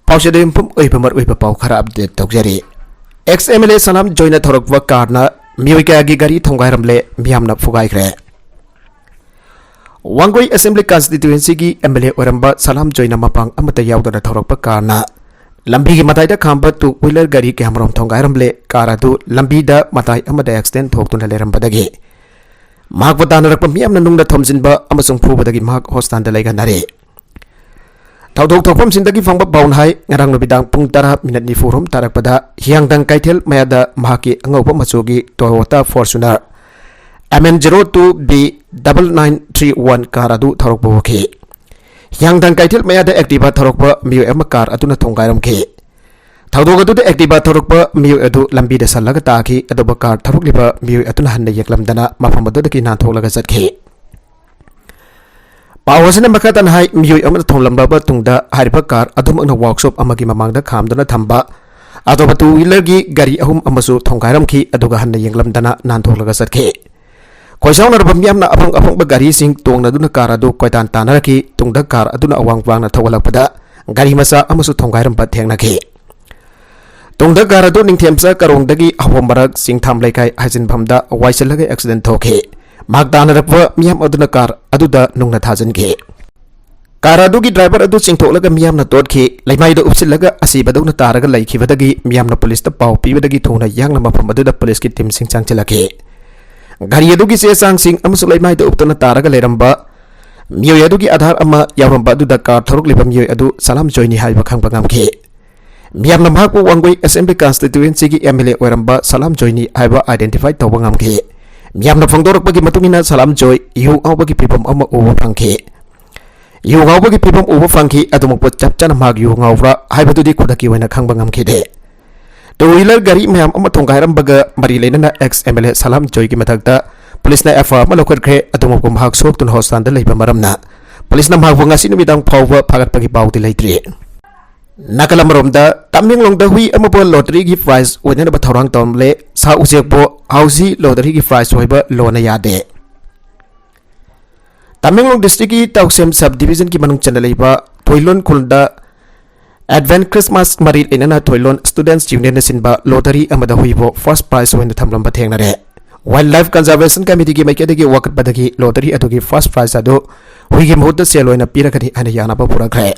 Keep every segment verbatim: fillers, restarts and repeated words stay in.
ꯄꯥꯎꯆꯦꯗ ꯌꯨꯝꯐꯝ ꯑꯣꯏꯕ ꯃꯔꯨꯑꯣꯏꯕ ꯄꯥꯎ ꯈꯔ ꯑꯞꯗꯦꯠ ꯇꯧꯖꯔꯤ꯫ Ex M L A Salam ꯖꯣꯏꯅ ꯊꯧꯔꯛꯄ ꯀꯥꯔꯅ ꯃꯤꯑꯣꯏ ꯀꯌꯥꯒꯤ ꯒꯥꯔꯤ ꯊꯣꯡꯒꯥꯏꯔꯝꯂꯦ, ꯃꯤꯌꯥꯝꯅ ꯐꯨꯒꯥꯏꯈ꯭ꯔꯦ꯫ ꯋꯥꯡꯒꯣꯏ ꯑꯦꯁꯦꯝꯕ꯭ꯂꯤ ꯀꯟꯁꯇꯤꯇ꯭ꯋꯦꯟꯁꯤꯒꯤ ꯑꯦꯝ ꯑꯦꯜ ꯑꯦ ꯑꯣꯏꯔꯝꯕ ꯁꯂꯥꯝ ꯖꯣꯏꯅ ꯃꯄꯥꯡ ꯑꯃꯠꯇ ꯌꯥꯎꯗꯅ ꯊꯧꯔꯛꯄ ꯀꯥꯔꯅ ꯂꯝꯕꯤꯒꯤ ꯃꯇꯥꯏꯗ ꯈꯥꯝꯕ ꯇꯨ ꯋꯤꯂꯔ ꯒꯥꯔꯤ ꯀꯌꯥꯃꯔꯣꯝ ꯊꯣꯡꯒꯥꯏꯔꯝꯂꯦ꯫ ꯀꯥꯔ ꯑꯗꯨ ꯂꯝꯕꯤꯗ ꯃꯇꯥꯏ ꯑꯃꯗ ꯑꯦꯛꯁꯤꯗꯦꯟ ꯊꯣꯛꯇꯨꯅ ꯂꯩꯔꯝꯕꯗꯒꯤ ꯃꯍꯥꯛꯄꯨ ꯇꯥꯟꯅꯔꯛꯄ ꯃꯤꯌꯥꯝꯅ ꯅꯨꯡꯅ ꯊꯣꯝꯖꯤꯟꯕ ꯑꯃꯁꯨꯡ ꯐꯨꯕꯗꯒꯤ ꯃꯍꯥꯛ ꯍꯣꯁꯄꯤꯇꯥꯜꯗ ꯂꯩꯒꯟꯅꯔꯦ꯫ ꯊꯧꯗꯣꯛ ꯊꯣꯛꯐꯝꯁꯤꯡꯗꯒꯤ ꯐꯪꯕ ꯄꯥꯎꯅ ꯍꯥꯏ, ꯉꯔꯥꯡ ꯅꯨꯃꯤꯗꯥꯡ ꯄꯨꯡ ꯇꯔꯥ ꯃꯤꯅꯠ ꯅꯤꯐꯨ ꯍꯨꯝꯗꯣꯏ ꯇꯥꯔꯛꯄꯗ ꯍꯤꯌꯥꯡꯊꯥꯡ ꯀꯩꯊꯦꯜ ꯃꯌꯥꯗ ꯃꯍꯥꯛꯀꯤ ꯑꯉꯧꯕ ꯃꯆꯨꯒꯤ Toyota Fortuner M N zero two B double nine three one car ꯑꯗꯨ ꯊꯧꯔꯛꯄ ꯎꯈꯤ꯫ ꯍꯤꯌꯥꯡꯊꯥꯡ ꯀꯩꯊꯦꯜ ꯃꯌꯥꯗ Activa ꯊꯧꯔꯛꯄ ꯃꯤꯑꯣꯏ ꯑꯃ car ꯑꯗꯨꯅ ꯊꯣꯡꯒꯥꯏꯔꯝꯈꯤ꯫ ꯊꯧꯗꯣꯛ ꯑꯗꯨꯗ Activa ꯊꯧꯔꯛꯄ ꯃꯤꯑꯣꯏ ꯑꯗꯨ ꯂꯝꯕꯤꯗ ꯁꯜꯂꯒ ꯇꯥꯈꯤ, ꯑꯗꯨꯕꯨ car ꯊꯧꯔꯛꯂꯤꯕ ꯃꯤꯑꯣꯏ ꯑꯗꯨꯅ ꯍꯟꯅ ꯌꯦꯡꯂꯝꯗꯅ ꯃꯐꯝ ꯑꯗꯨꯗꯒꯤ ꯅꯥꯟꯊꯣꯛꯂꯒ ꯆꯠꯈꯤ꯫ ꯄꯥꯎ ꯑꯁꯤꯅ ꯃꯈꯥ ꯇꯥꯅ ꯍꯥꯏ, ꯃꯤꯑꯣꯏ ꯑꯃꯅ ꯊꯣꯝꯂꯝꯂꯕ ꯇꯨꯡꯗ ꯍꯥꯏꯔꯤꯕ car ꯑꯗꯨꯃꯛꯅ workshop ꯑꯃꯒꯤ ꯃꯃꯥꯡꯗ ꯈꯥꯝꯗꯨꯅ ꯊꯝꯕ ꯑꯇꯣꯞꯄ two wheelerꯒꯤ ꯒꯥꯔꯤ ꯑꯍꯨꯝ ꯑꯃꯁꯨ ꯊꯣꯡꯒꯥꯏꯔꯝꯈꯤ, ꯑꯗꯨꯒ ꯍꯟꯅ ꯌꯦꯡꯂꯝꯗꯅ ꯅꯥꯟꯊꯣꯛꯂꯒ ꯆꯠꯈꯤ꯫ ꯈꯣꯏꯁꯥꯎꯅꯔꯕ ꯃꯤꯌꯥꯝꯅ ꯑꯐꯪ ꯑꯐꯪꯕ ꯒꯥꯔꯤꯁꯤꯡ ꯇꯣꯡꯅꯗꯨꯅ car ꯑꯗꯨ ꯀꯣꯏꯇꯥꯟ ꯇꯥꯟꯅꯔꯛꯈꯤ꯫ ꯇꯨꯡꯗ car ꯑꯗꯨꯅ ꯑꯋꯥꯡ ꯋꯥꯡꯅ ꯊꯧꯒꯠꯂꯛꯄꯗ ꯒꯥꯔꯤ ꯃꯆꯥ ꯑꯃꯁꯨ ꯊꯣꯡꯒꯥꯏꯔꯝꯕ ꯊꯦꯡꯅꯈꯤ꯫ ꯇꯨꯡꯗ car ꯑꯗꯨ ꯅꯤꯡꯊꯦꯝꯆꯥ ꯀꯥꯔꯣꯡꯗꯒꯤ ꯍꯧꯕ ꯃꯔꯛ ꯆꯤꯡꯊꯥꯝ ꯂꯩꯀꯥꯏ ꯍꯥꯏꯖꯤꯟꯐꯝꯗ ꯋꯥꯏꯁꯤꯜꯂꯒ accident ꯊꯣꯛꯈꯤ꯫ ꯃꯍꯥꯛ ꯇꯥꯟꯅꯔꯛꯄ ꯃꯤꯌꯥꯝ ꯑꯗꯨꯅ car ꯑꯗꯨꯗ ꯅꯨꯡꯅ ꯊꯥꯖꯤꯟꯈꯤ꯫ Car ꯑꯗꯨꯒꯤ driver ꯑꯗꯨ ꯆꯤꯡꯊꯣꯛꯂꯒ ꯃꯤꯌꯥꯝꯅ ꯇꯣꯠꯈꯤ꯫ ꯂꯩꯃꯥꯏꯗ ꯎꯞꯁꯤꯜꯂꯒ ꯑꯁꯤꯕꯗꯧꯅ ꯇꯥꯔꯒ ꯂꯩꯈꯤꯕꯗꯒꯤ ꯃꯤꯌꯥꯝꯅ policeꯇ ꯄꯥꯎ ꯄꯤꯕꯗꯒꯤ ꯊꯨꯅ ꯌꯥꯡꯅ ꯃꯐꯝ ꯑꯗꯨꯗ policeꯀꯤ teamꯁꯤꯡ ꯆꯪꯁꯤꯜꯂꯛꯈꯤ꯫ ꯒꯥꯔꯤ ꯑꯗꯨꯒꯤ ꯆꯦ ꯆꯥꯡꯁꯤꯡ ꯑꯃꯁꯨꯡ ꯂꯩꯃꯥꯏꯗ ꯎꯞꯇꯨꯅ ꯇꯥꯔꯒ ꯂꯩꯔꯝꯕ ꯃꯤꯑꯣꯏ ꯑꯗꯨꯒꯤ Aadhaar ꯑꯃ ꯌꯥꯎꯔꯝꯕ ꯑꯗꯨꯗ car ꯊꯧꯔꯛꯂꯤꯕ ꯃꯤꯑꯣꯏ ꯑꯗꯨ ꯁꯂꯥꯝ ꯖꯣꯏꯅꯤ ꯍꯥꯏꯕ ꯈꯪꯕ ꯉꯝꯈꯤ꯫ ꯃꯤꯌꯥꯝꯅ ꯃꯍꯥꯛꯄꯨ Wangoi Assembly Constituencyꯒꯤ M L A ꯑꯣꯏꯔꯝꯕ ꯁꯂꯥꯝ ꯖꯣꯏꯅꯤ ꯍꯥꯏꯕ identify ꯇꯧꯕ ꯉꯝꯈꯤ꯫ ꯃꯤꯌꯥꯝꯅ ꯐꯣꯡꯗꯣꯔꯛꯄꯒꯤ ꯃꯇꯨꯡ ꯏꯟꯅ ꯁꯂꯥꯝ ꯖꯣꯏ ꯌꯨ ꯉꯥꯎꯕꯒꯤ ꯐꯤꯕꯝ ꯑꯃ ꯎꯕ ꯐꯪꯈꯤ꯫ ꯌꯨ ꯉꯥꯎꯕꯒꯤ ꯐꯤꯕꯝ ꯎꯕ ꯐꯪꯈꯤ, ꯑꯗꯨꯃꯛꯄꯨ ꯆꯞ ꯆꯥꯅ ꯃꯍꯥꯛ ꯌꯨ ꯉꯥꯎꯕ꯭ꯔꯥ ꯍꯥꯏꯕꯗꯨꯗꯤ ꯈꯨꯗꯛꯀꯤ ꯑꯣꯏꯅ ꯈꯪꯕ ꯉꯝꯈꯤꯗꯦ꯫ Two wheeler ꯒꯥꯔꯤ ꯃꯌꯥꯝ ꯑꯃ ꯊꯣꯡꯒꯥꯏꯔꯝꯕꯒ ꯃꯔꯤ ꯂꯩꯅꯅ ex M L A ꯁꯂꯥꯝ ꯖꯣꯏꯒꯤ ꯃꯊꯛꯇ policeꯅ F I R ꯑꯃ ꯂꯧꯈꯠꯈ꯭ꯔꯦ꯫ ꯑꯗꯨꯃꯛꯄꯨ ꯃꯍꯥꯛ ꯁꯣꯛꯇꯨꯅ ꯍꯣꯁꯄꯤꯇꯥꯜꯗ ꯂꯩꯕ ꯃꯔꯝꯅ policeꯅ ꯃꯍꯥꯛꯄꯨ ꯉꯁꯤ ꯅꯨꯃꯤꯗꯥꯡ ꯐꯥꯎꯕ ꯐꯥꯒꯠꯄꯒꯤ ꯄꯥꯎꯗꯤ ꯂꯩꯇ꯭ꯔꯤ꯫ ꯅꯥꯀꯜ ꯑꯃꯔꯣꯝꯗ, ꯇꯃꯦꯡꯂꯣꯡꯗ ꯍꯨꯏ ꯑꯃꯕꯨ lotteryꯒꯤ prize ꯑꯣꯏꯅꯅꯕ ꯊꯧꯔꯥꯡ ꯇꯧꯔꯝꯂꯦ꯫ ꯁꯥ ꯎꯆꯦꯛꯄꯨ ꯍꯧꯖꯤꯛ lotteryꯒꯤ prize ꯑꯣꯏꯕ ꯂꯣꯅ ꯌꯥꯗꯦ꯫ ꯇꯃꯦꯡꯂꯣꯡ districtꯀꯤ ꯇꯧꯁꯦꯝ sub divisionꯒꯤ ꯃꯅꯨꯡ ꯆꯟꯅ ꯂꯩꯕ ꯊꯣꯏꯂꯣꯟ ꯈꯨꯜꯗ Advent Christmas ꯃꯔꯤ ꯂꯩꯅꯅ ꯊꯣꯏꯂꯣꯟ Students Union ꯅ ꯁꯤꯟꯕ lottery ꯑꯃꯗ ꯍꯨꯏꯕꯨ first prize ꯑꯣꯏꯅ ꯊꯝꯂꯝꯕ ꯊꯦꯡꯅꯔꯦ꯫ Wildlife Conservation Committee ꯒꯤ ꯃꯥꯏꯀꯩꯗꯒꯤ ꯋꯥꯀꯠꯄꯗꯒꯤ lottery ꯑꯗꯨꯒꯤ first prize ꯑꯗꯨ ꯍꯨꯏꯒꯤ ꯃꯍꯨꯠꯇ ꯁꯦꯜ ꯑꯣꯏꯅ ꯄꯤꯔꯒꯅꯤ ꯍꯥꯏꯅ ꯌꯥꯅꯕ ꯄꯨꯔꯛꯈ꯭ꯔꯦ꯫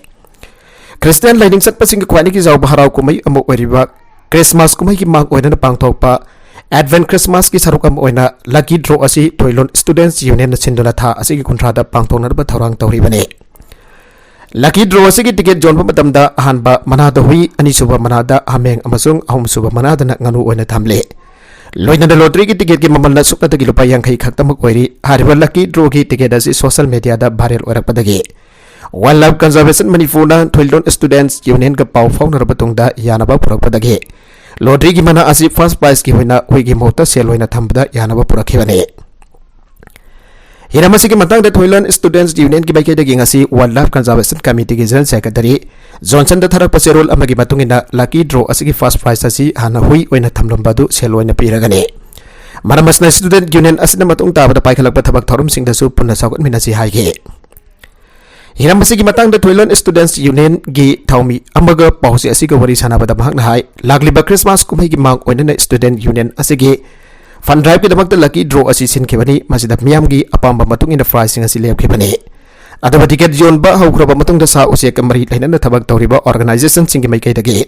ꯈ꯭ꯔꯤꯁꯇꯤꯌꯥꯟ ꯂꯥꯏꯅꯤꯡ ꯆꯠꯄꯁꯤꯡꯒꯤ ꯈ꯭ꯋꯥꯏꯗꯒꯤ ꯆꯥꯎꯕ ꯍꯔꯥꯎ ꯀꯨꯝꯍꯩ ꯑꯃ ꯑꯣꯏꯔꯤꯕ ꯈ꯭ꯔꯤꯁꯃꯥꯁ ꯀꯨꯝꯍꯩꯒꯤ ꯃꯥꯡ ꯑꯣꯏꯅꯅ ꯄꯥꯡꯊꯣꯛꯄ Advent Christmas ꯀꯤ ꯁꯔꯨꯛ ꯑꯃ ꯑꯣꯏꯅ lucky draw ꯑꯁꯤ ꯊꯣꯏꯂꯣꯟ Students Union ꯅ ꯁꯤꯟꯗꯨꯅ ꯊꯥ ꯑꯁꯤꯒꯤ ꯀꯨꯟꯊ꯭ꯔꯥꯗ ꯄꯥꯡꯊꯣꯛꯅꯅꯕ ꯊꯧꯔꯥꯡ ꯇꯧꯔꯤꯕꯅꯤ꯫ Lucky draw ꯑꯁꯤꯒꯤ ticket ꯌꯣꯟꯕ ꯃꯇꯝꯗ ꯑꯍꯥꯟꯕ ꯃꯅꯥꯗ ꯍꯨꯏ, ꯑꯅꯤꯁꯨꯕ ꯃꯅꯥꯗ ꯍꯥꯃꯦꯡ ꯑꯃꯁꯨꯡ ꯑꯍꯨꯝꯁꯨꯕ ꯃꯅꯥꯗꯅ ꯉꯥꯅꯨ ꯑꯣꯏꯅ ꯊꯝꯂꯤ꯫ ꯂꯣꯏꯅꯅ lottery ꯒꯤ ticket ꯀꯤ ꯃꯃꯜꯅ ꯁꯨꯞꯅꯇꯒꯤ ꯂꯨꯄꯥ ꯌꯥꯡꯈꯩ ꯈꯛꯇꯃꯛ ꯑꯣꯏꯔꯤ꯫ ꯍꯥꯏꯔꯤꯕ lucky draw ꯒꯤ ticket ꯑꯁꯤ social media ꯗ viral ꯑꯣꯏꯔꯛꯄꯗꯒꯤ Wildlife Conservation ꯃꯅꯤꯄꯨꯔꯅ ꯊꯣꯏꯂꯣꯟ Students Union ꯒ ꯄꯥꯎ ꯐꯥꯎꯅꯔꯕ ꯇꯨꯡꯗ ꯌꯥꯅꯕ ꯄꯨꯔꯛꯄꯗꯒꯤ lottery ꯒꯤ ꯃꯅꯥ ꯑꯁꯤ first prize ꯀꯤ ꯑꯣꯏꯅ ꯍꯨꯏꯒꯤ ꯃꯍꯨꯠꯇ ꯁꯦꯜ ꯑꯣꯏꯅ ꯊꯝꯕꯗ ꯌꯥꯅꯕ ꯄꯨꯔꯛꯈꯤꯕꯅꯤ꯫ ꯍꯤꯔꯝ ꯑꯁꯤꯒꯤ ꯃꯇꯥꯡꯗ ꯊꯣꯏꯂꯣꯟ Students Union ꯒꯤ ꯃꯥꯏꯀꯩꯗꯒꯤ ꯉꯁꯤ Wildlife Conservation Committee ꯒꯤ General Secretary ꯖꯣꯟꯁꯟꯗ ꯊꯥꯔꯛꯄ ꯆꯦꯔꯣꯜ ꯑꯃꯒꯤ ꯃꯇꯨꯡ ꯏꯟꯅ lucky draw ꯑꯁꯤꯒꯤ first prize ꯑꯁꯤ ꯍꯥꯟꯅ ꯍꯨꯏ ꯑꯣꯏꯅ ꯊꯝꯂꯝꯕ ꯑꯗꯨ ꯁꯦꯜ ꯑꯣꯏꯅ ꯄꯤꯔꯒꯅꯤ꯫ ꯃꯔꯝ ꯑꯁꯤꯅ Student Union ꯑꯁꯤꯅ ꯃꯇꯨꯡ ꯇꯥꯕꯗ ꯄꯥꯏꯈꯠꯂꯛꯄ ꯊꯕꯛ ꯊꯧꯔꯝꯁꯤꯡꯗꯁꯨ ꯄꯨꯟꯅ ꯆꯥꯎꯈꯠꯃꯤꯟꯅꯁꯤ ꯍꯥꯏꯈꯤ꯫ ꯍꯤꯔꯝ ꯑꯁꯤꯒꯤ ꯃꯇꯥꯡꯗ ꯊꯣꯏꯂꯣꯟ Students Union ꯒꯤ ꯊꯧꯃꯤ ꯑꯃꯒ ꯄꯥꯎꯆꯦ ꯑꯁꯤꯒ ꯋꯥꯔꯤ ꯁꯥꯟꯅꯕꯗ ꯃꯍꯥꯛꯅ ꯍꯥꯏ, ꯂꯥꯛꯂꯤꯕ ꯈ꯭ꯔꯤꯁꯃꯥꯁ ꯀꯨꯝꯍꯩꯒꯤ ꯃꯥꯡ ꯑꯣꯏꯅꯅ Student Union ꯑꯁꯤꯒꯤ fund drive ꯀꯤꯗꯃꯛꯇ lucky draw ꯑꯁꯤ ꯁꯤꯟꯈꯤꯕꯅꯤ꯫ ꯃꯁꯤꯗ ꯃꯤꯌꯥꯝꯒꯤ ꯑꯄꯥꯝꯕ ꯃꯇꯨꯡ ꯏꯟꯅ prize ꯁꯤꯡ ꯑꯁꯤ ꯂꯦꯞꯈꯤꯕꯅꯤ꯫ ꯑꯗꯨꯕꯨ ticket ꯌꯣꯟꯕ ꯍꯧꯈ꯭ꯔꯕ ꯃꯇꯨꯡꯗ ꯁꯥ ꯎꯆꯦꯛꯀ ꯃꯔꯤ ꯂꯩꯅꯅ ꯊꯕꯛ ꯇꯧꯔꯤꯕ organization ꯁꯤꯡꯒꯤ ꯃꯥꯏꯀꯩꯗꯒꯤ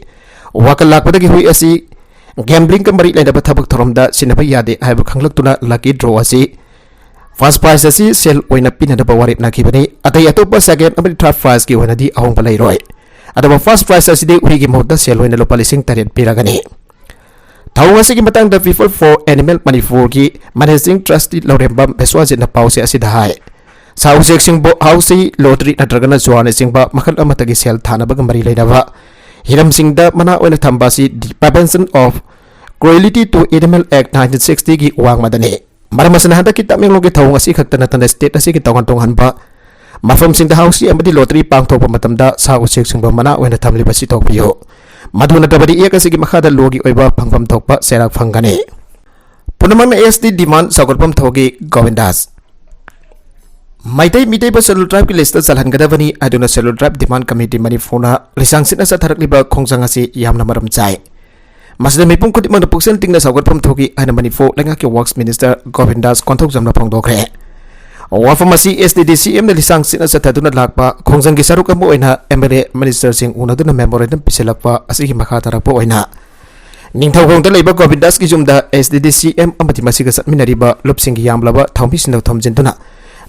ꯋꯥꯀꯠ ꯂꯥꯛꯄꯗꯒꯤ ꯍꯨꯏ ꯑꯁꯤ gambling ꯀ ꯃꯔꯤ ꯂꯩꯅꯕ ꯊꯕꯛ ꯊꯧꯔꯝꯗ ꯁꯤꯖꯤꯟꯅꯕ ꯌꯥꯗꯦ ꯍꯥꯏꯕ ꯈꯪꯂꯛꯇꯨꯅ lucky draw ꯑꯁꯤ first prize ꯑꯁꯤ ꯁꯦꯜ ꯑꯣꯏꯅ ꯄꯤꯅꯅꯕ ꯋꯥꯔꯦꯞꯅꯈꯤꯕꯅꯤ꯫ ꯑꯇꯩ ꯑꯇꯣꯞꯄ second ꯑꯃꯗꯤ third prize ꯀꯤ ꯑꯣꯏꯅꯗꯤ ꯑꯍꯣꯡꯕ ꯂꯩꯔꯣꯏ꯫ ꯑꯗꯨꯕꯨ first prize ꯑꯁꯤꯗꯤ ꯍꯨꯏꯒꯤ ꯃꯍꯨꯠꯇ ꯁꯦꯜ ꯑꯣꯏꯅ ꯂꯨꯄꯥ ꯂꯤꯁꯤꯡ ꯇꯔꯦꯠ ꯄꯤꯔꯒꯅꯤ꯫ ꯊꯧꯑꯣꯡ ꯑꯁꯤꯒꯤ ꯃꯇꯥꯡꯗ People for Animal ꯃꯅꯤꯄꯨꯔꯒꯤ Managing Trustee ꯂꯧꯔꯦꯝꯕꯝ ꯕꯤꯁ꯭ꯋꯥꯖꯤꯠꯅ ꯄꯥꯎꯆꯦ ꯑꯁꯤꯗ ꯍꯥꯏ, ꯁꯥ ꯎꯆꯦꯛꯁꯤꯡꯕꯨ ꯍꯥꯎꯁꯤ, lottery ꯅꯠꯇ꯭ꯔꯒꯅ ꯖꯨꯋꯥꯅꯆꯤꯡꯕ ꯃꯈꯜ ꯑꯃꯠꯇꯒꯤ ꯁꯦꯜ ꯊꯥꯅꯕꯒ ꯃꯔꯤ ꯂꯩꯅꯕ ꯍꯤꯔꯝꯁꯤꯡꯗ ꯃꯅꯥ ꯑꯣꯏꯅ ꯊꯝꯕ ꯑꯁꯤ The Prevention of Cruelty to Animal Act nineteen sixty ꯒꯤ ꯋꯥꯡꯃꯗꯅꯤ꯫ ꯃꯔꯝ ꯑꯁꯤꯅ ꯍꯟꯗꯛꯀꯤ ꯇꯃꯦꯡꯂꯣꯡꯒꯤ ꯊꯧꯑꯣꯡ ꯑꯁꯤ ꯈꯛꯇ ꯅꯠꯇꯅ state ꯑꯁꯤꯒꯤ ꯇꯣꯉꯥꯟ ꯇꯣꯉꯥꯟꯕ ꯃꯐꯝꯁꯤꯡꯗ ꯍꯥꯎꯁꯤ ꯑꯃꯗꯤ lottery ꯄꯥꯡꯊꯣꯛꯄ ꯃꯇꯝꯗ ꯁꯥ ꯎꯆꯦꯛꯁꯤꯡꯕꯨ ꯃꯅꯥ ꯑꯣꯏꯅ ꯊꯝꯂꯤꯕꯁꯤ ꯇꯣꯛꯄꯤꯌꯨ꯫ ꯃꯗꯨ ꯅꯠꯇꯕꯗꯤ act ꯑꯁꯤꯒꯤ ꯃꯈꯥꯗ law ꯒꯤ ꯑꯣꯏꯕ ꯐꯪꯐꯝ ꯊꯣꯛꯄ ꯆꯩꯔꯥꯛ ꯐꯪꯒꯅꯤ꯫ ꯄꯨꯝꯅꯃꯛꯅ S T demand ꯆꯥꯎꯈꯠꯐꯝ ꯊꯣꯛꯏ ꯒꯣꯕꯤꯟꯗꯥꯁ꯫ ꯃꯩꯇꯩ ꯃꯤꯇꯩꯕ Scheduled Tribeꯀꯤ listꯇ ꯆꯜꯍꯟꯒꯗꯕꯅꯤ ꯍꯥꯏꯗꯨꯅ Scheduled Tribe Demand Committee ꯃꯅꯤꯄꯨꯔꯅ ꯂꯤꯁꯥꯡ ꯁꯤꯠꯅ ꯆꯠꯊꯔꯛꯂꯤꯕ ꯈꯣꯡꯖꯪ ꯑꯁꯤ ꯌꯥꯝꯅ ꯃꯔꯝ ꯆꯥꯏ꯫ ꯃꯁꯤꯗ ꯃꯤꯄꯨꯝ ꯈꯨꯗꯤꯡꯃꯛꯅ ꯄꯨꯛꯆꯦꯜ ꯇꯤꯡꯅ ꯁꯧꯒꯠꯐꯝ ꯊꯣꯛꯏ ꯍꯥꯏꯅ ꯃꯅꯤꯄꯨꯔ ꯂꯩꯉꯥꯛꯀꯤ Works Minister ꯒꯣꯕꯤꯟꯗꯥꯁ ꯀꯣꯟꯊꯧꯖꯝꯅ ꯐꯣꯡꯗꯣꯛꯈ꯭ꯔꯦ꯫ ꯋꯥꯐꯝ ꯑꯁꯤ SADCCMꯅ ꯂꯤꯁꯥꯡ ꯁꯤꯠꯅ ꯆꯠꯊꯗꯨꯅ ꯂꯥꯛꯄ ꯈꯣꯡꯖꯪꯒꯤ ꯁꯔꯨꯛ ꯑꯃ ꯑꯣꯏꯅ MLA, ministerꯁꯤꯡ ꯎꯅꯗꯨꯅ memorandum ꯄꯤꯁꯤꯜꯂꯛꯄ ꯑꯁꯤꯒꯤ ꯃꯈꯥ ꯇꯥꯔꯛꯄ ꯑꯣꯏꯅ ꯅꯤꯡꯊꯧꯈꯣꯡꯗ ꯂꯩꯕ ꯒꯣꯕꯤꯟꯗꯥꯁꯀꯤ ꯌꯨꯝꯗ SADCCM ꯑꯃꯗꯤ ꯃꯁꯤꯒ ꯆꯠꯃꯤꯟꯅꯔꯤꯕ ꯂꯨꯞꯁꯤꯡꯒꯤ ꯌꯥꯝꯂꯕ ꯊꯧꯃꯤꯁꯤꯡꯗ ꯊꯣꯝꯖꯤꯟꯗꯨꯅ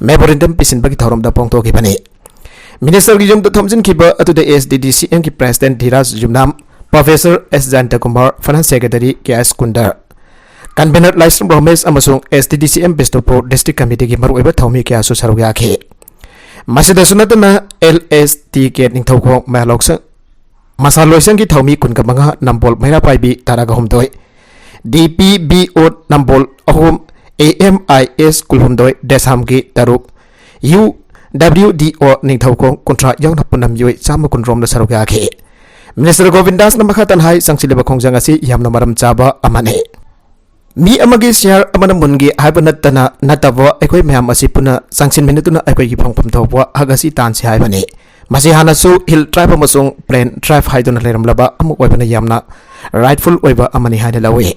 memorandum ꯄꯤꯁꯤꯟꯕꯒꯤ ꯊꯧꯔꯝꯗ ꯐꯣꯡꯗꯣꯛꯈꯤꯕꯅꯤ꯫ Ministerꯒꯤ ꯌꯨꯝꯗ ꯊꯣꯝꯖꯤꯟꯈꯤꯕ ꯑꯗꯨꯗ SADCCMꯒꯤ President ꯙꯤꯔꯥꯖ ꯌꯨꯝꯅꯥꯝ, Professor S ꯖꯌꯟꯇ Kumar, Finance Secretary ꯀꯦ ꯑꯦꯁ ꯀꯨꯟꯗꯔ, Convener ꯂꯥꯏꯁ꯭ꯔꯝ ꯔꯣꯃꯦꯁ ꯑꯃꯁꯨꯡ SADCCM ꯕꯤꯁꯅꯨꯄꯨꯔ District Committeeꯒꯤ ꯃꯔꯨꯑꯣꯏꯕ ꯊꯧꯃꯤ ꯀꯌꯥꯁꯨ ꯁꯔꯨꯛ ꯌꯥꯈꯤ꯫ ꯃꯁꯤꯗꯁꯨ ꯅꯠꯇꯅ LSTK ꯅꯤꯡꯊꯧꯈꯣꯡ ꯃꯌꯥꯂꯣꯛꯁꯪ ꯃꯁꯥ ꯂꯣꯏꯁꯪꯒꯤ ꯊꯧꯃꯤ ꯀꯨꯟꯒ ꯃꯉꯥ, ꯅꯝꯕꯣꯜ ꯃꯩꯔꯥ ꯄꯥꯏꯕꯤ ꯇꯔꯥꯒ ꯍꯨꯝꯗꯣꯏ, DPBO ꯅꯝꯕꯣꯜ ꯑꯍꯨꯝ, AMIS ꯀꯨꯟꯍꯨꯝꯗꯣꯏ, ꯗꯦꯁꯥꯝꯒꯤ ꯇꯔꯨꯛ, UWDO ꯅꯤꯡꯊꯧꯈꯣꯡ ꯀꯨꯟꯊ꯭ꯔꯥ ꯌꯥꯎꯅ ꯄꯨꯟꯅ ꯃꯤꯑꯣꯏ ꯆꯥꯝꯃ ꯀꯨꯟꯔꯣꯝꯅ ꯁꯔꯨꯛ ꯌꯥꯈꯤ꯫ Minister ꯒꯣꯕꯤꯟꯗꯥꯁꯅ ꯃꯈꯥ ꯇꯥꯅ ꯍꯥꯏ, ꯆꯪꯁꯤꯜꯂꯤꯕ ꯈꯣꯡꯖꯪ ꯑꯁꯤ ꯌꯥꯝꯅ ꯃꯔꯝ ꯆꯥꯕ ꯑꯃꯅꯤ꯫ ꯃꯤ ꯑꯃꯒꯤ share ꯑꯃꯅ ꯃꯨꯟꯒꯦ ꯍꯥꯏꯕ ꯅꯠꯇꯅ, ꯅꯠꯇꯕ ꯑꯩꯈꯣꯏ ꯃꯌꯥꯝ ꯑꯁꯤ ꯄꯨꯟꯅ ꯆꯪꯁꯤꯟꯃꯤꯟꯅꯗꯨꯅ ꯑꯩꯈꯣꯏꯒꯤ ꯐꯪꯐꯝ ꯊꯣꯛꯄ ꯍꯛ ꯑꯁꯤ ꯇꯥꯟꯁꯤ ꯍꯥꯏꯕꯅꯤ꯫ ꯃꯁꯤ ꯍꯥꯟꯅꯁꯨ Hill Tribe ꯑꯃꯁꯨꯡ Plain Tribe ꯍꯥꯏꯗꯨꯅ ꯂꯩꯔꯝꯂꯕ ꯑꯃ ꯑꯣꯏꯕꯅ ꯌꯥꯝꯅ rightful ꯑꯣꯏꯕ ꯑꯃꯅꯤ ꯍꯥꯏꯅ ꯂꯧꯏ꯫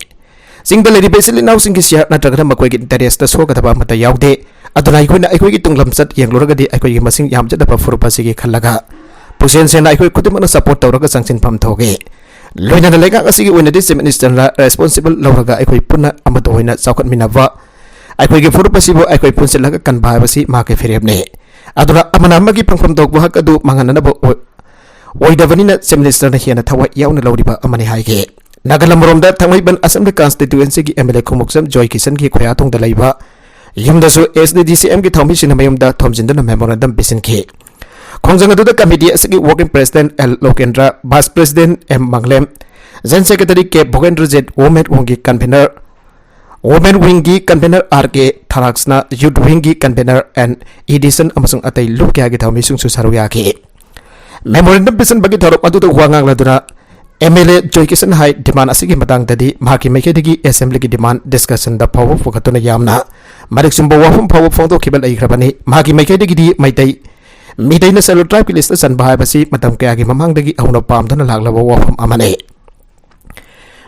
ꯆꯤꯡꯗ ꯂꯩꯔꯤꯕ ꯏꯆꯤꯜ ꯏꯅꯥꯎꯁꯤꯡꯒꯤ share ꯅꯠꯇ꯭ꯔꯒꯅ ꯃꯈꯣꯏꯒꯤ interestꯇ ꯁꯣꯛꯀꯗꯕ ꯑꯃꯠꯇ ꯌꯥꯎꯗꯦ꯫ ꯑꯗꯨꯅ ꯑꯩꯈꯣꯏꯅ ꯑꯩꯈꯣꯏꯒꯤ ꯇꯨꯡ ꯂꯝꯆꯠ ꯌꯦꯡꯂꯨꯔꯒꯗꯤ ꯑꯩꯈꯣꯏꯒꯤ ꯃꯁꯤꯡ ꯌꯥꯝꯖꯗꯕ ꯐꯨꯔꯨꯞ ꯑꯁꯤꯒꯤ ꯈꯜꯂꯒ ꯄꯨꯛꯆꯦꯜ ꯁꯦꯡꯅ ꯑꯩꯈꯣꯏ ꯈꯨꯗꯤꯡꯃꯛꯅ support ꯇꯧꯔꯒ ꯆꯪꯁꯤꯟꯐꯝ ꯊꯣꯛꯏ꯫ ꯂꯣꯏꯅꯅ ꯂꯩꯉꯥꯛ ꯑꯁꯤꯒꯤ ꯑꯣꯏꯅꯗꯤ Chief Ministerꯅ responsible ꯂꯧꯔꯒ ꯑꯩꯈꯣꯏ ꯄꯨꯟꯅ ꯑꯃꯠꯇ ꯑꯣꯏꯅ ꯆꯥꯎꯈꯠꯃꯤꯟꯅꯕ, ꯑꯩꯈꯣꯏꯒꯤ ꯐꯨꯔꯨꯞ ꯑꯁꯤꯕꯨ ꯑꯩꯈꯣꯏ ꯄꯨꯟꯁꯤꯜꯂꯒ ꯀꯟꯕ ꯍꯥꯏꯕꯁꯤ ꯃꯍꯥꯛꯀꯤ ꯐꯤꯔꯦꯞꯅꯤ꯫ ꯑꯗꯨꯅ ꯑꯃꯅ ꯑꯃꯒꯤ ꯐꯪꯐꯝ ꯊꯣꯛꯄ ꯍꯛ ꯑꯗꯨ ꯃꯥꯡꯍꯟꯅꯅꯕ ꯑꯣꯏ-, ꯑꯣꯏꯗꯕꯅꯤꯅ Chief Ministerꯅ ꯍꯦꯟꯅ ꯊꯋꯥꯏ ꯌꯥꯎꯅ ꯂꯧꯔꯤꯕ ꯑꯃꯅꯤ ꯍꯥꯏꯈꯤ꯫ ꯅꯥꯒꯥꯂꯝ ꯔꯣꯝꯗ ꯊꯥꯡꯃꯩꯕꯟ Assembly Constituencyꯒꯤ MLA ꯈꯣꯡꯎꯞꯁꯝ ꯖꯣꯏ ꯀꯤꯁꯟꯒꯤ ꯈꯣꯌꯥꯊꯣꯡꯗ ꯂꯩꯕ ꯌꯨꯝꯗꯁꯨ SADCCMꯒꯤ ꯊꯧꯃꯤꯁꯤꯡꯅ ꯃꯌꯨꯝꯗ ꯊꯣꯝꯖꯤꯟꯗꯨꯅ memorandum ꯄꯤꯁꯤꯟꯈꯤ꯫ ꯈꯣꯡꯖꯪ ꯑꯗꯨꯗ committee ꯑꯁꯤꯒꯤ Working President L ꯂꯣꯀꯦꯟꯗ꯭ꯔ, Vice President M ꯃꯪꯂꯦꯝ, General Secretary K ꯚꯣꯒꯦꯟꯗ꯭ꯔꯖꯤꯠ, Women Wingꯒꯤ Convener, Women Wingꯒꯤ Convener R K ꯊꯔꯥꯛꯁꯅ, Youth Wingꯒꯤ Convener N edition ꯑꯃꯁꯨꯡ ꯑꯇꯩ ꯂꯨꯞ ꯀꯌꯥꯒꯤ ꯊꯧꯃꯤꯁꯤꯡꯁꯨ ꯁꯔꯨꯛ ꯌꯥꯈꯤ꯫ Memorandum ꯄꯤꯁꯤꯟꯕꯒꯤ ꯊꯧꯔꯝ ꯑꯗꯨꯗ ꯋꯥ ꯉꯥꯡꯂꯗꯨꯅ MLA ꯖꯣꯏ ꯀꯤꯁꯟ ꯍꯥꯏ, demand ꯑꯁꯤꯒꯤ ꯃꯇꯥꯡꯗꯗꯤ ꯃꯍꯥꯛꯀꯤ ꯃꯥꯏꯀꯩꯗꯒꯤ Assemblyꯒꯤ demand discussionꯗ ꯐꯥꯎꯕ ꯄꯨꯈꯠꯇꯨꯅ ꯌꯥꯝꯅ ꯃꯔꯤꯛ ꯆꯨꯝꯕ ꯋꯥꯐꯝ ꯐꯥꯎꯕ ꯐꯣꯡꯗꯣꯛꯈꯤꯕ ꯂꯩꯈ꯭ꯔꯕꯅꯤ꯫ ꯃꯍꯥꯛꯀꯤ ꯃꯥꯏꯀꯩꯗꯒꯤꯗꯤ ꯃꯩꯇꯩ, ꯃꯤꯇꯩꯅ Scheduled Tribe ꯀꯤ list ꯇ ꯆꯟꯕ ꯍꯥꯏꯕꯁꯤ ꯃꯇꯝ ꯀꯌꯥꯒꯤ ꯃꯃꯥꯡꯗꯒꯤ ꯍꯧꯅ ꯄꯥꯝꯗꯨꯅ ꯂꯥꯛꯂꯕ ꯋꯥꯐꯝ ꯑꯃꯅꯤ꯫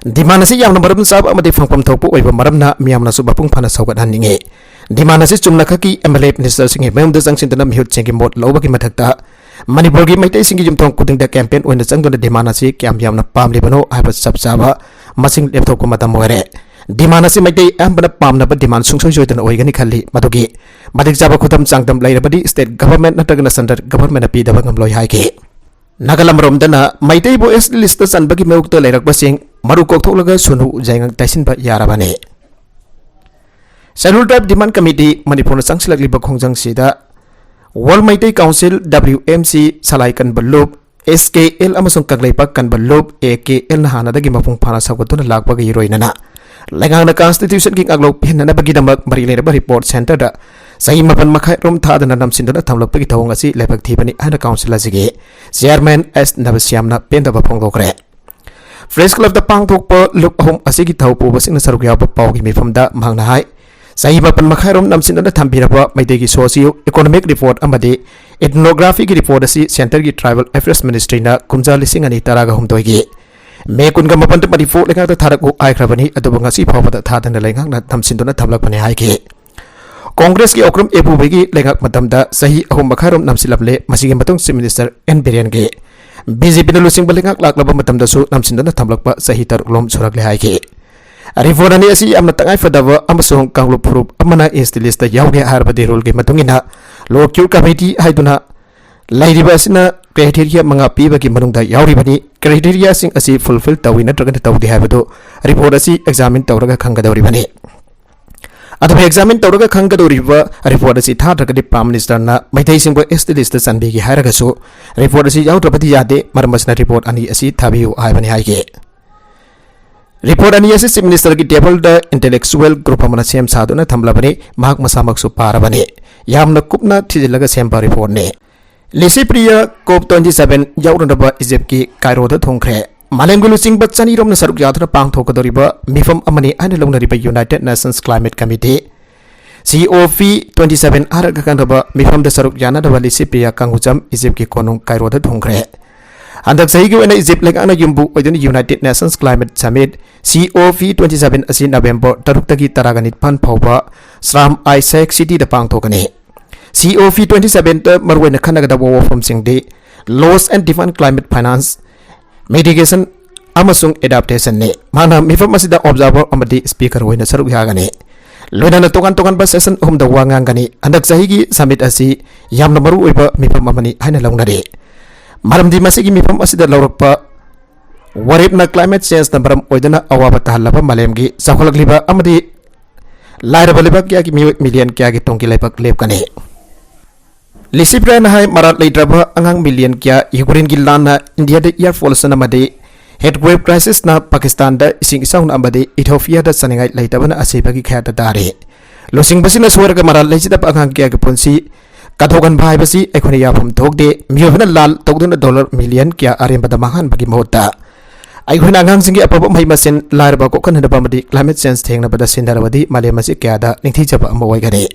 Demand ꯑꯁꯤ ꯌꯥꯝꯅ ꯃꯔꯝ ꯆꯥꯕ ꯑꯃꯗꯤ ꯐꯪꯐꯝ ꯊꯣꯛꯄ ꯑꯣꯏꯕ ꯃꯔꯝꯅ ꯃꯤꯌꯥꯝꯅꯁꯨ ꯃꯄꯨꯡ ꯐꯥꯅ ꯁꯧꯒꯠꯍꯟꯅꯤꯡꯏ꯫ Demand ꯑꯁꯤ ꯆꯨꯝꯅꯈꯛꯀꯤ M L A minister ꯁꯤꯡꯒꯤ ꯃꯌꯨꯝꯗ ꯆꯪꯁꯤꯟꯗꯨꯅ ꯃꯤꯍꯨꯠꯁꯤꯡꯒꯤ ꯃꯣꯠ ꯂꯧꯕꯒꯤ ꯃꯊꯛꯇ ꯃꯅꯤꯄꯨꯔꯒꯤ ꯃꯩꯇꯩꯁꯤꯡꯒꯤ ꯌꯨꯝꯊꯣꯡ ꯈꯨꯗꯤꯡꯗ campaign ꯑꯣꯏꯅ ꯆꯪꯗꯨꯅ demand ꯑꯁꯤ ꯀꯌꯥꯝ ꯌꯥꯝꯅ ꯄꯥꯝꯂꯤꯕꯅꯣ ꯍꯥꯏꯕ ꯆꯞ ꯆꯥꯕ ꯃꯁꯤꯡ ꯂꯦꯞꯊꯣꯛꯄ ꯃꯇꯝ ꯑꯣꯏꯔꯦ꯫ Demand ꯑꯁꯤ ꯃꯩꯇꯩ ꯑꯌꯥꯝꯕꯅ ꯄꯥꯝꯅꯕ demand ꯁꯨꯡꯁꯣꯏ ꯁꯣꯏꯗꯅ ꯑꯣꯏꯒꯅꯤ ꯈꯜꯂꯤ꯫ ꯃꯗꯨꯒꯤ ꯃꯇꯤꯛ ꯆꯥꯕ ꯈꯨꯗꯝ ꯆꯥꯡꯗꯝ ꯂꯩꯔꯕꯗꯤ state government ꯅꯠꯇ꯭ꯔꯒꯅ central government ꯅ ꯄꯤꯗꯕ ꯉꯝꯂꯣꯏ ꯍꯥꯏꯈꯤ꯫ ꯅꯥꯒꯥꯂꯝ ꯔꯣꯝꯗꯅ ꯃꯩꯇꯩꯕꯨ S T list ꯇ ꯆꯟꯕꯒꯤ ꯃꯥꯌꯣꯛꯇ ꯂꯩꯔꯛꯄꯁꯤꯡ ꯃꯔꯨ ꯀꯣꯛꯊꯣꯛꯂꯒ ꯁꯨꯅꯨ ꯌꯥꯏꯉꯪ ꯇꯩꯁꯤꯟꯕ ꯌꯥꯔꯕꯅꯤ꯫ Scheduled Tribe Demand Committee ꯃꯅꯤꯄꯨꯔꯅ ꯆꯪꯁꯤꯜꯂꯛꯂꯤꯕ ꯈꯣꯡꯖꯪꯁꯤꯗ World Meitei Council, W M C, ꯁꯂꯥꯏ ꯀꯟꯕ ꯂꯨꯞ, S K L, ꯑꯃꯁꯨꯡ ꯀꯪꯂꯩꯄꯥꯛ ꯀꯟꯕ ꯂꯨꯞ, A K L, ꯅ ꯍꯥꯟꯅꯗꯒꯤ ꯃꯄꯨꯡ ꯐꯥꯅ ꯁꯧꯒꯠꯇꯨꯅ ꯂꯥꯛꯄꯒ ꯏꯔꯣꯏꯅꯅ ꯂꯩꯉꯥꯛꯅ constitution ꯒꯤ ꯉꯥꯛꯂꯧ ꯄꯤꯍꯟꯅꯅꯕꯒꯤꯗꯃꯛ ꯃꯔꯤ ꯂꯩꯅꯕ report centre ꯗ ꯆꯍꯤ ꯃꯥꯄꯟ ꯃꯈꯥꯏ ꯔꯣꯝ ꯊꯥꯗꯅ ꯅꯝꯁꯤꯟꯗꯨꯅ ꯊꯝꯂꯛꯄꯒꯤ ꯊꯧꯑꯣꯡ ꯑꯁꯤ ꯂꯥꯏꯕꯛ ꯊꯤꯕꯅꯤ ꯍꯥꯏꯅ council ꯑꯁꯤꯒꯤ chairman S ꯅꯕꯁ꯭ꯌꯥꯝꯅ ꯄꯦꯟꯗꯕ ꯐꯣꯡꯗꯣꯛꯈ꯭ꯔꯦ꯫ Press Club ꯇ ꯄꯥꯡꯊꯣꯛꯄ ꯂꯨꯞ ꯑꯍꯨꯝ ꯑꯁꯤꯒꯤ ꯊꯧ ꯄꯨꯕꯁꯤꯡꯅ ꯁꯔꯨꯛ ꯌꯥꯕ ꯄꯥꯎꯒꯤ ꯃꯤꯐꯝꯗ ꯃꯍꯥꯛꯅ ꯍꯥꯏ, ꯆꯍꯤ ꯃꯥꯄꯟ ꯃꯈꯥꯏꯔꯣꯝ ꯅꯝꯁꯤꯟꯗꯨꯅ ꯊꯝꯕꯤꯔꯕ ꯃꯩꯇꯩꯒꯤ socio economic report ꯑꯃꯗꯤ ethnography ꯒꯤ report ꯑꯁꯤ centre ꯒꯤ Tribal Affairs Ministry ꯅ ꯀꯨꯝꯖꯥ ꯂꯤꯁꯤꯡ ꯑꯅꯤ ꯇꯔꯥꯒ ꯍꯨꯝꯗꯣꯏꯒꯤ May ꯀꯨꯟꯒ ꯃꯥꯄꯟꯗ ꯃꯅꯤꯄꯨꯔ ꯂꯩꯉꯥꯛꯇ ꯊꯥꯔꯛꯎ ꯍꯥꯏꯈ꯭ꯔꯕꯅꯤ, ꯑꯗꯨꯕꯨ ꯉꯁꯤ ꯐꯥꯎꯕꯗ ꯊꯥꯗꯅ ꯂꯩꯉꯥꯛꯅ ꯅꯝꯁꯤꯟꯗꯨꯅ ꯊꯝꯂꯛꯄꯅꯤ ꯍꯥꯏꯈꯤ꯫ Congress ꯀꯤ ꯑꯣꯀ꯭ꯔꯝ ꯑꯦꯄꯨꯕꯒꯤ ꯂꯩꯉꯥꯛ ꯃꯇꯝꯗ ꯆꯍꯤ ꯑꯍꯨꯝ ꯃꯈꯥꯏꯔꯣꯝ ꯅꯝꯁꯤꯜꯂꯝꯂꯦ꯫ ꯃꯁꯤꯒꯤ ꯃꯇꯨꯡ Chief Minister N ꯕꯤꯔꯦꯟꯒꯤ B J P ꯅ ꯂꯨꯆꯤꯡꯕ ꯂꯩꯉꯥꯛ ꯂꯥꯛꯂꯕ ꯃꯇꯝꯗꯁꯨ ꯅꯝꯁꯤꯟꯗꯨꯅ ꯊꯝꯂꯛꯄ ꯆꯍꯤ ꯇꯔꯨꯛ ꯂꯣꯝ ꯁꯨꯔꯛꯂꯦ ꯍꯥꯏꯈꯤ꯫ Report ꯑꯅꯤ ꯑꯁꯤ ꯌꯥꯝꯅ ꯇꯉꯥꯏ ꯐꯗꯕ ꯑꯃꯁꯨꯡ ꯀꯥꯡꯂꯨꯞ ꯐꯨꯔꯨꯞ ꯑꯃꯅ S T list ꯇ ꯌꯥꯎꯒꯦ ꯍꯥꯏꯔꯕꯗꯤ rule ꯒꯤ ꯃꯇꯨꯡ ꯏꯟꯅ low queue committee ꯍꯥꯏꯗꯨꯅ ꯂꯩꯔꯤꯕ ꯑꯁꯤꯅ criteria ꯃꯉꯥ ꯄꯤꯕꯒꯤ ꯃꯅꯨꯡꯗ ꯌꯥꯎꯔꯤꯕꯅꯤ꯫ Criteria ꯁꯤꯡ ꯑꯁꯤ fulfill ꯇꯧꯏ ꯅꯠꯇ꯭ꯔꯒꯅ ꯇꯧꯗꯦ ꯍꯥꯏꯕꯗꯨ report ꯑꯁꯤ examine ꯇꯧꯔꯒ ꯈꯪꯒꯗꯧꯔꯤꯕꯅꯤ꯫ ꯑꯗꯨꯕꯨ examine ꯇꯧꯔꯒ ꯈꯪꯒꯗꯧꯔꯤꯕ report ꯑꯁꯤ ꯊꯥꯗ꯭ꯔꯒꯗꯤ Prime Minister ꯅ ꯃꯩꯇꯩꯁꯤꯡꯕꯨ S T list ꯇ ꯆꯟꯕꯤꯒꯦ ꯍꯥꯏꯔꯒꯁꯨ report ꯑꯁꯤ ꯌꯥꯎꯗ꯭ꯔꯕꯗꯤ ꯌꯥꯗꯦ꯫ ꯃꯔꯝ ꯑꯁꯤꯅ report ꯑꯅꯤ ꯑꯁꯤ ꯊꯥꯕꯤꯌꯨ ꯍꯥꯏꯕꯅꯤ ꯍꯥꯏꯈꯤ꯫ Report ꯑꯅꯤ ꯑꯁꯤ Chief Minister ꯒꯤ table ꯗ intellectual group ꯑꯃꯅ ꯁꯦꯝ ꯁꯥꯗꯨꯅ ꯊꯝꯂꯕꯅꯤ꯫ ꯃꯍꯥꯛ ꯃꯁꯥꯃꯛꯁꯨ ꯄꯥꯔꯕꯅꯤ꯫ ꯌꯥꯝꯅ ꯀꯨꯞꯅ ꯊꯤꯖꯤꯜꯂꯒ ꯁꯦꯝꯕ report ꯅꯤ꯫ Licypriya COP twenty seven ꯌꯥꯎꯔꯨꯅꯕ ꯏꯖꯤꯞꯀꯤ ꯀꯥꯏꯔꯣꯗ ꯊꯨꯡꯈ꯭ꯔꯦ꯫ ꯃꯥꯂꯦꯝꯒꯤ ꯂꯨꯆꯤꯡꯕ ꯆꯅꯤꯔꯣꯝꯅ ꯁꯔꯨꯛ ꯌꯥꯗꯨꯅ ꯄꯥꯡꯊꯣꯛꯀꯗꯧꯔꯤꯕ ꯃꯤꯐꯝ ꯑꯃꯅꯤ ꯍꯥꯏꯅ ꯂꯧꯅꯔꯤꯕ United Nations Climate Committee, C O P twenty seven ꯍꯥꯏꯔꯒ ꯈꯪꯅꯕ ꯃꯤꯐꯝꯗ ꯁꯔꯨꯛ ꯌꯥꯅꯗꯕ ꯂꯤꯁꯤꯄ꯭ꯔꯤꯌꯥ ꯀꯥꯡꯒꯨꯖꯝ ꯏꯖꯤꯞꯀꯤ ꯀꯣꯅꯨꯡ ꯀꯥꯏꯔꯣꯗ ꯊꯨꯡꯈ꯭ꯔꯦ꯫ ꯍꯟꯗꯛ ꯆꯍꯤꯒꯤ ꯑꯣꯏꯅ ꯏꯖꯤꯞ ꯂꯩꯉꯥꯛꯅ ꯌꯨꯝꯕꯨ ꯑꯣꯏꯗꯨꯅ United Nations Climate Summit C O P twenty seven ꯑꯁꯤ ꯅꯕꯦꯝꯕꯔ ꯇꯔꯨꯛꯇꯒꯤ ꯇꯔꯥꯒ ꯅꯤꯄꯥꯟ ꯐꯥꯎꯕ ꯁ꯭ꯔꯥꯝ ꯑꯥꯏ ꯁꯦꯛ ꯁꯤꯇꯤꯗ ꯄꯥꯡꯊꯣꯛꯀꯅꯤ꯫ C O P twenty sevenꯗ ꯃꯔꯨꯑꯣꯏꯅ ꯈꯟꯅꯒꯗꯕ ꯋꯥꯐꯝꯁꯤꯡꯗꯤ Loss and Define Climate Finance, Mitigation ꯑꯃꯁꯨꯡ Adaptationꯅꯤ꯫ ꯃꯍꯥꯛꯅ ꯃꯤꯐꯝ ꯑꯁꯤꯗ observer ꯑꯃꯗꯤ speaker ꯑꯣꯏꯅ ꯁꯔꯨꯛ ꯌꯥꯒꯅꯤ꯫ ꯂꯣꯏꯅꯅ ꯇꯣꯉꯥꯟ ꯇꯣꯉꯥꯟꯕ session ꯑꯍꯨꯝꯗ ꯋꯥ ꯉꯥꯡꯒꯅꯤ꯫ ꯍꯟꯗꯛ ꯆꯍꯤꯒꯤ summit ꯑꯁꯤ ꯌꯥꯝꯅ ꯃꯔꯨꯑꯣꯏꯕ ꯃꯤꯐꯝ ꯑꯃꯅꯤ ꯍꯥꯏꯅ ꯂꯧꯅꯔꯤ꯫ ꯃꯔꯝꯗꯤ ꯃꯁꯤꯒꯤ ꯃꯤꯐꯝ ꯑꯁꯤꯗ ꯂꯧꯔꯛꯄ ꯋꯥꯔꯦꯞꯅ climate changeꯅ ꯃꯔꯝ ꯑꯣꯏꯗꯨꯅ ꯑꯋꯥꯕ ꯇꯥꯍꯜꯂꯕ ꯃꯥꯂꯦꯝꯒꯤ ꯆꯥꯎꯈꯠꯂꯛꯂꯤꯕ ꯑꯃꯗꯤ ꯂꯥꯏꯔꯕ ꯂꯩꯕꯥꯛ ꯀꯌꯥꯒꯤ ꯃꯤꯑꯣꯏ million ꯀꯌꯥꯒꯤ ꯇꯨꯡꯒꯤ ꯂꯩꯕꯥꯛ ꯂꯦꯞꯀꯅꯤ꯫ ꯂꯤꯁꯤꯄ꯭ꯔꯤꯌꯥꯅ ꯍꯥꯏ, ꯃꯔꯥꯜ ꯂꯩꯇ꯭ꯔꯕ ꯑꯉꯥꯡ million ꯀꯌꯥ ꯌꯨꯀ꯭ꯔꯦꯟꯒꯤ ꯂꯥꯟꯅ, ꯏꯟꯗꯤꯌꯥꯗ air pollution ꯑꯃꯗꯤ heat wave crisisꯅ ꯄꯥꯀꯤꯁꯇꯥꯟꯗ ꯏꯁꯤꯡ ꯏꯆꯥꯎꯅ ꯑꯃꯗꯤ ꯏꯊꯣꯄꯤꯌꯥꯗ ꯆꯥꯅꯤꯡꯉꯥꯏ ꯂꯩꯇꯕꯅ ꯑꯁꯤꯕꯒꯤ ꯈꯌꯥꯠꯇ ꯇꯥꯔꯤ꯫ ꯂꯨꯆꯤꯡꯕꯁꯤꯅ ꯁꯣꯏꯔꯒ ꯃꯔꯥꯜ ꯂꯩꯖꯗꯕ ꯑꯉꯥꯡ ꯀꯌꯥꯒꯤ ꯄꯨꯟꯁꯤ ꯀꯠꯊꯣꯛꯍꯟꯕ ꯍꯥꯏꯕꯁꯤ ꯑꯩꯈꯣꯏꯅ ꯌꯥꯐꯝ ꯊꯣꯛꯇꯦ꯫ ꯃꯤꯑꯣꯏꯕꯅ ꯂꯥꯜ ꯇꯧꯗꯨꯅ dollar million ꯀꯌꯥ ꯑꯔꯦꯝꯕꯗ ꯃꯥꯡꯍꯟꯕꯒꯤ ꯃꯍꯨꯠꯇ ꯑꯩꯈꯣꯏꯅ ꯑꯉꯥꯡꯁꯤꯡꯒꯤ ꯑꯐꯕ ꯃꯍꯩ ꯃꯁꯤꯡ, ꯂꯥꯏꯔꯕ ꯀꯣꯛꯍꯟꯅꯕ ꯑꯃꯗꯤ climate change ꯊꯦꯡꯅꯕꯗ ꯁꯤꯟꯅꯔꯕꯗꯤ ꯃꯥꯂꯦꯝ ꯑꯁꯤ ꯀꯌꯥꯗ ꯅꯤꯡꯊꯤꯖꯕ ꯑꯃ ꯑꯣꯏꯒꯅꯤ꯫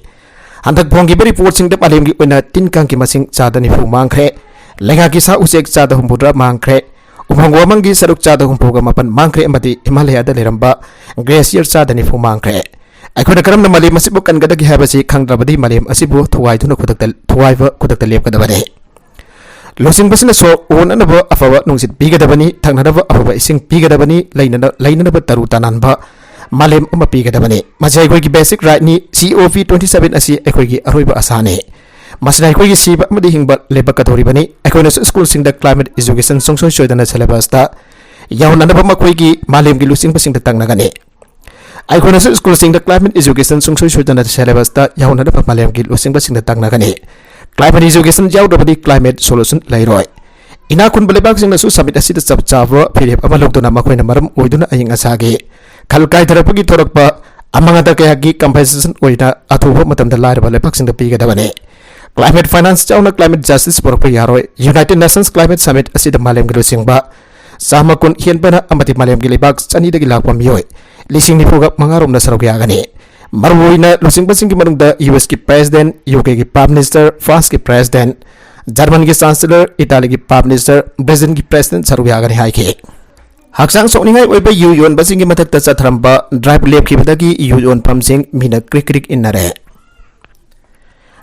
ꯍꯟꯗꯛ ꯐꯣꯡꯈꯤꯕ reportꯁꯤꯡꯗ ꯃꯥꯂꯦꯝꯒꯤ ꯑꯣꯏꯅ ꯇꯤꯟ ꯀꯥꯡꯒꯤ ꯃꯁꯤꯡ ꯆꯥꯗ ꯅꯤꯐꯨ ꯃꯥꯡꯈ꯭ꯔꯦ, ꯂꯩꯉꯥꯛꯀꯤ ꯁꯥ ꯎꯆꯦꯛ ꯆꯥꯗ ꯍꯨꯝꯐꯨꯇꯔꯥ ꯃꯥꯡꯈ꯭ꯔꯦ, ꯎꯃꯪ ꯋꯥꯃꯪꯒꯤ ꯁꯔꯨꯛ ꯆꯥꯗ ꯍꯨꯝꯐꯨꯒ ꯃꯥꯄꯟ ꯃꯥꯡꯈ꯭ꯔꯦ ꯑꯃꯗꯤ ꯍꯤꯃꯥꯂꯌꯥꯗ ꯂꯩꯔꯝꯕ glacier ꯆꯥꯗ ꯅꯤꯐꯨ ꯃꯥꯡꯈ꯭ꯔꯦ꯫ ꯑꯩꯈꯣꯏꯅ ꯀꯔꯝꯅ ꯃꯥꯂꯦꯝ ꯑꯁꯤꯕꯨ ꯀꯟꯒꯗꯒꯦ ꯍꯥꯏꯕꯁꯤ ꯈꯪꯗ꯭ꯔꯕꯗꯤ ꯃꯥꯂꯦꯝ ꯑꯁꯤꯕꯨ ꯊꯨꯒꯥꯏꯗꯨꯅ ꯈꯨꯗꯛꯇ, ꯊꯨꯒꯥꯏꯕ ꯈꯨꯗꯛꯇ ꯂꯦꯞꯀꯗꯕꯅꯤ꯫ ꯂꯨꯆꯤꯡꯕꯁꯤꯅ ꯁꯣꯔ ꯍꯣꯟꯅꯅꯕ ꯑꯐꯕ ꯅꯨꯡꯁꯤꯠ ꯄꯤꯒꯗꯕꯅꯤ, ꯊꯛꯅꯅꯕ ꯑꯐꯕ ꯏꯁꯤꯡ ꯄꯤꯒꯗꯕꯅꯤ, ꯂꯩꯅꯅ-, ꯂꯩꯅꯅꯕ ꯇꯔꯨ ꯇꯅꯥꯟꯕ ꯃꯥꯂꯦꯝ ꯑꯃ ꯄꯤꯒꯗꯕꯅꯤ꯫ ꯃꯁꯤ ꯑꯩꯈꯣꯏꯒꯤ basic rightꯅꯤ꯫ C O P twenty seven ꯑꯁꯤ ꯑꯩꯈꯣꯏꯒꯤ ꯑꯔꯣꯏꯕ ꯑꯁꯥꯅꯤ꯫ ꯃꯁꯤꯅ ꯑꯩꯈꯣꯏꯒꯤ ꯁꯤꯕ ꯑꯃꯗꯤ ꯍꯤꯡꯕ ꯂꯦꯞꯄꯛꯀꯗꯧꯔꯤꯕꯅꯤ꯫ ꯑꯩꯈꯣꯏꯅꯁꯨ ꯁ꯭ꯀꯨꯜꯁꯤꯡꯗ climate education ꯁꯨꯡꯁꯣꯏ ꯁꯣꯏꯗꯅ syllabusꯇ ꯌꯥꯎꯅꯅꯕ ꯃꯈꯣꯏꯒꯤ ꯃꯥꯂꯦꯝꯒꯤ ꯂꯨꯆꯤꯡꯕꯁꯤꯡꯗ ꯇꯥꯛꯅꯒꯅꯤ꯫ ꯑꯩꯈꯣꯏꯅꯁꯨ ꯁ꯭ꯀꯨꯜꯁꯤꯡꯗ climate education ꯁꯨꯡꯁꯣꯏ ꯁꯣꯏꯗꯅ syllabusꯇ ꯌꯥꯎꯅꯅꯕ ꯃꯥꯂꯦꯝꯒꯤ ꯂꯨꯆꯤꯡꯕꯁꯤꯡꯗ ꯇꯥꯛꯅꯒꯅꯤ꯫ Climate education ꯌꯥꯎꯗ꯭ꯔꯕꯗꯤ climate solution ꯂꯩꯔꯣꯏ꯫ ꯏꯅꯥꯛ ꯈꯨꯟꯕ ꯂꯩꯕꯥꯛꯁꯤꯡꯅꯁꯨ summit ꯑꯁꯤꯗ ꯆꯞ ꯆꯥꯕ ꯐꯤꯔꯦꯞ ꯑꯃ ꯂꯧꯗꯨꯅ ꯃꯈꯣꯏꯅ ꯃꯔꯝ ꯑꯣꯏꯗꯨꯅ ꯑꯏꯪ ꯑꯁꯥꯒꯤ ꯈꯜ ꯀꯥꯏꯊꯔꯛꯄꯒꯤ ꯊꯣꯔꯛꯄ ꯑꯃꯥꯡ ꯑꯇꯥ ꯀꯌꯥꯒꯤ compensation ꯑꯣꯏꯅ ꯑꯊꯨꯕ ꯃꯇꯝꯗ ꯂꯥꯏꯔꯕ ꯂꯩꯕꯥꯛꯁꯤꯡꯗ ꯄꯤꯒꯗꯕꯅꯤ꯫ Climate finance ꯌꯥꯎꯅ climate justice ꯄꯨꯔꯛꯄ ꯌꯥꯔꯣꯏ꯫ United Nations Climate Summit ꯑꯁꯤꯗ ꯃꯥꯂꯦꯝꯒꯤ ꯂꯨꯆꯤꯡꯕ ꯆꯥꯝꯃ ꯀꯨꯟ ꯍꯦꯟꯕꯅ ꯑꯃꯗꯤ ꯃꯥꯂꯦꯝꯒꯤ ꯂꯩꯕꯥꯛ ꯆꯅꯤꯗꯒꯤ ꯂꯥꯛꯄ ꯃꯤꯑꯣꯏ ꯂꯤꯁꯤꯡ ꯅꯤꯐꯨꯒ ꯃꯉꯥ ꯔꯣꯝꯅ ꯁꯔꯨꯛ ꯌꯥꯒꯅꯤ꯫ ꯃꯔꯨꯑꯣꯏꯅ ꯂꯨꯆꯤꯡꯕꯁꯤꯡꯒꯤ ꯃꯅꯨꯡꯗ ꯌꯨ ꯑꯦꯁꯀꯤ ꯄ꯭ꯔꯦꯁꯤꯗꯦꯟꯠ, ꯌꯨ ꯀꯦꯒꯤ ꯄ꯭ꯔꯥꯏꯝ ꯃꯤꯅꯤꯁꯇꯔ, ꯐ꯭ꯔꯥꯟꯁꯀꯤ ꯄ꯭ꯔꯦꯁꯤꯗꯦꯟꯠ, ꯖꯔꯃꯟꯒꯤ ꯆꯥꯟꯁꯦꯂꯔ, ꯏꯇꯥꯂꯤꯒꯤ ꯄ꯭ꯔꯥꯏꯝ ꯃꯤꯅꯤꯁꯇꯔ, ꯕ꯭ꯔꯥꯖꯤꯜꯒꯤ ꯄ꯭ꯔꯦꯁꯤꯗꯦꯟꯠ ꯁꯔꯨꯛ ꯌꯥꯒꯅꯤ ꯍꯥꯏꯈꯤ꯫ ꯍꯛꯆꯥꯡ ꯁꯣꯛꯅꯤꯡꯉꯥꯏ ꯑꯣꯏꯕ ꯌꯨ ꯌꯣꯟꯕꯁꯤꯡꯒꯤ ꯃꯊꯛꯇ ꯆꯠꯊꯔꯝꯕ ꯗ꯭ꯔꯥꯏꯕ ꯂꯦꯞꯈꯤꯕꯗꯒꯤ ꯌꯨ ꯌꯣꯟꯐꯝꯁꯤꯡ ꯃꯤꯅ ꯀ꯭ꯔꯤꯛ ꯀ꯭ꯔꯤꯛ ꯏꯟꯅꯔꯦ꯫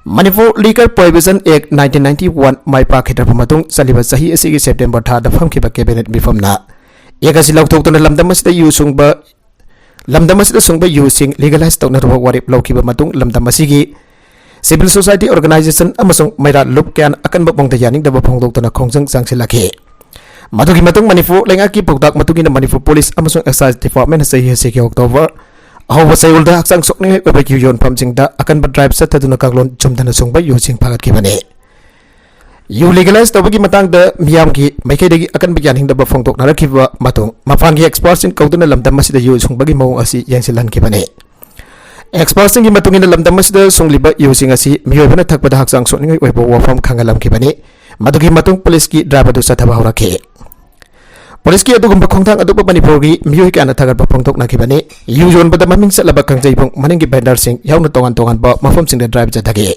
Manipur Liquor Prohibition Act nineteen ninety one ꯃꯥꯏ ꯄꯥꯛꯈꯤꯗ꯭ꯔꯕ ꯃꯇꯨꯡ, ꯆꯠꯂꯤꯕ ꯆꯍꯤ ꯑꯁꯤꯒꯤ ꯁꯦꯞꯇꯦꯝꯕꯔ ꯊꯥꯗ ꯐꯝꯈꯤꯕ ꯀꯦꯕꯤꯅꯦꯠ ꯃꯤꯐꯝꯅ Act ꯑꯁꯤ ꯂꯧꯊꯣꯛꯇꯨꯅ ꯂꯝꯗꯝ ꯑꯁꯤꯗ ꯌꯨ ꯁꯨꯡꯕ, ꯂꯝꯗꯝ ꯑꯁꯤꯗ ꯁꯨꯡꯕ ꯌꯨꯁꯤꯡ ꯂꯤꯒꯦꯂꯥꯏꯖ ꯇꯧꯅꯅꯕ ꯋꯥꯔꯦꯞ ꯂꯧꯈꯤꯕ ꯃꯇꯨꯡ, ꯂꯝꯗꯝ ꯑꯁꯤꯒꯤ ꯁꯤꯚꯤꯜ ꯁꯣꯁꯥꯏꯇꯤ ꯑꯣꯔꯒꯅꯥꯏꯖꯦꯁꯟ ꯑꯃꯁꯨꯡ ꯃꯩꯔꯥ ꯂꯨꯞ ꯀꯌꯥꯅ ꯑꯀꯟꯕ ꯃꯑꯣꯡꯗ ꯌꯥꯅꯤꯡꯗꯕ ꯐꯣꯡꯗꯣꯛꯇꯨꯅ ꯈꯣꯡꯖꯪ ꯆꯪꯁꯤꯜꯂꯛꯈꯤ꯫ ꯃꯗꯨꯒꯤ ꯃꯇꯨꯡ ꯃꯅꯤꯄꯨꯔ ꯂꯩꯉꯥꯛꯀꯤ ꯄꯥꯎꯇꯥꯛ ꯃꯇꯨꯡ ꯏꯟꯅ ꯃꯅꯤꯄꯨꯔ ꯄꯨꯂꯤꯁ ꯑꯃꯁꯨꯡ ꯑꯦꯛꯁꯥꯏꯖ ꯗꯤꯄꯥꯔꯠꯃꯦꯟꯅ ꯆꯍꯤ ꯑꯁꯤꯒꯤ ꯑꯣꯛꯇꯣꯕꯔ ꯑꯍꯧꯕ ꯆꯌꯣꯜꯗ ꯍꯛꯆꯥꯡ ꯁꯣꯛꯅꯤꯡꯉꯥꯏ ꯑꯣꯏꯕ ꯌꯨ ꯌꯣꯟꯐꯝꯁꯤꯡꯗ ꯑꯀꯟꯕ ꯗ꯭ꯔꯥꯏꯕ ꯆꯠꯊꯗꯨꯅ ꯀꯥꯡꯂꯣꯟ ꯆꯨꯝꯗꯅ ꯁꯨꯡꯕ ꯌꯨꯁꯤꯡ ꯐꯥꯒꯠꯈꯤꯕꯅꯤ꯫ ꯌꯨ ꯂꯤꯒꯦꯂꯥꯏꯖ ꯇꯧꯕꯒꯤ ꯃꯇꯥꯡꯗ ꯃꯤꯌꯥꯝꯒꯤ ꯃꯥꯏꯀꯩꯗꯒꯤ ꯑꯀꯟꯕ ꯌꯥꯅꯤꯡꯗꯕ ꯐꯣꯡꯗꯣꯛꯅꯔꯛꯈꯤꯕ ꯃꯇꯨꯡ, ꯃꯄꯥꯟꯒꯤ ꯑꯦꯛꯁꯄꯔꯠꯁꯤꯡ ꯀꯧꯗꯨꯅ ꯂꯝꯗꯝ ꯑꯁꯤꯗ ꯌꯨ ꯁꯨꯡꯕꯒꯤ ꯃꯑꯣꯡ ꯑꯁꯤ ꯌꯦꯡꯁꯤꯜꯍꯟꯈꯤꯕꯅꯤ꯫ ꯑꯦꯛꯁꯄꯔꯠꯁꯤꯡꯒꯤ ꯃꯇꯨꯡ ꯏꯟꯅ, ꯂꯝꯗꯝ ꯑꯁꯤꯗ ꯁꯨꯡꯂꯤꯕ ꯌꯨꯁꯤꯡ ꯑꯁꯤ ꯃꯤꯑꯣꯏꯕꯅ ꯊꯛꯄꯗ ꯍꯛꯆꯥꯡ ꯁꯣꯛꯅꯤꯡꯉꯥꯏ ꯑꯣꯏꯕ ꯋꯥꯐꯝ ꯈꯪꯍꯜꯂꯝꯈꯤꯕꯅꯤ꯫ ꯃꯗꯨꯒꯤ ꯃꯇꯨꯡ ꯄꯨꯂꯤꯁꯀꯤ ꯗ꯭ꯔꯥꯏꯕ ꯑꯗꯨ ꯆꯠꯊꯕ ꯍꯧꯔꯛꯈꯤ꯫ ꯄꯨꯂꯤꯁꯀꯤ ꯑꯗꯨꯒꯨꯝꯕ ꯈꯣꯡꯊꯥꯡ ꯑꯗꯨꯕꯨ ꯃꯅꯤꯄꯨꯔꯒꯤ ꯃꯤꯑꯣꯏ ꯀꯌꯥꯅ ꯊꯥꯒꯠꯄ ꯐꯣꯡꯗꯣꯛꯅꯈꯤꯕꯅꯤ꯫ ꯌꯨ ꯌꯣꯟꯕꯗ ꯃꯃꯤꯡ ꯆꯠꯂꯕ ꯀꯥꯡꯖꯩꯕꯨꯡ ꯃꯅꯤꯡꯒꯤ ꯚꯦꯟꯗꯔꯁꯤꯡ ꯌꯥꯎꯅ ꯇꯣꯉꯥꯟ ꯇꯣꯉꯥꯟꯕ ꯃꯐꯝꯁꯤꯡꯗ ꯗ꯭ꯔꯥꯏꯕ ꯆꯠꯊꯈꯤ꯫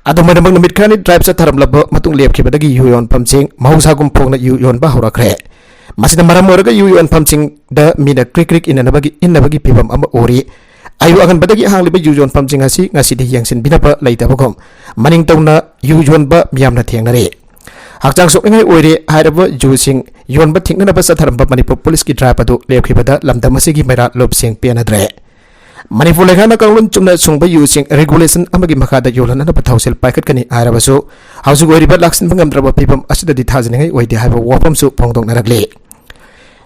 ꯑꯗꯨꯝ ꯑꯣꯏꯅꯃꯛ, ꯅꯨꯃꯤꯠ ꯈꯔꯅꯤ ꯗ꯭ꯔꯥꯏꯕ ꯆꯠꯊꯔꯝꯂꯕ ꯃꯇꯨꯡ ꯂꯦꯞꯈꯤꯕꯗꯒꯤ ꯌꯨ ꯌꯣꯟꯐꯝꯁꯤꯡ ꯃꯍꯧꯁꯥꯒꯨꯝ ꯐꯣꯡꯅ ꯌꯨ ꯌꯣꯟꯕ ꯍꯧꯔꯛꯈ꯭ꯔꯦ꯫ ꯃꯁꯤꯅ ꯃꯔꯝ ꯑꯣꯏꯔꯒ ꯌꯨ ꯌꯣꯟꯐꯝꯁꯤꯡꯗ ꯃꯤꯅ ꯀ꯭ꯔꯤꯛ ꯀ꯭ꯔꯤꯛ ꯏꯟꯅꯅꯕꯒꯤ, ꯏꯟꯅꯕꯒꯤ ꯐꯤꯕꯝ ꯑꯃ ꯎꯔꯤ꯫ ꯑꯌꯨꯛ ꯑꯉꯟꯕꯗꯒꯤ ꯍꯥꯡꯂꯤꯕ ꯌꯨ ꯌꯣꯟꯐꯝꯁꯤꯡ ꯑꯁꯤ ꯉꯁꯤꯗꯤ ꯌꯦꯡꯁꯤꯟꯕꯤꯅꯕ ꯂꯩꯇꯕꯒꯨꯝ, ꯃꯅꯤꯡ ꯇꯧꯅ ꯌꯨ ꯌꯣꯟꯕ ꯃꯤꯌꯥꯝꯅ ꯊꯦꯡꯅꯔꯤ꯫ ꯍꯛꯆꯥꯡ ꯁꯣꯛꯅꯤꯡꯉꯥꯏ ꯑꯣꯏꯔꯦ ꯍꯥꯏꯔꯕ ꯌꯨꯁꯤꯡ ꯌꯣꯟꯕ ꯊꯤꯡꯅꯅꯕ ꯆꯠꯊꯔꯝꯕ ꯃꯅꯤꯄꯨꯔ ꯄꯨꯂꯤꯁꯀꯤ ꯗ꯭ꯔꯥꯏꯕ ꯑꯗꯨ ꯂꯦꯞꯈꯤꯕꯗ ꯂꯝꯗꯝ ꯑꯁꯤꯒꯤ ꯃꯩꯔꯥ ꯂꯨꯞꯁꯤꯡ ꯄꯦꯟꯅꯗ꯭ꯔꯦ꯫ ꯃꯅꯤꯄꯨꯔ ꯂꯩꯉꯥꯛꯅ ꯀꯥꯡꯂꯣꯟ ꯆꯨꯝꯅ ꯁꯨꯡꯕ ꯌꯨꯁꯤꯡ ꯔꯤꯒꯨꯂꯦꯁꯟ ꯑꯃꯒꯤ ꯃꯈꯥꯗ ꯌꯣꯜꯍꯟꯅꯅꯕ ꯊꯧꯁꯤꯜ ꯄꯥꯏꯈꯠꯀꯅꯤ ꯍꯥꯏꯔꯕꯁꯨ, ꯍꯧꯖꯤꯛ ꯑꯣꯏꯔꯤꯕ ꯂꯥꯛꯁꯤꯟꯕ ꯉꯝꯗ꯭ꯔꯕ ꯐꯤꯕꯝ ꯑꯁꯤꯗꯗꯤ ꯊꯥꯖꯅꯤꯡꯉꯥꯏ ꯑꯣꯏꯗꯦ ꯍꯥꯏꯕ ꯋꯥꯐꯝꯁꯨ ꯐꯣꯡꯗꯣꯛꯅꯔꯛꯂꯤ꯫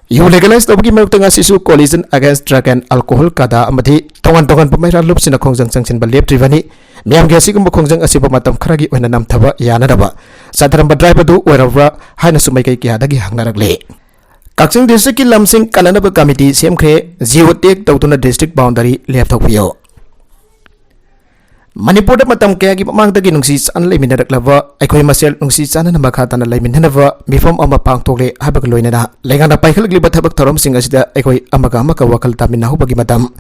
ꯌꯨ ꯂꯤꯒꯦꯂꯥꯏꯖ ꯇꯧꯕꯒꯤ ꯃꯥꯌꯣꯛꯇ ꯉꯁꯤꯁꯨ Coalition Against Drug and Alcohol, ꯀꯗꯥ, ꯑꯃꯗꯤ ꯇꯣꯉꯥꯟ ꯇꯣꯉꯥꯟꯕ ꯃꯩꯔꯥ ꯂꯨꯞꯁꯤꯡꯅ ꯈꯣꯡꯖꯪ ꯆꯪꯁꯤꯟꯕ ꯂꯦꯞꯇ꯭ꯔꯤꯕꯅꯤ꯫ ꯃꯤꯌꯥꯝꯒꯤ ꯑꯁꯤꯒꯨꯝꯕ ꯈꯣꯡꯖꯪ ꯑꯁꯤꯕꯨ ꯃꯇꯝ ꯈꯔꯒꯤ ꯑꯣꯏꯅ ꯅꯝꯊꯕ ꯌꯥꯅꯅꯕ ꯆꯠꯊꯔꯝꯕ ꯗ꯭ꯔꯥꯏꯕ ꯑꯗꯨ ꯑꯣꯏꯔꯕ꯭ꯔꯥ ꯍꯥꯏꯅꯁꯨ ꯃꯥꯏꯀꯩ ꯀꯌꯥꯗꯒꯤ ꯍꯪꯅꯔꯛꯂꯤ꯫ ꯀꯛꯆꯤꯡ ꯗꯤꯁꯇ꯭ꯔꯤꯛꯀꯤ ꯂꯝꯁꯤꯡ ꯀꯟꯅꯅꯕ ꯀꯃꯤꯇꯤ ꯁꯦꯝꯈ꯭ꯔꯦ꯫ ꯖꯤꯑꯣ ꯇꯦꯒ ꯇꯧꯗꯨꯅ ꯗꯤꯁꯇ꯭ꯔꯤꯛ ꯕꯥꯎꯟꯗꯔꯤ ꯂꯦꯞꯊꯣꯛꯄꯤꯌꯨ꯫ ꯃꯅꯤꯄꯨꯔꯗ ꯃꯇꯝ ꯀꯌꯥꯒꯤ ꯃꯃꯥꯡꯗꯒꯤ ꯅꯨꯡꯁꯤ ꯆꯥꯟꯅ ꯂꯩꯃꯤꯟꯅꯔꯛꯂꯕ ꯑꯩꯈꯣꯏ ꯃꯁꯦꯜ ꯅꯨꯡꯁꯤ ꯆꯥꯟꯅꯅ ꯃꯈꯥ ꯇꯥꯅ ꯂꯩꯃꯤꯟꯅꯅꯕ ꯃꯤꯐꯝ ꯑꯃ ꯄꯥꯡꯊꯣꯛꯂꯦ ꯍꯥꯏꯕꯒ ꯂꯣꯏꯅꯅ, ꯂꯩꯉꯥꯛꯅ ꯄꯥꯏꯈꯠꯂꯛꯂꯤꯕ ꯊꯕꯛ ꯊꯧꯔꯝꯁꯤꯡ ꯑꯁꯤꯗ ꯑꯩꯈꯣꯏ ꯑꯃꯒ ꯑꯃꯒ ꯋꯥꯈꯜ ꯇꯥꯃꯤꯟꯅꯍꯧꯕꯒꯤ ꯃꯇꯝ,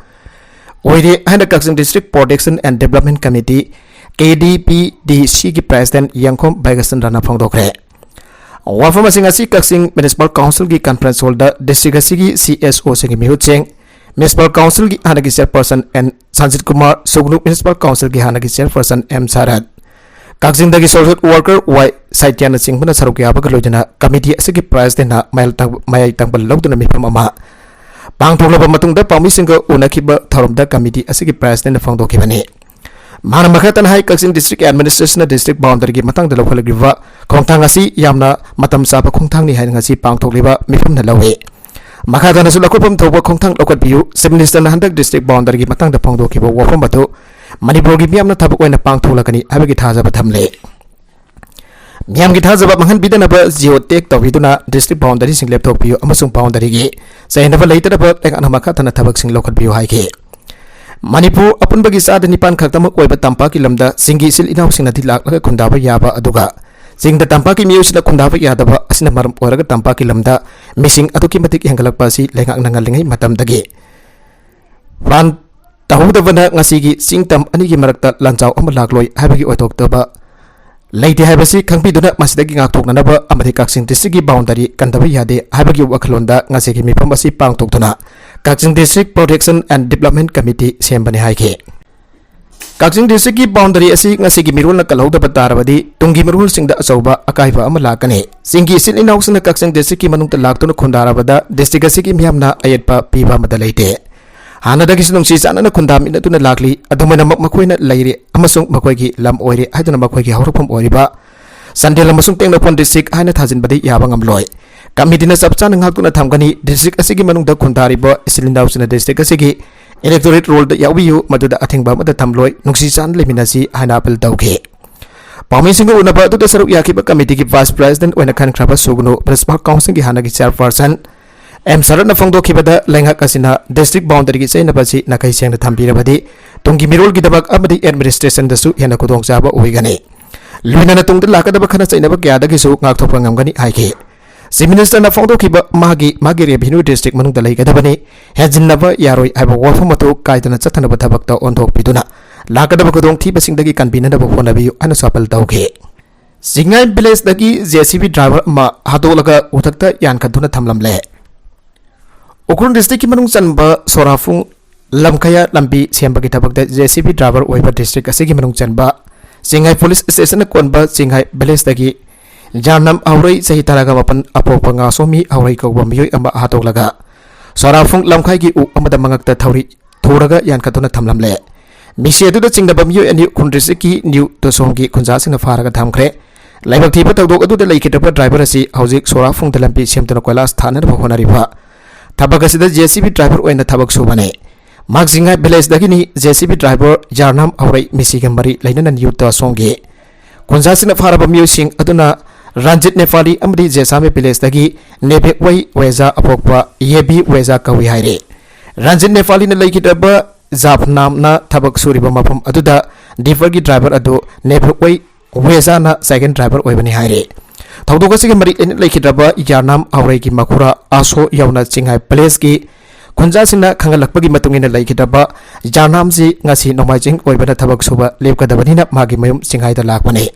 ꯑꯣꯏꯔꯦ ꯍꯥꯏꯅ ꯀꯛꯆꯤꯡ District Protection and Development Committee, ꯀꯦ ꯗꯤ ꯄꯤ ꯗꯤ ꯁꯤꯒꯤ President ꯌꯦꯡꯈꯣꯝ ꯕꯩꯒꯆꯟꯗ꯭ꯔꯅ ꯐꯣꯡꯗꯣꯛꯈ꯭ꯔꯦ꯫ ꯋꯥꯐꯝ ꯑꯁꯤꯡ ꯑꯁꯤ ꯀꯛꯆꯤꯡ Municipal Councilꯒꯤ Conference Hallꯗ district ꯑꯁꯤꯒꯤ ꯁꯤ ꯑꯦꯁ ꯑꯣꯁꯤꯡꯒꯤ ꯃꯤꯍꯨꯠꯁꯤꯡ, Municipal Councilꯒꯤ ꯍꯥꯟꯅꯒꯤ Chairperson ꯑꯦꯟ ꯁꯟꯖꯤꯠ ꯀꯨꯃꯥꯔ, ꯁꯨꯒꯅꯨ Municipal Councilꯒꯤ ꯍꯥꯟꯅꯒꯤ Chairperson ꯑꯦꯝ ꯁꯥꯔꯠ, ꯀꯛꯆꯤꯡꯗꯒꯤ social worker ꯋꯥꯏ ꯁꯥꯏꯇ꯭ꯌꯥꯅꯆꯤꯡꯕꯅ ꯁꯔꯨꯛ ꯌꯥꯕꯒ ꯂꯣꯏꯅꯅ committee ꯑꯁꯤꯒꯤ Presidentꯅ ꯃꯌꯥꯏ ꯇꯪ-, ꯃꯌꯥꯏ ꯇꯪꯕ ꯂꯧꯗꯨꯅ ꯃꯤꯐꯝ ꯑꯃ ꯄꯥꯡꯊꯣꯛꯂꯕ ꯃꯇꯨꯡꯗ ꯄꯥꯎꯃꯤꯁꯤꯡꯒ ꯎꯅꯈꯤꯕ ꯊꯧꯔꯝꯗ committee ꯑꯁꯤꯒꯤ Presidentꯅ ꯐꯣꯡꯗꯣꯛꯈꯤꯕꯅꯤ꯫ ꯃꯍꯥꯛꯅ ꯃꯈꯥ ꯇꯥꯅ ꯍꯥꯏ, ꯀꯛꯆꯤꯡ District Administrationꯅ district boundaryꯒꯤ ꯃꯇꯥꯡꯗ ꯂꯧꯈꯠꯂꯛꯂꯤꯕ ꯈꯣꯡꯊꯥꯡ ꯑꯁꯤ ꯌꯥꯝꯅ ꯃꯇꯝ ꯆꯥꯕ ꯈꯣꯡꯊꯥꯡꯅꯤ ꯍꯥꯏꯅ ꯉꯁꯤ ꯄꯥꯡꯊꯣꯛꯂꯤꯕ ꯃꯤꯐꯝꯅ ꯂꯧꯏ꯫ ꯃꯈꯥ ꯇꯥꯅꯁꯨ ꯂꯧꯈꯠꯐꯝ ꯊꯣꯛꯄ ꯈꯣꯡꯊꯥꯡ ꯂꯧꯈꯠꯄꯤꯌꯨ꯫ Chief Ministerꯅ ꯍꯟꯗꯛ district boundaryꯒꯤ ꯃꯇꯥꯡꯗ ꯐꯣꯡꯗꯣꯛꯈꯤꯕ ꯋꯥꯐꯝ ꯑꯗꯨ ꯃꯅꯤꯄꯨꯔꯒꯤ ꯃꯤꯌꯥꯝꯅ ꯊꯕꯛ ꯑꯣꯏꯅ ꯄꯥꯡꯊꯣꯛꯂꯛꯀꯅꯤ ꯍꯥꯏꯕꯒꯤ ꯊꯥꯖꯕ ꯊꯝꯂꯤ꯫ ꯃꯤꯌꯥꯝꯒꯤ ꯊꯥꯖꯕ ꯃꯥꯡꯍꯟꯕꯤꯗꯅꯕ geo tag ꯇꯧꯕꯤꯗꯨꯅ district boundaryꯁꯤꯡ ꯂꯦꯞꯊꯣꯛꯄꯤꯌꯨ ꯑꯃꯁꯨꯡ boundaryꯒꯤ ꯆꯌꯦꯠꯅꯕ ꯂꯩꯇꯅꯕ ꯂꯩꯉꯥꯛꯅ ꯃꯈꯥ ꯇꯥꯅ ꯊꯕꯛꯁꯤꯡ ꯂꯧꯈꯠꯄꯤꯌꯨ ꯍꯥꯏꯈꯤ꯫ ꯃꯅꯤꯄꯨꯔ ꯑꯄꯨꯟꯕꯒꯤ ꯆꯥꯗ ꯅꯤꯄꯥꯟ ꯈꯛꯇꯃꯛ ꯑꯣꯏꯕ ꯇꯝꯄꯥꯛꯀꯤ ꯂꯝꯗ ꯆꯤꯡꯒꯤ ꯏꯆꯤꯜ ꯏꯅꯥꯎꯁꯤꯡꯅꯗꯤ ꯂꯥꯛꯂꯒ ꯈꯨꯟꯗꯥꯕ ꯌꯥꯕ, ꯑꯗꯨꯒ ꯆꯤꯡꯗ ꯇꯝꯄꯥꯛꯀꯤ ꯃꯤꯑꯣꯏꯁꯤꯡꯅ ꯈꯨꯟꯗꯥꯕ ꯌꯥꯗꯕ ꯑꯁꯤꯅ ꯃꯔꯝ ꯑꯣꯏꯔꯒ ꯇꯝꯄꯥꯛꯀꯤ ꯂꯝꯗ ꯃꯤꯁꯤꯡ ꯑꯗꯨꯛꯀꯤ ꯃꯇꯤꯛ ꯍꯦꯟꯒꯠꯂꯛꯄ ꯑꯁꯤ ꯂꯩꯉꯥꯛꯅ ꯉꯜꯂꯤꯉꯩ ꯃꯇꯝꯗꯒꯤ plan ꯇꯧꯍꯧꯗꯕꯅ ꯉꯁꯤꯒꯤ ꯆꯤꯡ ꯇꯝ ꯑꯅꯤꯒꯤ ꯃꯔꯛꯇ ꯂꯥꯟꯖꯥꯎ ꯑꯃ ꯂꯥꯛꯂꯣꯏ ꯍꯥꯏꯕꯒꯤ ꯑꯣꯏꯊꯣꯛꯇꯕ ꯂꯩꯇꯦ ꯍꯥꯏꯕꯁꯤ ꯈꯪꯕꯤꯗꯨꯅ ꯃꯁꯤꯗꯒꯤ ꯉꯥꯛꯊꯣꯛꯅꯅꯕ ꯑꯃꯗꯤ ꯀꯛꯆꯤꯡ districtꯀꯤ boundary ꯀꯟꯗꯕ ꯌꯥꯗꯦ ꯍꯥꯏꯕꯒꯤ ꯋꯥꯈꯜꯂꯣꯟꯗ ꯉꯁꯤꯒꯤ ꯃꯤꯐꯝ ꯑꯁꯤ ꯄꯥꯡꯊꯣꯛꯇꯨꯅ ꯀꯛꯆꯤꯡ District Protection and Development Committee ꯁꯦꯝꯕꯅꯤ ꯍꯥꯏꯈꯤ꯫ ꯀꯛꯆꯤꯡ districtꯀꯤ boundary ꯑꯁꯤ ꯉꯁꯤꯒꯤ ꯃꯤꯔꯣꯜꯅ ꯀꯜꯍꯧꯗꯕ ꯇꯥꯔꯕꯗꯤ ꯇꯨꯡꯒꯤ ꯃꯤꯔꯣꯜꯁꯤꯡꯗ ꯑꯆꯧꯕ ꯑꯀꯥꯏꯕ ꯑꯃ ꯂꯥꯛꯀꯅꯤ꯫ ꯆꯤꯡꯒꯤ ꯏꯆꯤꯜ ꯏꯅꯥꯎꯁꯤꯡꯅ ꯀꯛꯆꯤꯡ districtꯀꯤ ꯃꯅꯨꯡꯗ ꯂꯥꯛꯇꯨꯅ ꯈꯨꯟꯗꯥꯔꯕꯗ district ꯑꯁꯤꯒꯤ ꯃꯤꯌꯥꯝꯅ ꯑꯌꯦꯠꯄ ꯄꯤꯕ ꯑꯃꯠꯇ ꯂꯩꯇꯦ꯫ ꯍꯥꯟꯅꯗꯒꯤꯁꯨ ꯅꯨꯡꯁꯤ ꯆꯥꯟꯅꯅ ꯈꯨꯟꯗꯥꯃꯤꯟꯅꯗꯨꯅ ꯂꯥꯛꯂꯤ꯫ ꯑꯗꯨꯃꯥꯏꯅꯃꯛ ꯃꯈꯣꯏꯅ ꯂꯩꯔꯤ ꯑꯃꯁꯨꯡ ꯃꯈꯣꯏꯒꯤ ꯂꯝ ꯑꯣꯏꯔꯦ ꯍꯥꯏꯗꯨꯅ ꯃꯈꯣꯏꯒꯤ ꯍꯧꯔꯛꯐꯝ ꯑꯣꯏꯔꯤꯕ ꯆꯥꯟꯗꯦꯜ ꯑꯃꯁꯨꯡ ꯇꯦꯡꯅꯧꯄꯜ district ꯍꯥꯏꯅ ꯊꯥꯖꯤꯟꯕꯗꯤ ꯌꯥꯕ ꯉꯝꯂꯣꯏ꯫ Committeeꯅ ꯆꯞ ꯆꯥꯅ ꯉꯥꯛꯇꯨꯅ ꯊꯝꯒꯅꯤ꯫ District ꯑꯁꯤꯒꯤ ꯃꯅꯨꯡꯗ ꯈꯨꯟꯗꯥꯔꯤꯕ ꯏꯆꯤꯜ ꯏꯅꯥꯎꯁꯤꯡꯅ district ꯑꯁꯤꯒꯤ electorate rollꯗ ꯌꯥꯎꯕꯤꯌꯨ, ꯃꯗꯨꯗ ꯑꯊꯤꯡꯕ ꯑꯃꯠꯇ ꯊꯝꯂꯣꯏ꯫ ꯅꯨꯡꯁꯤ ꯆꯥꯟꯅ ꯂꯩꯃꯤꯟꯅꯁꯤ ꯍꯥꯏꯅ appeal ꯇꯧꯈꯤ꯫ ꯄꯥꯎꯃꯤꯁꯤꯡꯒ ꯎꯅꯕ ꯑꯗꯨꯗ ꯁꯔꯨꯛ ꯌꯥꯈꯤꯕ committeeꯒꯤ Vice President ꯑꯣꯏꯅ ꯈꯟꯈ꯭ꯔꯕ ꯁꯨꯒꯅꯨ Municipal Councilꯒꯤ ꯍꯥꯟꯅꯒꯤ Chairperson ꯑꯦꯝ ꯁꯔꯠꯅ ꯐꯣꯡꯗꯣꯛꯈꯤꯕꯗ, ꯂꯩꯉꯥꯛ ꯑꯁꯤꯅ district boundaryꯒꯤ ꯆꯌꯦꯠꯅꯕ ꯑꯁꯤ ꯅꯥꯈꯩ ꯁꯦꯡꯅ ꯊꯝꯕꯤꯔꯕꯗꯤ ꯇꯨꯡꯒꯤ ꯃꯤꯔꯣꯜꯒꯤꯗꯃꯛ ꯑꯃꯗꯤ administrationꯗꯁꯨ ꯍꯦꯟꯅ ꯈꯨꯗꯣꯡꯆꯥꯕ ꯑꯣꯏꯒꯅꯤ꯫ ꯂꯣꯏꯅꯅ ꯇꯨꯡꯗ ꯂꯥꯛꯀꯗꯕ ꯈꯠꯅ ꯆꯩꯅꯕ ꯀꯌꯥꯗꯒꯤꯁꯨ ꯉꯥꯛꯊꯣꯛꯄ ꯉꯝꯒꯅꯤ ꯍꯥꯏꯈꯤ꯫ Chief Minister ꯅ ꯐꯣꯡꯗꯣꯛꯈꯤꯕ ꯃꯥꯒꯤ, ꯃꯥꯒꯤ revenue district ꯃꯅꯨꯡꯗ ꯂꯩꯒꯗꯕꯅꯤ, ꯍꯦꯟꯖꯤꯟꯅꯕ ꯌꯥꯔꯣꯏ ꯍꯥꯏꯕ ꯋꯥꯐꯝ ꯑꯗꯨ ꯀꯥꯏꯗꯅ ꯆꯠꯊꯅꯕ ꯊꯕꯛꯇ ꯑꯣꯟꯊꯣꯛꯄꯤꯗꯨꯅ ꯂꯥꯛꯀꯗꯕ ꯈꯨꯗꯣꯡꯊꯤꯕꯁꯤꯡꯗꯒꯤ ꯀꯟꯕꯤꯅꯅꯕ ꯍꯣꯠꯅꯕꯤꯌꯨ ꯍꯥꯏꯅꯁꯨ appeal ꯇꯧꯈꯤ꯫ ꯆꯤꯡꯉꯥꯏ village ꯗꯒꯤ J C B driver ꯑꯃ ꯍꯥꯠꯇꯣꯛꯂꯒ ꯎꯊꯛꯇ ꯌꯥꯟꯈꯠꯇꯨꯅ ꯊꯝꯂꯝꯂꯦ꯫ ꯎꯈ꯭ꯔꯨꯜ district ꯀꯤ ꯃꯅꯨꯡ ꯆꯟꯕ ꯁꯣꯔꯥꯐꯨꯡ ꯂꯝꯈꯥꯏꯗ ꯂꯝꯕꯤ ꯁꯦꯝꯕꯒꯤ ꯊꯕꯛꯇ J C B driver ꯑꯣꯏꯕ district ꯑꯁꯤꯒꯤ ꯃꯅꯨꯡ ꯆꯟꯕ ꯆꯤꯡꯉꯥꯏ police station ꯅ ꯀꯣꯟꯕ ꯆꯤꯡꯉꯥꯏ village ꯗꯒꯤ ꯖꯥꯔꯅꯥꯝ ꯍꯥꯎꯔꯩ, ꯆꯍꯤ ꯇꯔꯥꯒ ꯃꯥꯄꯟ, ꯑꯄꯣꯛꯄ ꯉꯥꯁꯣꯃꯤ ꯍꯥꯎꯔꯩ ꯀꯧꯕ ꯃꯤꯑꯣꯏ ꯑꯃ ꯍꯥꯠꯇꯣꯛꯂꯒ ꯁꯣꯔꯥꯐꯨꯡ ꯂꯝꯈꯥꯏꯒꯤ ꯎ ꯑꯃꯗ ꯃꯉꯛꯇ ꯊꯧꯔꯤ ꯊꯨꯔꯒ ꯌꯥꯟꯈꯠꯇꯨꯅ ꯊꯝꯂꯝꯂꯦ꯫ ꯃꯤꯁꯤ ꯑꯗꯨꯗ ꯆꯤꯡꯅꯕ ꯃꯤꯑꯣꯏ ꯑꯅꯤ ꯎꯈ꯭ꯔꯨꯜ district ꯀꯤ ꯅ꯭ꯌꯨ ꯇꯣꯁꯣꯝꯒꯤ ꯈꯨꯟꯖꯥꯁꯤꯡꯅ ꯐꯥꯔꯒ ꯊꯝꯈ꯭ꯔꯦ꯫ ꯂꯥꯏꯕꯛ ꯊꯤꯕ ꯊꯧꯗꯣꯛ ꯑꯗꯨꯗ ꯂꯩꯈꯤꯗ꯭ꯔꯕ driver ꯑꯁꯤ ꯍꯧꯖꯤꯛ ꯁꯣꯔꯥꯐꯨꯡꯗ ꯂꯝꯕꯤ ꯁꯦꯝꯗꯨꯅ ꯀꯣꯏꯂꯥꯁ ꯊꯥꯅꯅꯕ ꯍꯣꯠꯅꯔꯤꯕ ꯊꯕꯛ ꯑꯁꯤꯗ J C B driver ꯑꯣꯏꯅ ꯊꯕꯛ ꯁꯨꯕꯅꯤ꯫ ꯃꯍꯥꯛ Chingai village ꯗꯒꯤꯅꯤ꯫ J C B driver ꯖꯥꯔꯅꯥꯝ ꯍꯥꯎꯔꯩ ꯃꯤꯁꯤꯒ ꯃꯔꯤ ꯂꯩꯅꯅ ꯅ꯭ꯌꯨ ꯇꯣꯁꯣꯝꯒꯤ ꯈꯨꯟꯖꯥꯁꯤꯡꯅ ꯐꯥꯔꯕ ꯃꯤꯑꯣꯏꯁꯤꯡ ꯑꯗꯨꯅ ꯔꯟꯖꯤꯠ ꯅꯦꯄꯥꯂꯤ ꯑꯃꯗꯤ ꯖꯦꯁꯥꯃꯤ village ꯗꯒꯤ ꯅꯦꯕꯦꯛꯋꯩ ꯋꯦꯖꯥ, ꯑꯄꯣꯛꯄ ꯌꯦꯕꯤ ꯋꯦꯖꯥ ꯀꯧꯏ ꯍꯥꯏꯔꯤ꯫ ꯔꯟꯖꯤꯠ ꯅꯦꯄꯥꯂꯤꯅ ꯂꯩꯈꯤꯗ꯭ꯔꯕ ꯖꯥꯐꯅꯥꯝꯅ ꯊꯕꯛ ꯁꯨꯔꯤꯕ ꯃꯐꯝ ꯑꯗꯨꯗ driver ꯒꯤ driver ꯑꯗꯨ ꯅꯦꯕꯦꯛꯋꯩ ꯋꯦꯖꯥꯅ second driver ꯑꯣꯏꯕꯅꯤ ꯍꯥꯏꯔꯤ꯫ ꯊꯧꯗꯣꯛ ꯑꯁꯤꯒꯤ ꯃꯔꯤ ꯂꯩꯅ ꯂꯩꯈꯤꯗ꯭ꯔꯕ ꯌꯥꯔꯅꯥꯝ ꯍꯥꯎꯔꯩꯒꯤ ꯃꯈꯨꯔꯥ ꯑꯥꯁꯣ ꯌꯥꯎꯅ ꯆꯤꯡꯉꯥꯏ village ꯀꯤ ꯈꯨꯟꯖꯥꯁꯤꯡꯅ ꯈꯪꯍꯜꯂꯛꯄꯒꯤ ꯃꯇꯨꯡ ꯏꯟꯅ ꯂꯩꯈꯤꯗ꯭ꯔꯕ ꯖꯥꯔꯅꯥꯝꯁꯤ ꯉꯁꯤ ꯅꯣꯡꯃꯥꯏꯖꯤꯡ ꯑꯣꯏꯕꯅ ꯊꯕꯛ ꯁꯨꯕ ꯂꯦꯞꯀꯗꯕꯅꯤꯅ ꯃꯥꯒꯤ ꯃꯌꯨꯝ ꯆꯤꯡꯉꯥꯏꯗ ꯂꯥꯛꯄꯅꯤ꯫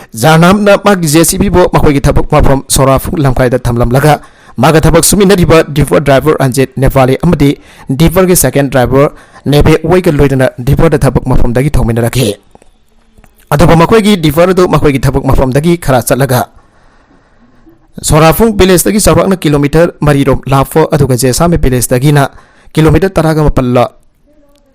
ꯖꯥꯔꯅꯥꯝꯅ ꯃꯥꯒꯤ J C B ꯕꯨ ꯃꯈꯣꯏꯒꯤ ꯊꯕꯛ ꯃꯐꯝ ꯁꯣꯔꯥꯐꯨꯡ ꯂꯝꯈꯥꯏꯗ ꯊꯝꯂꯝꯂꯒ ꯃꯥꯒ ꯊꯕꯛ ꯁꯨꯃꯤꯟꯅꯔꯤꯕ ꯗꯤꯐꯔ driver ꯔꯟꯖꯤꯠ ꯅꯦꯄꯥꯂꯤ ꯑꯃꯗꯤ ꯗꯤꯐꯔꯒꯤ second driver ꯅꯦꯕꯦꯛꯋꯩꯒ ꯂꯣꯏꯅꯅ ꯗꯤꯐꯔꯗ ꯊꯕꯛ ꯃꯐꯝꯗꯒꯤ ꯊꯧꯃꯤꯟꯅꯔꯛꯈꯤ꯫ ꯑꯗꯨꯕꯨ ꯃꯈꯣꯏꯒꯤ ꯗꯤꯐꯔ ꯑꯗꯨ ꯃꯈꯣꯏꯒꯤ ꯊꯕꯛ ꯃꯐꯝꯗꯒꯤ ꯈꯔ ꯆꯠꯂꯒ ꯁꯣꯔꯥꯐꯨꯡ village ꯇꯒꯤ ꯆꯥꯎꯔꯥꯛꯅ kilometre ꯃꯔꯤꯔꯣꯝ ꯂꯥꯞꯄ, ꯑꯗꯨꯒ ꯖꯦꯁꯥꯃꯤ village ꯇꯒꯤꯅ kilometre ꯇꯔꯥꯒ ꯃꯥꯄꯜ ꯂ-,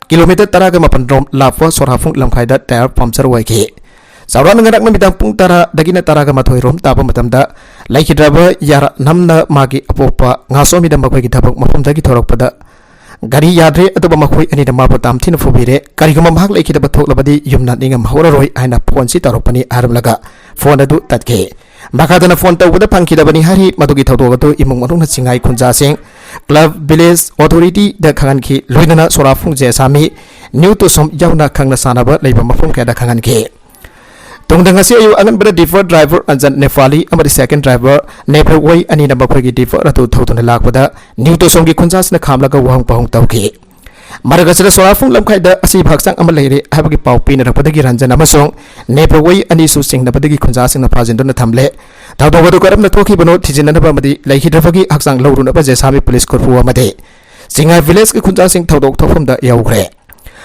kilometre ꯇꯔꯥꯒ ꯃꯥꯄꯜ ꯔꯣꯝ ꯂꯥꯞꯄ ꯁꯣꯔꯥꯐꯨꯡ ꯂꯝꯈꯥꯏꯗ tyre puncture ꯑꯣꯏꯈꯤ꯫ ꯆꯥꯎꯔꯥꯛꯅ ꯉꯔꯥꯡ ꯅꯨꯃꯤꯗꯥꯡ ꯄꯨꯡ ꯇꯔꯥꯗꯒꯤꯅ ꯇꯔꯥꯒ ꯃꯥꯊꯣꯏ ꯔꯣꯝ ꯇꯥꯕ ꯃꯇꯝꯗ ꯂꯩꯈꯤꯗ꯭ꯔꯕ ꯌꯥꯔꯅꯥꯝꯅ ꯃꯥꯒꯤ ꯑꯄꯣꯛꯄ ꯉꯥꯁꯣꯃꯤꯗ ꯃꯈꯣꯏꯒꯤ ꯊꯕꯛ ꯃꯐꯝꯗꯒꯤ ꯊꯣꯔꯛꯄꯗ ꯒꯥꯔꯤ ꯌꯥꯗ꯭ꯔꯦ, ꯑꯗꯨꯕꯨ ꯃꯈꯣꯏ ꯑꯅꯤꯅ ꯃꯥꯕꯨ ꯇꯥꯝꯊꯤꯅ ꯐꯨꯕꯤꯔꯦ꯫ ꯀꯔꯤꯒꯨꯝꯕ ꯃꯍꯥꯛ ꯂꯩꯈꯤꯗꯕ ꯊꯣꯛꯂꯕꯗꯤ ꯌꯨꯝꯅ ꯅꯤꯡꯉꯝꯍꯧꯔꯔꯣꯏ ꯍꯥꯏꯅ phone ꯁꯤ ꯇꯧꯔꯛꯄꯅꯤ ꯍꯥꯏꯔꯝꯂꯒ phone ꯑꯗꯨ ꯇꯠꯈꯤ꯫ ꯃꯈꯥ ꯇꯥꯅ phone ꯇꯧꯕꯗ ꯐꯪꯈꯤꯗꯕꯅꯤ ꯍꯥꯏꯔꯤ꯫ ꯃꯗꯨꯒꯤ ꯊꯧꯗꯣꯛ ꯑꯗꯨ ꯏꯃꯨꯡ ꯃꯅꯨꯡꯅ ꯆꯤꯡꯉꯥꯏ ꯈꯨꯟꯖꯥꯁꯤꯡ club village authority ꯗ ꯈꯪꯍꯟꯈꯤ꯫ ꯂꯣꯏꯅꯅ ꯁꯣꯔꯥꯐꯨꯡ ꯖꯦꯁꯥꯃꯤ, ꯅ꯭ꯌꯨ ꯇꯣꯁꯣꯝ ꯌꯥꯎꯅ ꯈꯪꯅ ꯆꯥꯟꯅꯕ ꯂꯩꯕ ꯃꯐꯝ ꯀꯌꯥꯗ ꯈꯪꯍꯟꯈꯤ꯫ ꯅꯨꯡꯊꯪ ꯑꯁꯤ ꯑꯌꯨꯛ ꯑꯉꯟꯕꯗ ꯗꯤꯐꯔ ꯗ꯭ꯔꯥꯏꯚꯔ ꯑꯟꯖꯟ ꯅꯦꯐꯥꯂꯤ ꯑꯃꯗꯤ ꯁꯦꯀꯦꯟ ꯗ꯭ꯔꯥꯏꯚꯔ ꯅꯦꯐꯔ ꯋꯣꯏ ꯑꯅꯤꯅ ꯃꯈꯣꯏꯒꯤ ꯗꯤꯐꯔ ꯑꯗꯨ ꯊꯧꯗꯨꯅ ꯂꯥꯛꯄꯗ ꯅ꯭ꯌꯨ ꯇꯣꯁꯣꯡꯒꯤ ꯈꯨꯟꯖꯥꯁꯤꯡꯅ ꯈꯥꯝꯂꯒ ꯋꯥꯍꯪ ꯄꯥꯎꯍꯪ ꯇꯧꯈꯤ꯫ ꯃꯔꯛ ꯑꯁꯤꯗ ꯁꯣꯂꯥꯐꯨꯡ ꯂꯝꯈꯥꯏꯗ ꯑꯁꯤꯕ ꯍꯛꯆꯥꯡ ꯑꯃ ꯂꯩꯔꯦ ꯍꯥꯏꯕꯒꯤ ꯄꯥꯎ ꯄꯤꯅꯔꯛꯄꯗꯒꯤ ꯔꯟꯖꯟ ꯑꯃꯁꯨꯡ ꯅꯦꯐꯔ ꯋꯣꯏ ꯑꯅꯤꯁꯨ ꯆꯤꯡꯅꯕꯗꯒꯤ ꯈꯨꯟꯖꯥꯁꯤꯡꯅ ꯐꯥꯖꯤꯟꯗꯨꯅ ꯊꯝꯂꯦ꯫ ꯊꯧꯗꯣꯛ ꯑꯗꯨ ꯀꯔꯝꯅ ꯊꯣꯛꯈꯤꯕꯅꯣ ꯊꯤꯖꯤꯟꯅꯅꯕ ꯑꯃꯗꯤ ꯂꯩꯈꯤꯗ꯭ꯔꯕꯒꯤ ꯍꯛꯆꯥꯡ ꯂꯧꯔꯨꯅꯕ ꯖꯦꯁꯥꯃꯤ ꯄꯨꯂꯤꯁ ꯈꯨꯔꯄꯨ ꯑꯃꯗꯤ ꯆꯤꯡꯉꯥꯏ ꯚꯤꯂꯦꯖꯀꯤ ꯈꯨꯟꯖꯥꯁꯤꯡ ꯊꯧꯗꯣꯛ ꯊꯣꯛꯐꯝꯗ ꯌꯧꯈ꯭ꯔꯦ꯫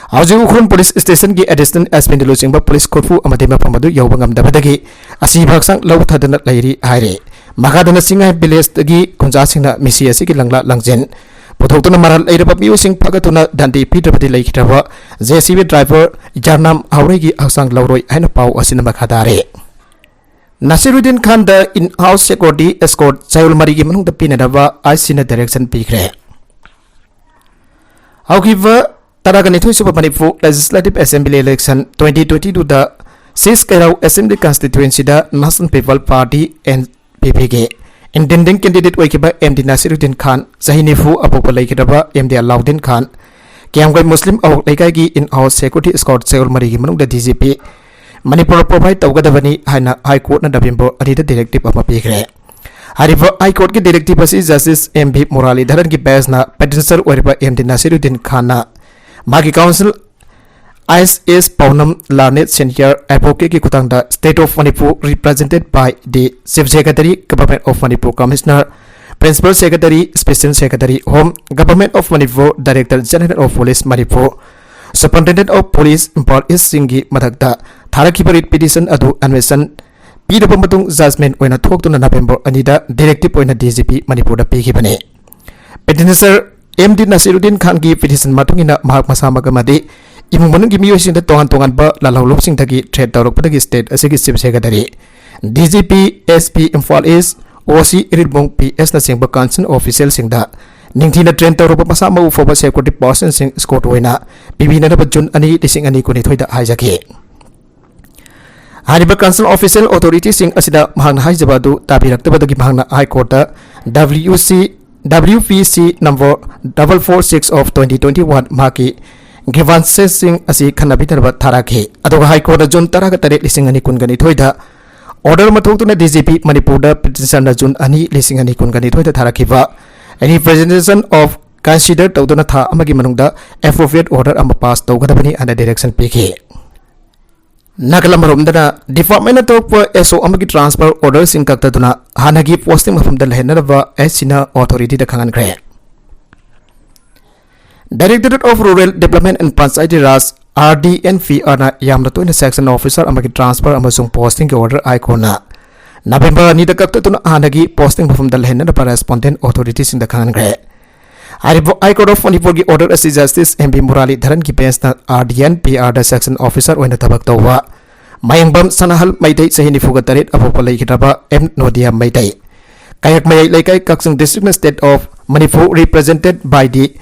ꯍꯧꯖꯤꯛ ꯎꯈ꯭ꯔꯨꯜ ꯄꯨꯂꯤꯁ ꯁ꯭ꯇꯦꯁꯟꯒꯤ ꯑꯦꯗꯤꯁꯅꯦꯜ ꯑꯦꯁ ꯄꯤꯅ ꯂꯨꯆꯤꯡꯕ ꯄꯨꯂꯤꯁ ꯈꯨꯔꯄꯨ ꯑꯃꯗꯤ ꯃꯐꯝ ꯑꯗꯨ ꯌꯧꯕ ꯉꯝꯗꯕꯗꯒꯤ ꯑꯁꯤꯕ ꯍꯛꯆꯥꯡ ꯂꯧꯊꯗꯨꯅ ꯂꯩꯔꯤ ꯍꯥꯏꯔꯤ꯫ ꯃꯈꯥꯗꯅ ꯆꯤꯡꯉꯥꯏ ꯚꯤꯂꯦꯖꯇꯒꯤ ꯈꯨꯟꯖꯥꯁꯤꯡꯅ ꯃꯤꯁꯤ ꯑꯁꯤꯒꯤ ꯂꯪꯂꯥ ꯂꯪꯖꯦꯟ ꯄꯨꯊꯣꯛꯇꯨꯅ ꯃꯔꯥꯜ ꯂꯩꯔꯕ ꯃꯤꯑꯣꯏꯁꯤꯡ ꯐꯥꯒꯠꯇꯨꯅ ꯗꯟꯗꯤ ꯄꯤꯗ꯭ꯔꯕꯗꯤ ꯂꯩꯈꯤꯗ꯭ꯔꯕ ꯖꯦ ꯁꯤ ꯕꯤ ꯗ꯭ꯔꯥꯏꯚꯔ ꯌꯥꯔꯅꯥꯝ ꯍꯥꯎꯔꯩꯒꯤ ꯍꯛꯆꯥꯡ ꯂꯧꯔꯣꯏ ꯍꯥꯏꯅ ꯄꯥꯎ ꯑꯁꯤꯅ ꯃꯈꯥ ꯇꯥꯔꯦ꯫ ꯅꯥꯁꯤꯔꯨꯗꯤꯟ ꯈꯥꯟꯗ ꯏꯟ ꯍꯥꯎꯁ ꯁꯦꯀ꯭ꯌꯨꯔꯤꯇꯤ ꯑꯦꯁꯀꯣꯔꯠ ꯆꯌꯣꯜ ꯃꯔꯤꯒꯤ ꯃꯅꯨꯡꯗ ꯄꯤꯅꯅꯕ ꯑꯥꯏ ꯁꯤꯅ ꯗꯥꯏꯔꯦꯛꯁꯟ ꯄꯤꯈ꯭ꯔꯦ꯫ ꯍꯧꯈꯤꯕ ꯇꯔꯥꯒ ꯅꯤꯊꯣꯏ ꯁꯨꯕ Manipur legislative assembly election twenty twenty ꯇꯨꯗ ꯁꯤꯁ ꯀꯩꯔꯥꯎ ꯑꯦꯁꯦꯝꯕ꯭ꯂꯤ ꯀꯟꯁꯇꯤꯇ꯭ꯋꯦꯟꯁꯤꯗ national people party, N P ꯄꯤꯒꯤ ꯏꯟꯗꯤꯄꯦꯟꯗꯦꯟꯠ ꯀꯦꯟꯗꯤꯗꯦꯠ ꯑꯣꯏꯈꯤꯕ ꯑꯦꯝ ꯗꯤ ꯅꯥꯁꯤꯔꯨꯗꯤꯟ ꯈꯥꯟ, ꯆꯍꯤ ꯅꯤꯐꯨ ꯑꯄꯣꯛꯄ ꯂꯩꯈꯤꯗ꯭ꯔꯕ ꯑꯦꯝ ꯗꯤ ꯑꯂꯥꯎꯗꯤꯟ ꯈꯥꯟ, ꯀꯤꯌꯥꯝꯒꯩ ꯃꯨꯁꯂꯤꯝ ꯑꯋꯥꯡ ꯂꯩꯀꯥꯏꯒꯤ ꯏꯟ ꯍꯥꯎꯁ ꯁꯦꯀ꯭ꯌꯨꯔꯤꯇꯤ ꯑꯦꯁꯀꯣꯔꯠ ꯆꯌꯣꯜ ꯃꯔꯤꯒꯤ ꯃꯅꯨꯡꯗ ꯗꯤ ꯖꯤ ꯄꯤ ꯃꯅꯤꯄꯨꯔ ꯄ꯭ꯔꯣꯚꯥꯏꯗ ꯇꯧꯒꯗꯕꯅꯤ ꯍꯥꯏꯅ ꯍꯥꯏ ꯀꯣꯔꯠꯅ ꯅꯕꯦꯝꯕꯔ ꯑꯅꯤꯗ ꯗꯤꯔꯦꯛꯇꯤꯚ ꯑꯃ ꯄꯤꯈ꯭ꯔꯦ꯫ ꯍꯥꯏꯔꯤꯕ ꯍꯥꯏ ꯀꯣꯔꯠꯀꯤ ꯗꯤꯔꯦꯛꯇꯤꯚ ꯑꯁꯤ ꯖꯁꯇꯤꯁ ꯑꯦꯝ ꯚꯤ ꯃꯨꯔꯥꯂꯤꯙꯔꯟꯒꯤ ꯕꯦꯟꯆꯅ ꯄꯦꯇꯤꯁꯅꯔ ꯑꯣꯏꯔꯤꯕ ꯑꯦꯝ ꯗꯤ ꯅꯥꯁꯤꯔꯨꯗꯤꯟ ꯈꯥꯟꯅ ꯃꯥꯒꯤ ꯀꯥꯎꯟꯁꯤꯜ ꯑꯥꯏ ꯑꯦꯁ ꯄꯥꯎꯅꯝ ꯂꯥꯔꯅꯦꯗ ꯁꯦꯅꯤꯌꯔ ꯑꯦꯗꯚꯣꯀꯦꯠꯀꯤ ꯈꯨꯠꯊꯥꯡꯗ State of Manipur represented by the Chief Secretary, Government of Manipur Commissioner, Principal Secretary, Special Secretary Home, Government of Manipur, Director General of Police Manipur, Superintendent of Police Imphal East ꯁꯤꯡꯒꯤ ꯃꯊꯛꯇ ꯊꯥꯔꯛꯈꯤꯕ read petition ꯑꯗꯨ admission ꯄꯤꯔꯕ ꯃꯇꯨꯡ ꯖꯖꯃꯦꯟ ꯑꯣꯏꯅ ꯊꯣꯛꯇꯨꯅ November ꯑꯅꯤꯗ directive ꯑꯣꯏꯅ ꯗꯤ G ꯄꯤ ꯃꯅꯤꯄꯨꯔꯗ ꯄꯤꯈꯤꯕꯅꯤ꯫ ꯄꯦꯇꯤꯁꯅꯔ ꯑꯦꯝ ꯗꯤ ꯅꯥꯁꯤꯔꯨꯗꯤꯟ ꯈꯥꯟꯒꯤ ꯄꯤꯇꯤꯁꯟ ꯃꯇꯨꯡ ꯏꯟꯅ ꯃꯍꯥꯛ ꯃꯁꯥꯃꯛ ꯑꯃꯗꯤ ꯏꯃꯨꯡ ꯃꯅꯨꯡꯒꯤ ꯃꯤꯑꯣꯏꯁꯤꯡꯗ ꯇꯣꯉꯥꯟ ꯇꯣꯉꯥꯟꯕ ꯂꯥꯜꯍꯧꯂꯨꯞꯁꯤꯡꯗꯒꯤ ꯊ꯭ꯔꯦꯠ ꯇꯧꯔꯛꯄꯗꯒꯤ ꯁ꯭ꯇꯦꯠ ꯑꯁꯤꯒꯤ chief secretary, D G P, S P Imphal east, O C Irilbung ꯄꯤ ꯑꯦꯁꯅꯆꯤꯡꯕ ꯀꯟꯁꯔꯟ ꯑꯣꯐꯤꯁꯤꯌꯦꯜꯁꯤꯡꯗ ꯅꯤꯡꯊꯤꯅ ꯇ꯭ꯔꯦꯟ ꯇꯧꯔꯕ ꯃꯁꯥ ꯃꯎ ꯐꯕ ꯁꯦꯀ꯭ꯌꯨꯔꯤꯇꯤ ꯄꯥꯔꯁꯟꯁꯤꯡ ꯏꯁꯀꯣꯔꯠ ꯑꯣꯏꯅ ꯄꯤꯕꯤꯅꯅꯕ ꯖꯨꯟ ꯑꯅꯤ, ꯂꯤꯁꯤꯡ ꯑꯅꯤ ꯀꯨꯟꯅꯤꯊꯣꯏꯗ ꯍꯥꯏꯖꯈꯤ꯫ ꯍꯥꯏꯔꯤꯕ ꯀꯟꯁꯔꯟ ꯑꯣꯐꯤꯁꯤꯌꯦꯜ ꯑꯣꯊꯣꯔꯤꯇꯤꯁꯤꯡ ꯑꯁꯤꯗ ꯃꯍꯥꯛꯅ ꯍꯥꯏꯖꯕ ꯑꯗꯨ ꯇꯥꯕꯤꯔꯛꯇꯕꯗꯒꯤ ꯃꯍꯥꯛꯅ ꯍꯥꯏ ꯀꯣꯔꯠꯇ ꯗꯕ꯭ꯂꯤꯎ ꯁꯤ, ꯗꯕ꯭ꯂꯤꯎ ꯄꯤ ꯁꯤ number double four six of twenty twenty one ꯃꯍꯥꯛꯀꯤ ꯒ꯭ꯔꯤꯚꯥꯟꯁꯦꯁꯁꯤꯡ ꯑꯁꯤ ꯈꯟꯅꯕꯤꯅꯅꯕ ꯊꯥꯔꯛꯈꯤ꯫ ꯑꯗꯨꯒ ꯍꯥꯏ ꯀꯣꯔꯠꯅ ꯖꯨꯟ ꯇꯔꯥꯒ ꯇꯔꯦꯠ, ꯂꯤꯁꯤꯡ ꯑꯅꯤ ꯀꯨꯟꯒ ꯅꯤꯊꯣꯏꯗ order ꯑꯃ ꯊꯣꯛꯇꯨꯅ D G P ꯃꯅꯤꯄꯨꯔꯗ petitionꯅ ꯖꯨꯟ ꯑꯅꯤ, ꯂꯤꯁꯤꯡ ꯑꯅꯤ ꯀꯨꯟꯒ ꯅꯤꯊꯣꯏꯗ ꯊꯥꯔꯛꯈꯤꯕ any presentation of consider ꯇꯧꯗꯨꯅ ꯊꯥ ꯑꯃꯒꯤ ꯃꯅꯨꯡꯗ appropriate order ꯑꯃ pass ꯇꯧꯒꯗꯕꯅꯤ ꯍꯥꯏꯅ direction ꯄꯤꯈꯤ꯫ ꯅꯥꯀꯜ ꯑꯃꯔꯣꯝꯗꯅ departmentꯅ ꯊꯣꯛꯄ S O ꯑꯃꯒꯤ transfer orderꯁꯤꯡ ꯀꯛꯊꯗꯨꯅ ꯍꯥꯟꯅꯒꯤ posting ꯃꯐꯝꯗ ꯂꯩꯍꯟꯅꯕ S Cꯅ authorityꯗ ꯈꯪꯍꯟꯈ꯭ꯔꯦ꯫ Directorate of Rural Development and Panchayati Raj, R D N P R ꯅ ꯌꯥꯝꯅ ꯇꯣꯏꯅ section officer ꯑꯃꯒꯤ transfer ꯑꯃꯁꯨꯡ postingꯒꯤ order ꯍꯥꯏ ꯀꯣꯔꯠꯅ ꯅꯕꯦꯝꯕꯔ ꯑꯅꯤꯗ ꯀꯛꯊꯠꯇꯨꯅ ꯍꯥꯟꯅꯒꯤ posting ꯃꯐꯝꯗ ꯂꯩꯍꯟꯅꯕ respondent authorityꯁꯤꯡꯗ ꯈꯪꯍꯟꯈ꯭ꯔꯦ꯫ ꯍꯥꯏꯔꯤꯕ High Court of ꯃꯅꯤꯄꯨꯔꯒꯤ order ꯑꯁꯤ Justice M B ꯃꯨꯔꯥꯂꯤꯙꯔꯟꯒꯤ benchꯅ R D N P Rꯗ section officer ꯑꯣꯏꯅ ꯊꯕꯛ ꯇꯧꯕ ꯃꯌꯦꯡꯕꯝ ꯁꯅꯥꯍꯜ ꯃꯩꯇꯩ, ꯆꯍꯤ ꯅꯤꯐꯨꯒ ꯇꯔꯦꯠ, ꯑꯄꯣꯛꯄ ꯂꯩꯈꯤꯗ꯭ꯔꯕ M ꯅꯣꯗꯤꯌꯥ ꯃꯩꯇꯩ, ꯀꯌꯥꯛꯃꯌꯥꯏ ꯂꯩꯀꯥꯏ, ꯀꯛꯆꯤꯡ district, state of Manipur, represented by the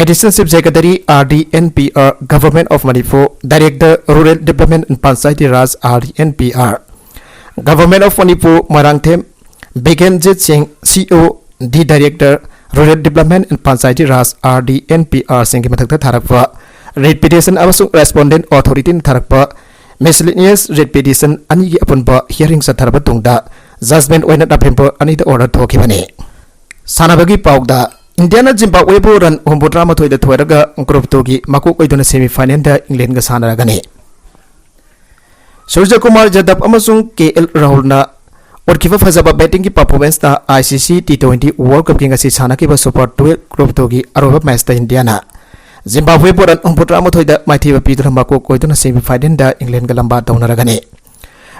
Additional Secretary R D N P R, Government of Manipur, Director Rural Development and Panchayati Raj R D N P R, Government of Manipur, Moirangthem ꯕꯤꯒꯦꯟꯖꯤꯠ ꯁꯤꯡ, C O D, Director Rural Development and Panchayati Raj R D N P R ꯁꯤꯡꯒꯤ ꯃꯊꯛꯇ ꯊꯥꯔꯛꯄ writ petition ꯑꯃꯁꯨꯡ respondent authorityꯅ ꯊꯥꯔꯛꯄ miscellaneous writ petition ꯑꯅꯤꯒꯤ ꯑꯄꯨꯟꯕ hearing ꯆꯠꯊꯔꯕ ꯇꯨꯡꯗ judgment ꯑꯣꯏꯅ ꯅꯕꯦꯝꯕꯔ ꯑꯅꯤꯗ order ꯊꯣꯛꯈꯤꯕꯅꯤ꯫ ꯁꯥꯟꯅꯕꯒꯤ ꯄꯥꯎꯗ, ꯏꯟꯗꯤꯌꯥꯅ ꯖꯤꯝꯕꯥꯕꯋꯦꯕꯨ run ꯍꯨꯝꯐꯨꯇꯔꯥ ꯃꯥꯊꯣꯏꯗ ꯊꯣꯏꯔꯒ group twoꯒꯤ ꯃꯀꯣꯛ ꯑꯣꯏꯗꯨꯅ semifinalꯗ ꯏꯪꯂꯦꯟꯒ ꯁꯥꯟꯅꯔꯒꯅꯤ꯫ ꯁꯨꯔꯖ ꯀꯨꯃꯥꯔ ꯌꯥꯗꯕ ꯑꯃꯁꯨꯡ K L ꯔꯥꯍꯨꯜꯅ ꯎꯠꯈꯤꯕ ꯐꯖꯕ battingꯒꯤ performanceꯅ I C C T twenty World Cupꯀꯤ ꯉꯁꯤ ꯁꯥꯟꯅꯈꯤꯕ Super twelve group twoꯒꯤ ꯑꯔꯣꯏꯕ matchꯇ ꯏꯟꯗꯤꯌꯥꯅ ꯖꯤꯝꯕꯥꯕꯋꯦꯕꯨ run ꯍꯨꯝꯐꯨꯇꯔꯥ ꯃꯥꯊꯣꯏꯗ ꯃꯥꯏꯊꯤꯕ ꯄꯤꯗꯨꯅ ꯃꯀꯣꯛ ꯑꯣꯏꯗꯨꯅ semifinalꯗ ꯏꯪꯂꯦꯟꯒ ꯂꯝꯕꯥ ꯇꯧꯅꯔꯒꯅꯤ꯫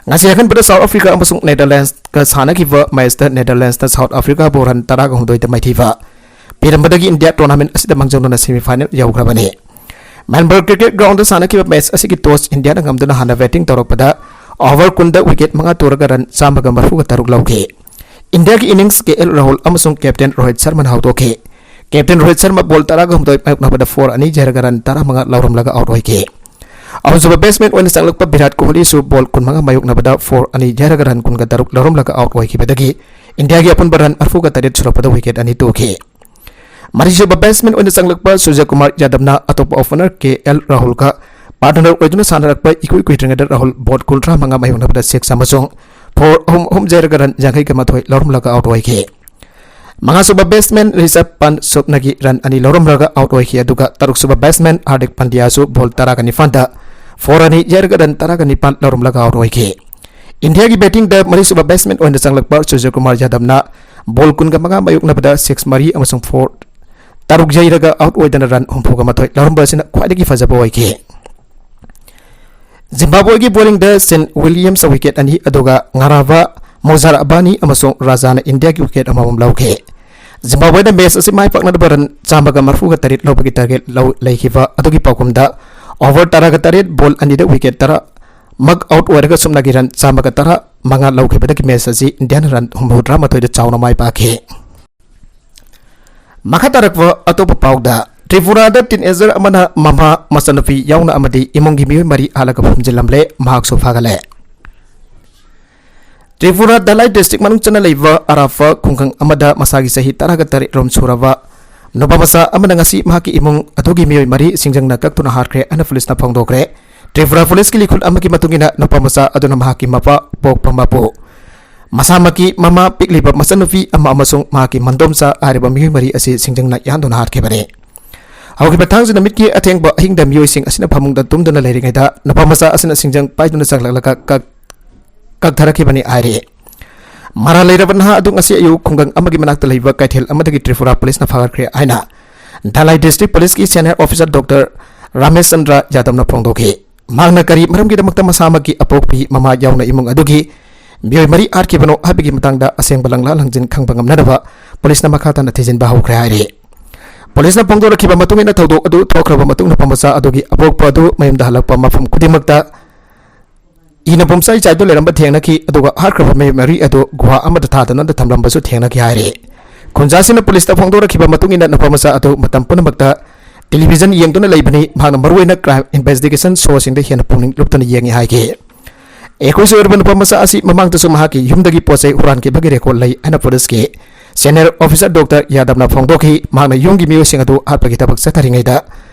ꯉꯁꯤ ꯑꯍꯟꯕꯗ South Africa ꯑꯃꯁꯨꯡ Netherlandsꯀ ꯁꯥꯟꯅꯈꯤꯕ matchꯇ Netherlandsꯅ South Africaꯕꯨ run ꯇꯔꯥꯒ ꯍꯨꯝꯗꯣꯏꯗ ꯃꯥꯏꯊꯤꯕ ꯄꯤꯔꯝꯕꯗꯒꯤ ꯏꯟꯗꯤꯌꯥ tournament ꯑꯁꯤꯗ ꯃꯥꯡꯖꯧꯅꯅ semifinal ꯌꯧꯈ꯭ꯔꯕꯅꯤ꯫ Melbourne Cricket Groundꯗ ꯁꯥꯟꯅꯈꯤꯕ match ꯑꯁꯤꯒꯤ toss ꯏꯟꯗꯤꯌꯥꯅ ꯉꯝꯗꯨꯅ ꯍꯥꯟꯅ batting ꯇꯧꯔꯛꯄꯗ over ꯀꯨꯟꯗ wicket ꯃꯉꯥ ꯇꯨꯔꯒ run ꯆꯥꯝꯃꯒ ꯃꯔꯤꯐꯨꯒ ꯇꯔꯨꯛ ꯂꯧꯈꯤ꯫ ꯏꯟꯗꯤꯌꯥꯒꯤ innings K L ꯔꯥꯍꯨꯜ ꯑꯃꯁꯨꯡ captain ꯔꯣꯍꯤꯠ ꯁꯔꯃꯅ ꯍꯧꯗꯣꯛꯈꯤ꯫ Captain ꯔꯣꯍꯤꯠ ꯁꯔꯃ ball ꯇꯔꯥꯒ ꯍꯨꯝꯗꯣꯏ ꯃꯥꯌꯣꯛꯅꯕꯗ four ꯑꯅꯤ ꯌꯩꯔꯒ run ꯇꯔꯥꯃꯉꯥ ꯂꯧꯔꯝꯂꯒ out ꯑꯣꯏꯈꯤ꯫ ꯑꯍꯨꯝꯁꯨꯕ batsman ꯑꯣꯏꯅ ꯆꯪꯂꯛꯄ ꯚꯤꯔꯥꯠ ꯀꯣꯍꯂꯤꯁꯨ ball ꯀꯨꯟꯃꯉꯥ ꯃꯥꯌꯣꯛꯅꯕꯗ four ꯑꯅꯤ ꯌꯩꯔꯒ run ꯀꯨꯟꯒ ꯇꯔꯨꯛ ꯂꯧꯔꯝꯂꯒ out ꯑꯣꯏꯈꯤꯕꯗꯒꯤ ꯏꯟꯗꯤꯌꯥꯒꯤ ꯑꯄꯨꯟꯕ run ꯃꯔꯤꯐꯨꯒ ꯇꯔꯦꯠ ꯁꯨꯔꯛꯄꯗ wicket ꯑꯅꯤ ꯇꯨꯈꯤ꯫ ꯃꯔꯤꯁꯨꯕ ꯕꯦꯠꯁꯃꯦꯟ ꯑꯣꯏꯅ ꯆꯪꯂꯛꯄ ꯁꯨꯔꯖ ꯀꯨꯃꯥꯔ ꯌꯥꯗꯕꯅ ꯑꯇꯣꯞꯄ ꯑꯣꯄꯅꯔ ꯀꯦ ꯑꯦꯜ ꯔꯥꯍꯨꯜꯒ ꯄꯥꯔꯠꯅꯔ ꯑꯣꯏꯗꯨꯅ ꯁꯥꯟꯅꯔꯛꯄ ꯏꯀꯨꯏ ꯀꯨꯏꯗ꯭ꯔꯤꯉꯩꯗ ꯔꯥꯍꯨꯜ ꯕꯣꯜ ꯀꯨꯟꯊ꯭ꯔꯥ ꯃꯉꯥ ꯃꯥꯌꯣꯛꯅꯕꯗ ꯁꯤꯛꯁ ꯑꯃꯁꯨꯡ ꯐꯣꯔ ꯑꯍꯨꯝ ꯑꯍꯨꯝ ꯌꯩꯔꯒ ꯔꯟ ꯌꯥꯡꯈꯩꯒ ꯃꯥꯊꯣꯏ ꯂꯧꯔꯝꯂꯒ ꯑꯥꯎꯠ ꯑꯣꯏꯈꯤ꯫ ꯃꯉꯥꯁꯨꯕ ꯕꯦꯠꯁꯃꯦꯟ ꯔꯤꯁꯕ ꯄꯟ ꯁꯨꯞꯅꯒꯤ ꯔꯟ ꯑꯅꯤ ꯂꯧꯔꯝꯂꯒ ꯑꯥꯎꯠ ꯑꯣꯏꯈꯤ, ꯑꯗꯨꯒ ꯇꯔꯨꯛꯁꯨꯕ ꯕꯦꯠꯁꯃꯦꯟ ꯍꯥꯔꯗꯤꯛ ꯄꯥꯟꯗ꯭ꯌꯥꯁꯨ ꯕꯣꯜ ꯇꯔꯥꯒ ꯅꯤꯄꯥꯟꯗ ꯐꯣꯔ ꯑꯅꯤ ꯌꯩꯔꯒ ꯔꯟ ꯇꯔꯥꯒ ꯅꯤꯄꯥꯟ ꯂꯧꯔꯝꯂꯒ ꯑꯥꯎꯠ ꯑꯣꯏꯈꯤ꯫ ꯏꯟꯗꯤꯌꯥꯒꯤ ꯕꯦꯇꯤꯡꯗ ꯃꯔꯤꯁꯨꯕ ꯕꯦꯠꯁꯃꯦꯟ ꯑꯣꯏꯅ ꯆꯪꯂꯛꯄ ꯁꯨꯔꯖ ꯀꯨꯃꯥꯔ ꯌꯥꯗꯕꯅ ꯕꯣꯜ ꯀꯨꯟꯒ ꯃꯉꯥ ꯃꯥꯌꯣꯛꯅꯕꯗ ꯁꯤꯛꯁ ꯃꯔꯤ ꯑꯃꯁꯨꯡ ꯐꯣꯔ ꯇꯔꯨꯛ ꯌꯩꯔꯒ ꯑꯥꯎꯠ ꯑꯣꯏꯗꯅ ꯔꯟ ꯍꯨꯝꯐꯨꯒ ꯃꯥꯊꯣꯏ ꯂꯧꯔꯝꯕ ꯑꯁꯤꯅ ꯈ꯭ꯋꯥꯏꯗꯒꯤ ꯐꯖꯕ ꯑꯣꯏꯈꯤ꯫ ꯖꯤꯝꯕꯥꯕ꯭ꯋꯦꯒꯤ ꯕꯣꯂꯤꯡꯗ ꯁꯦꯟ ꯋꯤꯂꯤꯌꯝꯁ ꯋꯤꯀꯦꯠ ꯑꯅꯤ, ꯑꯗꯨꯒ ꯉꯥꯔꯥꯕ ꯃꯣꯖꯥꯔ ꯑꯕꯥꯅꯤ ꯑꯃꯁꯨꯡ ꯔꯥꯖꯥꯅ ꯏꯟꯗꯤꯌꯥꯒꯤ ꯋꯤꯀꯦꯠ ꯑꯃꯃꯝ ꯂꯧꯈꯤ꯫ ꯖꯤꯝꯕꯥꯕ꯭ꯋꯦꯅ ꯃꯦꯆ ꯑꯁꯤ ꯃꯥꯏ ꯄꯥꯛꯅꯅꯕ ꯔꯟ ꯆꯥꯝꯃꯒ ꯃꯔꯐꯨꯒ ꯇꯔꯦꯠ ꯂꯧꯕꯒꯤ ꯇꯥꯔꯒꯦꯠ ꯂꯧ-, ꯂꯩꯈꯤꯕ ꯑꯗꯨꯒꯤ ꯄꯥꯎꯈꯨꯝꯗ ꯑꯣꯚꯔ ꯇꯔꯥꯒ ꯇꯔꯦꯠ, ꯕꯣꯜ ꯑꯅꯤꯗ ꯋꯤꯀꯦꯠ ꯇꯔꯥ ꯃꯛ ꯑꯥꯎꯠ ꯑꯣꯏꯔꯒ ꯁꯨꯞꯅꯒꯤ ꯔꯟ ꯆꯥꯝꯃꯒ ꯇꯔꯥ ꯃꯉꯥ ꯂꯧꯈꯤꯕꯗꯒꯤ ꯃꯦꯆ ꯑꯁꯤ ꯏꯟꯗꯤꯌꯥꯅ ꯔꯟ ꯍꯨꯝꯐꯨꯇꯔꯥ ꯃꯥꯊꯣꯏꯗ ꯆꯥꯎꯅ ꯃꯥꯏ ꯄꯥꯛꯈꯤ꯫ ꯃꯈꯥ ꯇꯥꯔꯛꯄ ꯑꯇꯣꯞꯄ ꯄꯥꯎꯗ, ꯇ꯭ꯔꯤꯄꯨꯔꯥꯗ ꯇꯤꯟ ꯑꯦꯖꯔ ꯑꯃꯅ ꯃꯃꯥ, ꯃꯆꯟꯅꯨꯄꯤ ꯌꯥꯎꯅ ꯑꯃꯗꯤ ꯏꯃꯨꯡꯒꯤ ꯃꯤꯑꯣꯏ ꯃꯔꯤ ꯍꯥꯠꯂꯒ ꯐꯨꯝꯖꯤꯜꯂꯝꯂꯦ, ꯃꯍꯥꯛꯁꯨ ꯐꯥꯒꯠꯂꯦ꯫ ꯇ꯭ꯔꯤꯄꯨꯔꯥ ꯙꯂꯥꯏ ꯗꯤꯁꯇ꯭ꯔꯤꯛ ꯃꯅꯨꯡ ꯆꯟꯅ ꯂꯩꯕ ꯑꯔꯥꯐ ꯈꯨꯡꯒꯪ ꯑꯃꯗ ꯃꯁꯥꯒꯤ ꯆꯍꯤ ꯇꯔꯥꯒ ꯇꯔꯦꯠ ꯔꯣꯝ ꯁꯨꯔꯕ ꯅꯨꯄꯥ ꯃꯆꯥ ꯑꯃꯅ ꯉꯁꯤ ꯃꯍꯥꯛꯀꯤ ꯏꯃꯨꯡ ꯑꯗꯨꯒꯤ ꯃꯤꯑꯣꯏ ꯃꯔꯤ ꯁꯤꯡꯖꯪꯅ ꯀꯛꯇꯨꯅ ꯍꯥꯠꯈ꯭ꯔꯦ ꯍꯥꯏꯅ ꯄꯨꯂꯤꯁꯅ ꯐꯣꯡꯗꯣꯛꯈ꯭ꯔꯦ꯫ ꯇ꯭ꯔꯤꯄꯨꯔꯥ ꯄꯨꯂꯤꯁꯀꯤ ꯂꯤꯈꯨꯜ ꯑꯃꯒꯤ ꯃꯇꯨꯡ ꯏꯟꯅ, ꯅꯨꯄꯥ ꯃꯆꯥ ꯑꯗꯨꯅ ꯃꯍꯥꯛꯀꯤ ꯃꯄꯥ ꯄꯣꯛꯄ ꯃꯄꯨ, ꯃꯁꯥꯃꯛꯀꯤ ꯃꯃꯥ, ꯄꯤꯛꯂꯤꯕ ꯃꯆꯟꯅꯨꯄꯤ ꯑꯃ ꯑꯃꯁꯨꯡ ꯃꯍꯥꯛꯀꯤ ꯃꯟꯗꯣꯝꯆꯥ ꯍꯥꯏꯔꯤꯕ ꯃꯤꯑꯣꯏ ꯃꯔꯤ ꯑꯁꯤ ꯁꯤꯡꯖꯪꯅ ꯌꯥꯟꯗꯨꯅ ꯍꯥꯠꯈꯤꯕꯅꯤ꯫ ꯍꯧꯈꯤꯕ ꯊꯥꯡꯖ ꯅꯨꯃꯤꯠꯀꯤ ꯑꯊꯦꯡꯕ ꯑꯍꯤꯡꯗ ꯃꯤꯑꯣꯏꯁꯤꯡ ꯑꯁꯤꯅ ꯐꯃꯨꯡꯗ ꯇꯨꯝꯗꯨꯅ ꯂꯩꯔꯤꯉꯩꯗ ꯅꯨꯄꯥ ꯃꯆꯥ ꯑꯁꯤꯅ ꯁꯤꯡꯖꯪ ꯄꯥꯏꯗꯨꯅ ꯆꯪꯂꯛꯂꯒ ꯀꯛ-, ꯀꯛꯊꯔꯛꯈꯤꯕꯅꯤ ꯍꯥꯏꯔꯤ꯫ ꯃꯔꯥꯜ ꯂꯩꯔꯕ ꯅꯍꯥ ꯑꯗꯨ ꯉꯁꯤ ꯑꯌꯨꯛ ꯈꯨꯡꯒꯪ ꯑꯃꯒꯤ ꯃꯅꯥꯛꯇ ꯂꯩꯕ ꯀꯩꯊꯦꯜ ꯑꯃꯗꯒꯤ ꯇ꯭ꯔꯤꯄꯨꯔꯥ ꯄꯨꯂꯤꯁꯅ ꯐꯥꯒꯠꯈ꯭ꯔꯦ ꯍꯥꯏꯅ ꯙꯂꯥꯏ ꯗꯤꯁꯇ꯭ꯔꯤꯛ ꯄꯨꯂꯤꯁꯀꯤ senior officer doctor Ramesh Chandra ꯌꯥꯗꯕꯅ ꯐꯣꯡꯗꯣꯛꯈꯤ꯫ ꯃꯍꯥꯛꯅ ꯀꯔꯤ ꯃꯔꯝꯒꯤꯗꯃꯛꯇ ꯃꯁꯥꯃꯛꯀꯤ ꯑꯄꯣꯛꯄꯤ ꯃꯃꯥ ꯌꯥꯎꯅ ꯏꯃꯨꯡ ꯑꯗꯨꯒꯤ ꯃꯤꯑꯣꯏ ꯃꯔꯤ ꯍꯥꯠꯈꯤꯕꯅꯣ ꯍꯥꯏꯕꯒꯤ ꯃꯇꯥꯡꯗ ꯑꯁꯦꯡꯕ ꯂꯪꯂꯥ ꯂꯪꯖꯤꯟ ꯈꯪꯕ ꯉꯝꯅꯅꯕ ꯄꯨꯂꯤꯁꯅ ꯃꯈꯥ ꯇꯥꯅ ꯊꯤꯖꯤꯟꯕ ꯍꯧꯈ꯭ꯔꯦ ꯍꯥꯏꯔꯤ꯫ ꯄꯨꯂꯤꯁꯅ ꯐꯣꯡꯗꯣꯔꯛꯈꯤꯕ ꯃꯇꯨꯡ ꯏꯟꯅ, ꯊꯧꯗꯣꯛ ꯑꯗꯨ ꯊꯣꯛꯈ꯭ꯔꯕ ꯃꯇꯨꯡ ꯅꯨꯄꯥ ꯃꯆꯥ ꯑꯗꯨꯒꯤ ꯑꯄꯣꯛꯄ ꯑꯗꯨ ꯃꯌꯨꯝꯗ ꯍꯜꯂꯛꯄ ꯃꯐꯝ ꯈꯨꯗꯤꯡꯃꯛꯇ ꯏꯅ ꯄꯨꯝꯁꯥꯏ ꯆꯥꯏꯗꯨꯅ ꯂꯩꯔꯝꯕ ꯊꯦꯡꯅꯈꯤ, ꯑꯗꯨꯒ ꯍꯥꯠꯈ꯭ꯔꯕ ꯃꯤꯑꯣꯏ ꯃꯔꯤ ꯑꯗꯨ ꯒꯨꯍꯥ ꯑꯃꯗ ꯊꯥꯗꯨꯅ ꯊꯝꯂꯝꯕꯁꯨ ꯊꯦꯡꯅꯈꯤ ꯍꯥꯏꯔꯤ꯫ ꯈꯨꯟꯖꯥꯁꯤꯡꯅ ꯄꯨꯂꯤꯁꯇ ꯐꯣꯡꯗꯣꯔꯛꯈꯤꯕ ꯃꯇꯨꯡ ꯏꯟꯅ, ꯅꯨꯄꯥ ꯃꯆꯥ ꯑꯗꯨ ꯃꯇꯝ ꯄꯨꯝꯅꯃꯛꯇ ꯇꯦꯂꯤꯚꯤꯖꯟ ꯌꯦꯡꯗꯨꯅ ꯂꯩꯕꯅꯤ, ꯃꯍꯥꯛꯅ ꯃꯔꯨꯑꯣꯏꯅ ꯀ꯭ꯔꯥꯏꯝ ꯏꯟꯚꯦꯁꯇꯤꯒꯦꯁꯟ ꯁꯣꯁꯤꯡꯗ ꯍꯦꯟꯅ ꯄꯨꯛꯅꯤꯡ ꯂꯨꯞꯇꯨꯅ ꯌꯦꯡꯉꯤ ꯍꯥꯏꯈꯤ꯫ ꯑꯦꯀꯨꯏꯁ ꯑꯣꯏꯔꯕ ꯅꯨꯄꯥ ꯃꯆꯥ ꯑꯁꯤ ꯃꯃꯥꯡꯗꯁꯨ ꯃꯍꯥꯛꯀꯤ ꯌꯨꯝꯗꯒꯤ ꯄꯣꯠ ꯆꯩ ꯍꯨꯔꯥꯟꯈꯤꯕꯒꯤ ꯔꯦꯀꯣꯔꯗ ꯂꯩ ꯍꯥꯏꯅ ꯄꯨꯂꯤꯁꯀꯤ Senior Officer Doctor ꯌꯥꯗꯕꯅ ꯐꯣꯡꯗꯣꯛꯈꯤ, ꯃꯍꯥꯛꯅ ꯌꯨꯝꯒꯤ ꯃꯤꯑꯣꯏꯁꯤꯡ ꯑꯗꯨ ꯍꯥꯠꯄꯒꯤ ꯊꯕꯛ ꯆꯠꯊꯔꯤꯉꯩꯗ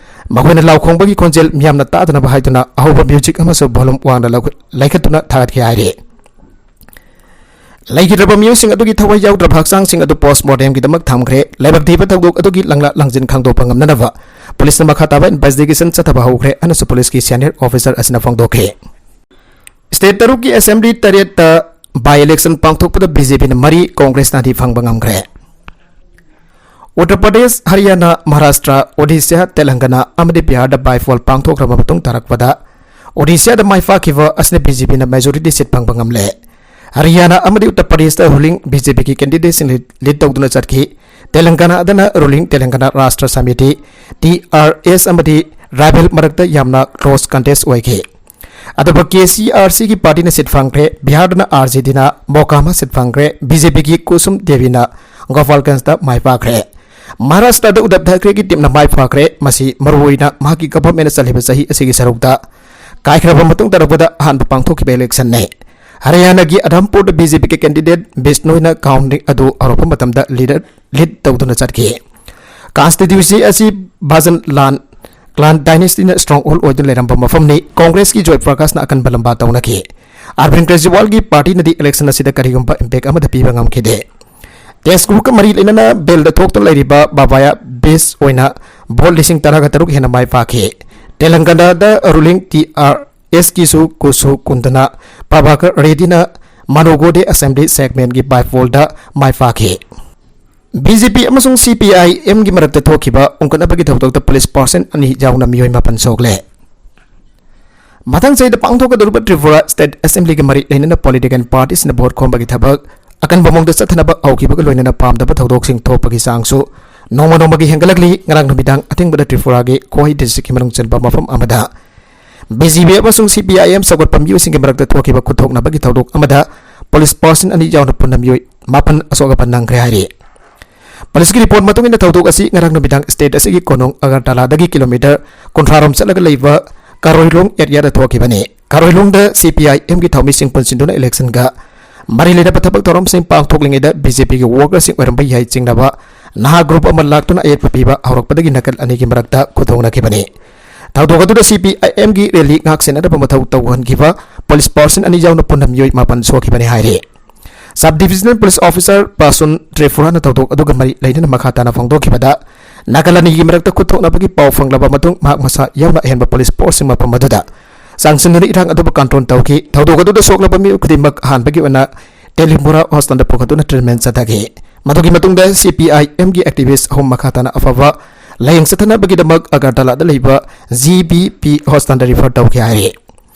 ꯃꯈꯣꯏꯅ ꯂꯥꯎ ꯈꯣꯡꯕꯒꯤ ꯈꯣꯟꯖꯦꯜ ꯃꯤꯌꯥꯝꯅ ꯇꯥꯗꯅꯕ ꯍꯥꯏꯗꯨꯅ ꯑꯍꯧꯕ ꯃ꯭ꯌꯨꯖꯤꯛ ꯑꯃꯁꯨ ꯚꯣꯂꯨꯝ ꯋꯥꯡꯅ ꯂꯧ-, ꯂꯩꯈꯠꯇꯨꯅ ꯊꯥꯒꯠꯈꯤ ꯍꯥꯏꯔꯤ꯫ ꯂꯩꯈꯤꯗ꯭ꯔꯕ ꯃꯤꯑꯣꯏꯁꯤꯡ ꯑꯗꯨꯒꯤ ꯊꯋꯥꯏ ꯌꯥꯎꯗ꯭ꯔꯕ ꯍꯛꯆꯥꯡꯁꯤꯡ ꯑꯗꯨ ꯄꯣꯁ꯭ꯠꯃꯣꯔꯇꯦꯝꯒꯤꯗꯃꯛ ꯊꯝꯈ꯭ꯔꯦ꯫ ꯂꯥꯏꯕꯛ ꯊꯤꯕ ꯊꯧꯗꯣꯛ ꯑꯗꯨꯒꯤ ꯂꯪꯂꯥ ꯂꯪꯖꯤꯟ ꯈꯪꯗꯣꯛꯄ ꯉꯝꯅꯅꯕ ꯄꯨꯂꯤꯁꯅ ꯃꯈꯥ ꯇꯥꯕ ꯏꯟꯚꯦꯁ꯭ꯇꯤꯒꯦꯁꯟ ꯆꯠꯊꯕ ꯍꯧꯈ꯭ꯔꯦ ꯍꯥꯏꯅꯁꯨ ꯄꯨꯂꯤꯁꯀꯤ ꯁꯦꯅꯤꯌꯔ ꯑꯣꯐꯤꯁꯔ ꯑꯁꯤꯅ ꯐꯣꯡꯗꯣꯛꯈꯤ꯫ ꯁ꯭ꯇꯦꯠ ꯇꯔꯨꯛꯀꯤ ꯑꯦꯁꯦꯝꯕ꯭ꯂꯤ ꯇꯔꯦꯠꯇ ꯕꯥꯏ ꯏꯂꯦꯛꯁꯟ ꯄꯥꯡꯊꯣꯛꯄꯗ ꯕꯤ ꯖꯦ ꯄꯤꯅ ꯃꯔꯤ, ꯀꯣꯡꯒ꯭ꯔꯦꯁꯅ ꯑꯅꯤ ꯐꯪꯕ ꯉꯝꯈ꯭ꯔꯦ꯫ ꯎꯠꯇꯔ ꯄ꯭ꯔꯗꯦꯁ, ꯍꯔꯤꯌꯥꯅꯥ, ꯃꯍꯥꯔꯥꯁꯇ꯭ꯔ, ꯑꯣꯗꯤꯁꯥ, ꯇꯦꯂꯪꯒꯅꯥ ꯑꯃꯗꯤ ꯕꯤꯍꯥꯔꯗ ꯕꯥꯏ ꯄꯣꯜ ꯄꯥꯡꯊꯣꯛꯈ꯭ꯔꯕ ꯃꯇꯨꯡ ꯇꯥꯔꯛꯄꯗ ꯑꯣꯗꯤꯁꯥꯗ ꯃꯥꯏ ꯄꯥꯛꯈꯤꯕ ꯑꯁꯤꯅ ꯕꯤ ꯖꯦ ꯄꯤꯅ ꯃꯦꯖꯣꯔꯤꯇꯤ ꯁꯤꯠ ꯐꯪꯕ ꯉꯝꯂꯦ꯫ ꯍꯔꯤꯌꯥꯅꯥ ꯑꯃꯗꯤ ꯎꯠꯇꯔ ꯄ꯭ꯔꯗꯦꯁꯇ ꯔꯨꯂꯤꯡ ꯕꯤ ꯖꯦ ꯄꯤꯒꯤ ꯀꯦꯟꯗꯤꯗꯦꯠꯁꯤꯡ ꯂꯤꯗ, ꯂꯤꯗ ꯇꯧꯗꯨꯅ ꯆꯠꯈꯤ꯫ ꯇꯦꯂꯪꯒꯅꯥꯗꯅ ꯔꯨꯂꯤꯡ ꯇꯦꯂꯪꯒꯅꯥ ꯔꯥꯁꯇ꯭ꯔ ꯁꯃꯤꯇꯤ, ꯇꯤ ꯑꯥꯔ ꯑꯦꯁ, ꯑꯃꯗꯤ ꯔꯥꯏꯕꯦꯜ ꯃꯔꯛꯇ ꯌꯥꯝꯅ ꯀ꯭ꯂꯣꯁ ꯀꯟꯇꯦꯁ ꯑꯣꯏꯈꯤ꯫ ꯑꯗꯨꯕꯨ ꯀꯦ ꯁꯤ ꯑꯥꯔ ꯁꯤꯒꯤ ꯄꯥꯔꯇꯤꯅ ꯁꯤꯠ ꯐꯪꯈ꯭ꯔꯦ꯫ ꯕꯤꯍꯥꯔꯗꯅ ꯑꯥꯔ ꯖꯦ ꯗꯤꯅ ꯃꯣꯀꯥ ꯑꯃ ꯁꯤꯠ ꯐꯪꯈ꯭ꯔꯦ꯫ ꯕꯤ ꯖꯦ ꯄꯤꯒꯤ ꯀꯨꯁꯨꯝ ꯗꯦꯕꯤꯅ ꯒꯣꯄꯥꯜꯒꯟꯖꯇ ꯃꯥꯏ ꯄꯥꯛꯈ꯭ꯔꯦ꯫ ꯃꯍꯥꯔꯥꯁꯇ꯭ꯔꯗ ꯎꯗꯕ ꯊꯥꯀ꯭ꯔꯦꯒꯤ ꯇꯤꯝꯅ ꯃꯥꯏ ꯄꯥꯛꯈ꯭ꯔꯦ꯫ ꯃꯁꯤ ꯃꯔꯨꯑꯣꯏꯅ ꯃꯍꯥꯛꯀꯤ ꯒꯚꯔꯟꯃꯦꯟꯠꯅ ꯆꯠꯂꯤꯕ ꯆꯍꯤ ꯑꯁꯤꯒꯤ ꯁꯔꯨꯛꯇ ꯀꯥꯏꯈ꯭ꯔꯕ ꯃꯇꯨꯡ ꯇꯥꯔꯛꯄꯗ ꯑꯍꯥꯟꯕ ꯄꯥꯡꯊꯣꯛꯈꯤꯕ ꯏꯂꯦꯛꯁꯟꯅꯤ꯫ ꯍꯔꯤꯌꯥꯅꯥꯒꯤ ꯑꯙꯝꯄꯨꯔꯗ ꯕꯤ ꯖꯦ ꯄꯤꯒꯤ ꯀꯦꯟꯗꯤꯗꯦꯠ ꯕꯤꯁꯅꯣꯏꯅ ꯀꯥꯎꯟꯇꯤꯡ ꯑꯗꯨ ꯍꯧꯔꯛꯄ ꯃꯇꯝꯗ ꯂꯤꯗ, ꯂꯤꯗ ꯇꯧꯗꯨꯅ ꯆꯠꯈꯤ꯫ ꯀꯟꯁꯇꯤꯇ꯭ꯌꯨꯟꯁꯤ ꯑꯁꯤ ꯚꯖꯟ ꯂꯥꯟ, ꯀ꯭ꯂꯥꯟ ꯗꯥꯏꯅꯦꯁꯇꯤꯅ ꯁ꯭ꯇꯔꯣꯡ ꯍꯣꯜꯗ ꯑꯣꯏꯗꯨꯅ ꯂꯩꯔꯝꯕ ꯃꯐꯝꯅꯤ꯫ ꯀꯣꯡꯒ꯭ꯔꯦꯁꯀꯤ ꯖꯣꯏ ꯄ꯭ꯔꯀꯥꯁꯅ ꯑꯀꯟꯕ ꯂꯝꯕꯥ ꯇꯧꯅꯈꯤ꯫ ꯑꯔꯕꯤꯟꯗ ꯀꯦꯖ꯭ꯔꯤꯋꯥꯜꯒꯤ ꯄꯥꯔꯇꯤꯅꯗꯤ ꯏꯂꯦꯛꯁꯟ ꯑꯁꯤꯗ ꯀꯔꯤꯒꯨꯝꯕ ꯏꯝꯄꯦꯛ ꯑꯃꯠꯇ ꯄꯤꯕ ꯉꯝꯈꯤꯗꯦ꯫ ꯇꯦꯁ ꯒ꯭ꯔꯨꯞꯀ ꯃꯔꯤ ꯂꯩꯅꯅ ꯕꯦꯜꯗ ꯊꯣꯛꯇꯨꯅ ꯂꯩꯔꯤꯕ ꯕꯥꯕꯥꯌꯥ ꯕꯤꯁ ꯑꯣꯏꯅ ꯚꯣꯠ ꯂꯤꯁꯤꯡ ꯇꯔꯥꯒ ꯇꯔꯨꯛ ꯍꯦꯟꯅ ꯃꯥꯏ ꯄꯥꯛꯈꯤ꯫ ꯇꯦꯂꯪꯒꯅꯥꯗ ruling T R ꯑꯦꯁꯀꯤꯁꯨ ꯀꯨꯁꯨ ꯀꯨꯟꯗꯅ Prabhakar ꯔꯦꯗꯤꯅ ꯃꯅꯨꯒꯣꯗꯦ assembly ꯁꯦꯒꯃꯦꯟꯠꯀꯤ ꯕꯥꯏꯄꯣꯜꯗ ꯃꯥꯏ ꯄꯥꯛꯈꯤ꯫ ꯕꯤ ꯖꯦ ꯄꯤ ꯑꯃꯁꯨꯡ ꯁꯤ ꯄꯤ ꯑꯥꯏ ꯑꯦꯝꯒꯤ ꯃꯔꯛꯇ ꯊꯣꯛꯈꯤꯕ ꯎꯪꯈꯠꯅꯕꯒꯤ ꯊꯧꯗꯣꯛꯇ ꯄꯨꯂꯤꯁ ꯄꯥꯔꯁꯟ ꯑꯅꯤ ꯌꯥꯎꯅ ꯃꯤꯑꯣꯏ ꯃꯥꯄꯟ ꯁꯣꯛꯂꯦ꯫ ꯃꯊꯪ ꯆꯍꯤꯗ ꯄꯥꯡꯊꯣꯛꯀꯗꯧꯔꯤꯕ ꯇ꯭ꯔꯤꯄꯨꯔꯥ ꯁ꯭ꯇꯦꯠ ꯑꯦꯁꯦꯝꯕ꯭ꯂꯤꯒ ꯃꯔꯤ ꯂꯩꯅꯅ ꯄꯣꯂꯤꯇꯤꯀꯦꯜ ꯄꯥꯔꯇꯤꯁꯤꯡꯅ ꯚꯣꯠ ꯈꯣꯝꯕꯒꯤ ꯊꯕꯛ ꯑꯀꯟꯕ ꯃꯑꯣꯡꯗ ꯆꯠꯊꯅꯕ ꯍꯧꯈꯤꯕꯒ ꯂꯣꯏꯅꯅ ꯄꯥꯝꯗꯕ ꯊꯧꯗꯣꯛꯁꯤꯡ ꯊꯣꯛꯄꯒꯤ ꯆꯥꯡꯁꯨ ꯅꯣꯡꯃ ꯅꯣꯡꯃꯒꯤ ꯍꯦꯟꯒꯠꯂꯛꯂꯤ꯫ ꯉꯔꯥꯡ ꯅꯨꯃꯤꯗꯥꯡ ꯑꯊꯦꯡꯕꯗ ꯇ꯭ꯔꯤꯄꯨꯔꯥꯒꯤ ꯈꯣꯍꯥꯏ ꯗꯤꯁꯇ꯭ꯔꯤꯛꯀꯤ ꯃꯅꯨꯡ ꯆꯟꯕ ꯃꯐꯝ ꯑꯃꯗ ꯕꯤ ꯖꯦ ꯄꯤ ꯑꯃꯁꯨꯡ ꯁꯤ ꯄꯤ ꯑꯥꯏ ꯑꯦꯝ ꯁꯧꯒꯠꯄ ꯃꯤꯑꯣꯏꯁꯤꯡꯒꯤ ꯃꯔꯛꯇ ꯊꯣꯛꯈꯤꯕ ꯈꯨꯠꯊꯣꯛꯅꯕꯒꯤ ꯊꯧꯗꯣꯛ ꯑꯃꯗ ꯄꯨꯂꯤꯁ ꯄꯥꯔꯁꯟ ꯑꯅꯤ ꯌꯥꯎꯅ ꯄꯨꯟꯅ ꯃꯤꯑꯣꯏ ꯃꯥꯄꯟ ꯑꯁꯣꯛ ꯑꯄꯟ ꯅꯪꯈ꯭ꯔꯦ ꯍꯥꯏꯔꯤ꯫ ꯄꯨꯂꯤꯁꯀꯤ ꯔꯤꯄꯣꯔꯠ ꯃꯇꯨꯡ ꯏꯟꯅ ꯊꯧꯗꯣꯛ ꯑꯁꯤ ꯉꯔꯥꯡ ꯅꯨꯃꯤꯗꯥꯡ ꯁ꯭ꯇꯦꯠ ꯑꯁꯤꯒꯤ ꯀꯣꯅꯨꯡ ꯑꯒꯔꯇꯥꯂꯥꯗꯒꯤ ꯀꯤꯂꯣꯃꯤꯇꯔ ꯀꯨꯟꯊ꯭ꯔꯥ ꯔꯣꯝ ꯆꯠꯂꯒ ꯂꯩꯕ ꯀꯥꯔꯣꯏꯂꯣꯡ ꯑꯦꯔꯤꯌꯥꯗ ꯊꯣꯛꯈꯤꯕꯅꯤ꯫ ꯀꯥꯔꯣꯏꯂꯣꯡꯗ ꯁꯤ ꯄꯤ ꯑꯥꯏ ꯑꯦꯝꯒꯤ ꯊꯧꯃꯤꯁꯤꯡ ꯄꯨꯟꯁꯤꯟꯗꯨꯅ ꯏꯂꯦꯛꯁꯟꯒ ꯃꯔꯤ ꯂꯩꯅꯕ ꯊꯕꯛ ꯊꯧꯔꯝꯁꯤꯡ ꯄꯥꯡꯊꯣꯛꯂꯤꯉꯩꯗ ꯕꯤ ꯖꯦ ꯄꯤꯒꯤ ꯋꯥꯔꯀꯔꯁꯤꯡ ꯑꯣꯏꯔꯝꯕ ꯌꯥꯏ ꯆꯤꯡꯅꯕ ꯅꯍꯥ ꯒ꯭ꯔꯨꯞ ꯑꯃ ꯂꯥꯛꯇꯨꯅ ꯑꯌꯦꯠꯄ ꯄꯤꯕ ꯍꯧꯔꯛꯄꯗꯒꯤ ꯅꯥꯀꯜ ꯑꯅꯤꯒꯤ ꯃꯔꯛꯇ ꯈꯨꯗꯣꯡꯅꯈꯤꯕꯅꯤ꯫ ꯊꯧꯗꯣꯛ ꯑꯗꯨꯗ ꯁꯤ ꯄꯤ ꯑꯥꯏ ꯑꯦꯝꯒꯤ ꯔꯦꯂꯤ ꯉꯥꯛ ꯁꯦꯟꯅꯅꯕ ꯃꯊꯧ ꯇꯧꯍꯟꯈꯤꯕ ꯄꯨꯂꯤꯁ ꯄꯥꯔꯁꯟ ꯑꯅꯤ ꯌꯥꯎꯅ ꯄꯨꯟꯅ ꯃꯤꯑꯣꯏ ꯃꯥꯄꯟ ꯁꯣꯛꯈꯤꯕꯅꯤ ꯍꯥꯏꯔꯤ꯫ ꯁꯕ ꯗꯤꯕꯤꯖꯅꯦꯜ ꯄꯨꯂꯤꯁ ꯑꯣꯐꯤꯁꯥꯔ ꯄꯥꯁꯨꯟ ꯇ꯭ꯔꯤꯄꯨꯔꯥꯅ ꯊꯧꯗꯣꯛ ꯑꯗꯨꯒ ꯃꯔꯤ ꯂꯩꯅꯅ ꯃꯈꯥ ꯇꯥꯅ ꯐꯣꯡꯗꯣꯛꯈꯤꯕꯗ, ꯅꯥꯀꯜ ꯑꯅꯤꯒꯤ ꯃꯔꯛꯇ ꯈꯨꯠ ꯊꯣꯛꯅꯕꯒꯤ ꯄꯥꯎ ꯐꯪꯂꯕ ꯃꯇꯨꯡ ꯃꯍꯥꯛ ꯃꯁꯥ ꯌꯥꯎꯅ ꯑꯍꯦꯟꯕ ꯄꯨꯂꯤꯁ ꯐꯣꯔꯁꯁꯤꯡ ꯃꯐꯝ ꯑꯗꯨꯗ ꯆꯪꯁꯤꯟꯗꯨꯅ ꯏꯔꯥꯡ ꯑꯗꯨꯕꯨ ꯀꯟꯇ꯭ꯔꯣꯜ ꯇꯧꯈꯤ꯫ ꯊꯧꯗꯣꯛ ꯑꯗꯨꯗ ꯁꯣꯛꯂꯕ ꯃꯤꯑꯣꯏ ꯈꯨꯗꯤꯡꯃꯛ ꯑꯍꯥꯟꯕꯒꯤ ꯑꯣꯏꯅ ꯇꯦꯂꯤꯝꯕꯣꯔꯥ ꯍꯣꯁꯄꯤꯇꯥꯜꯗ ꯄꯨꯈꯠꯇꯨꯅ ꯇ꯭ꯔꯤꯠꯃꯦꯟ ꯆꯠꯊꯈꯤ꯫ ꯃꯗꯨꯒꯤ ꯃꯇꯨꯡꯗ ꯁꯤ ꯄꯤ ꯑꯥꯏ ꯑꯦꯝꯒꯤ ꯑꯦꯛꯇꯤꯚꯤꯁ ꯑꯍꯨꯝ ꯃꯈꯥ ꯇꯥꯅ ꯑꯐꯕ ꯂꯥꯌꯦꯡ ꯆꯠꯊꯅꯕꯒꯤꯗꯃꯛ ꯑꯒꯔꯇꯂꯥꯗ ꯂꯩꯕ ꯖꯤ ꯕꯤ ꯄꯤ ꯍꯣꯁꯄꯤꯇꯥꯜꯗ ꯔꯤꯐꯔ ꯇꯧꯈꯤ ꯍꯥꯏꯔꯤ꯫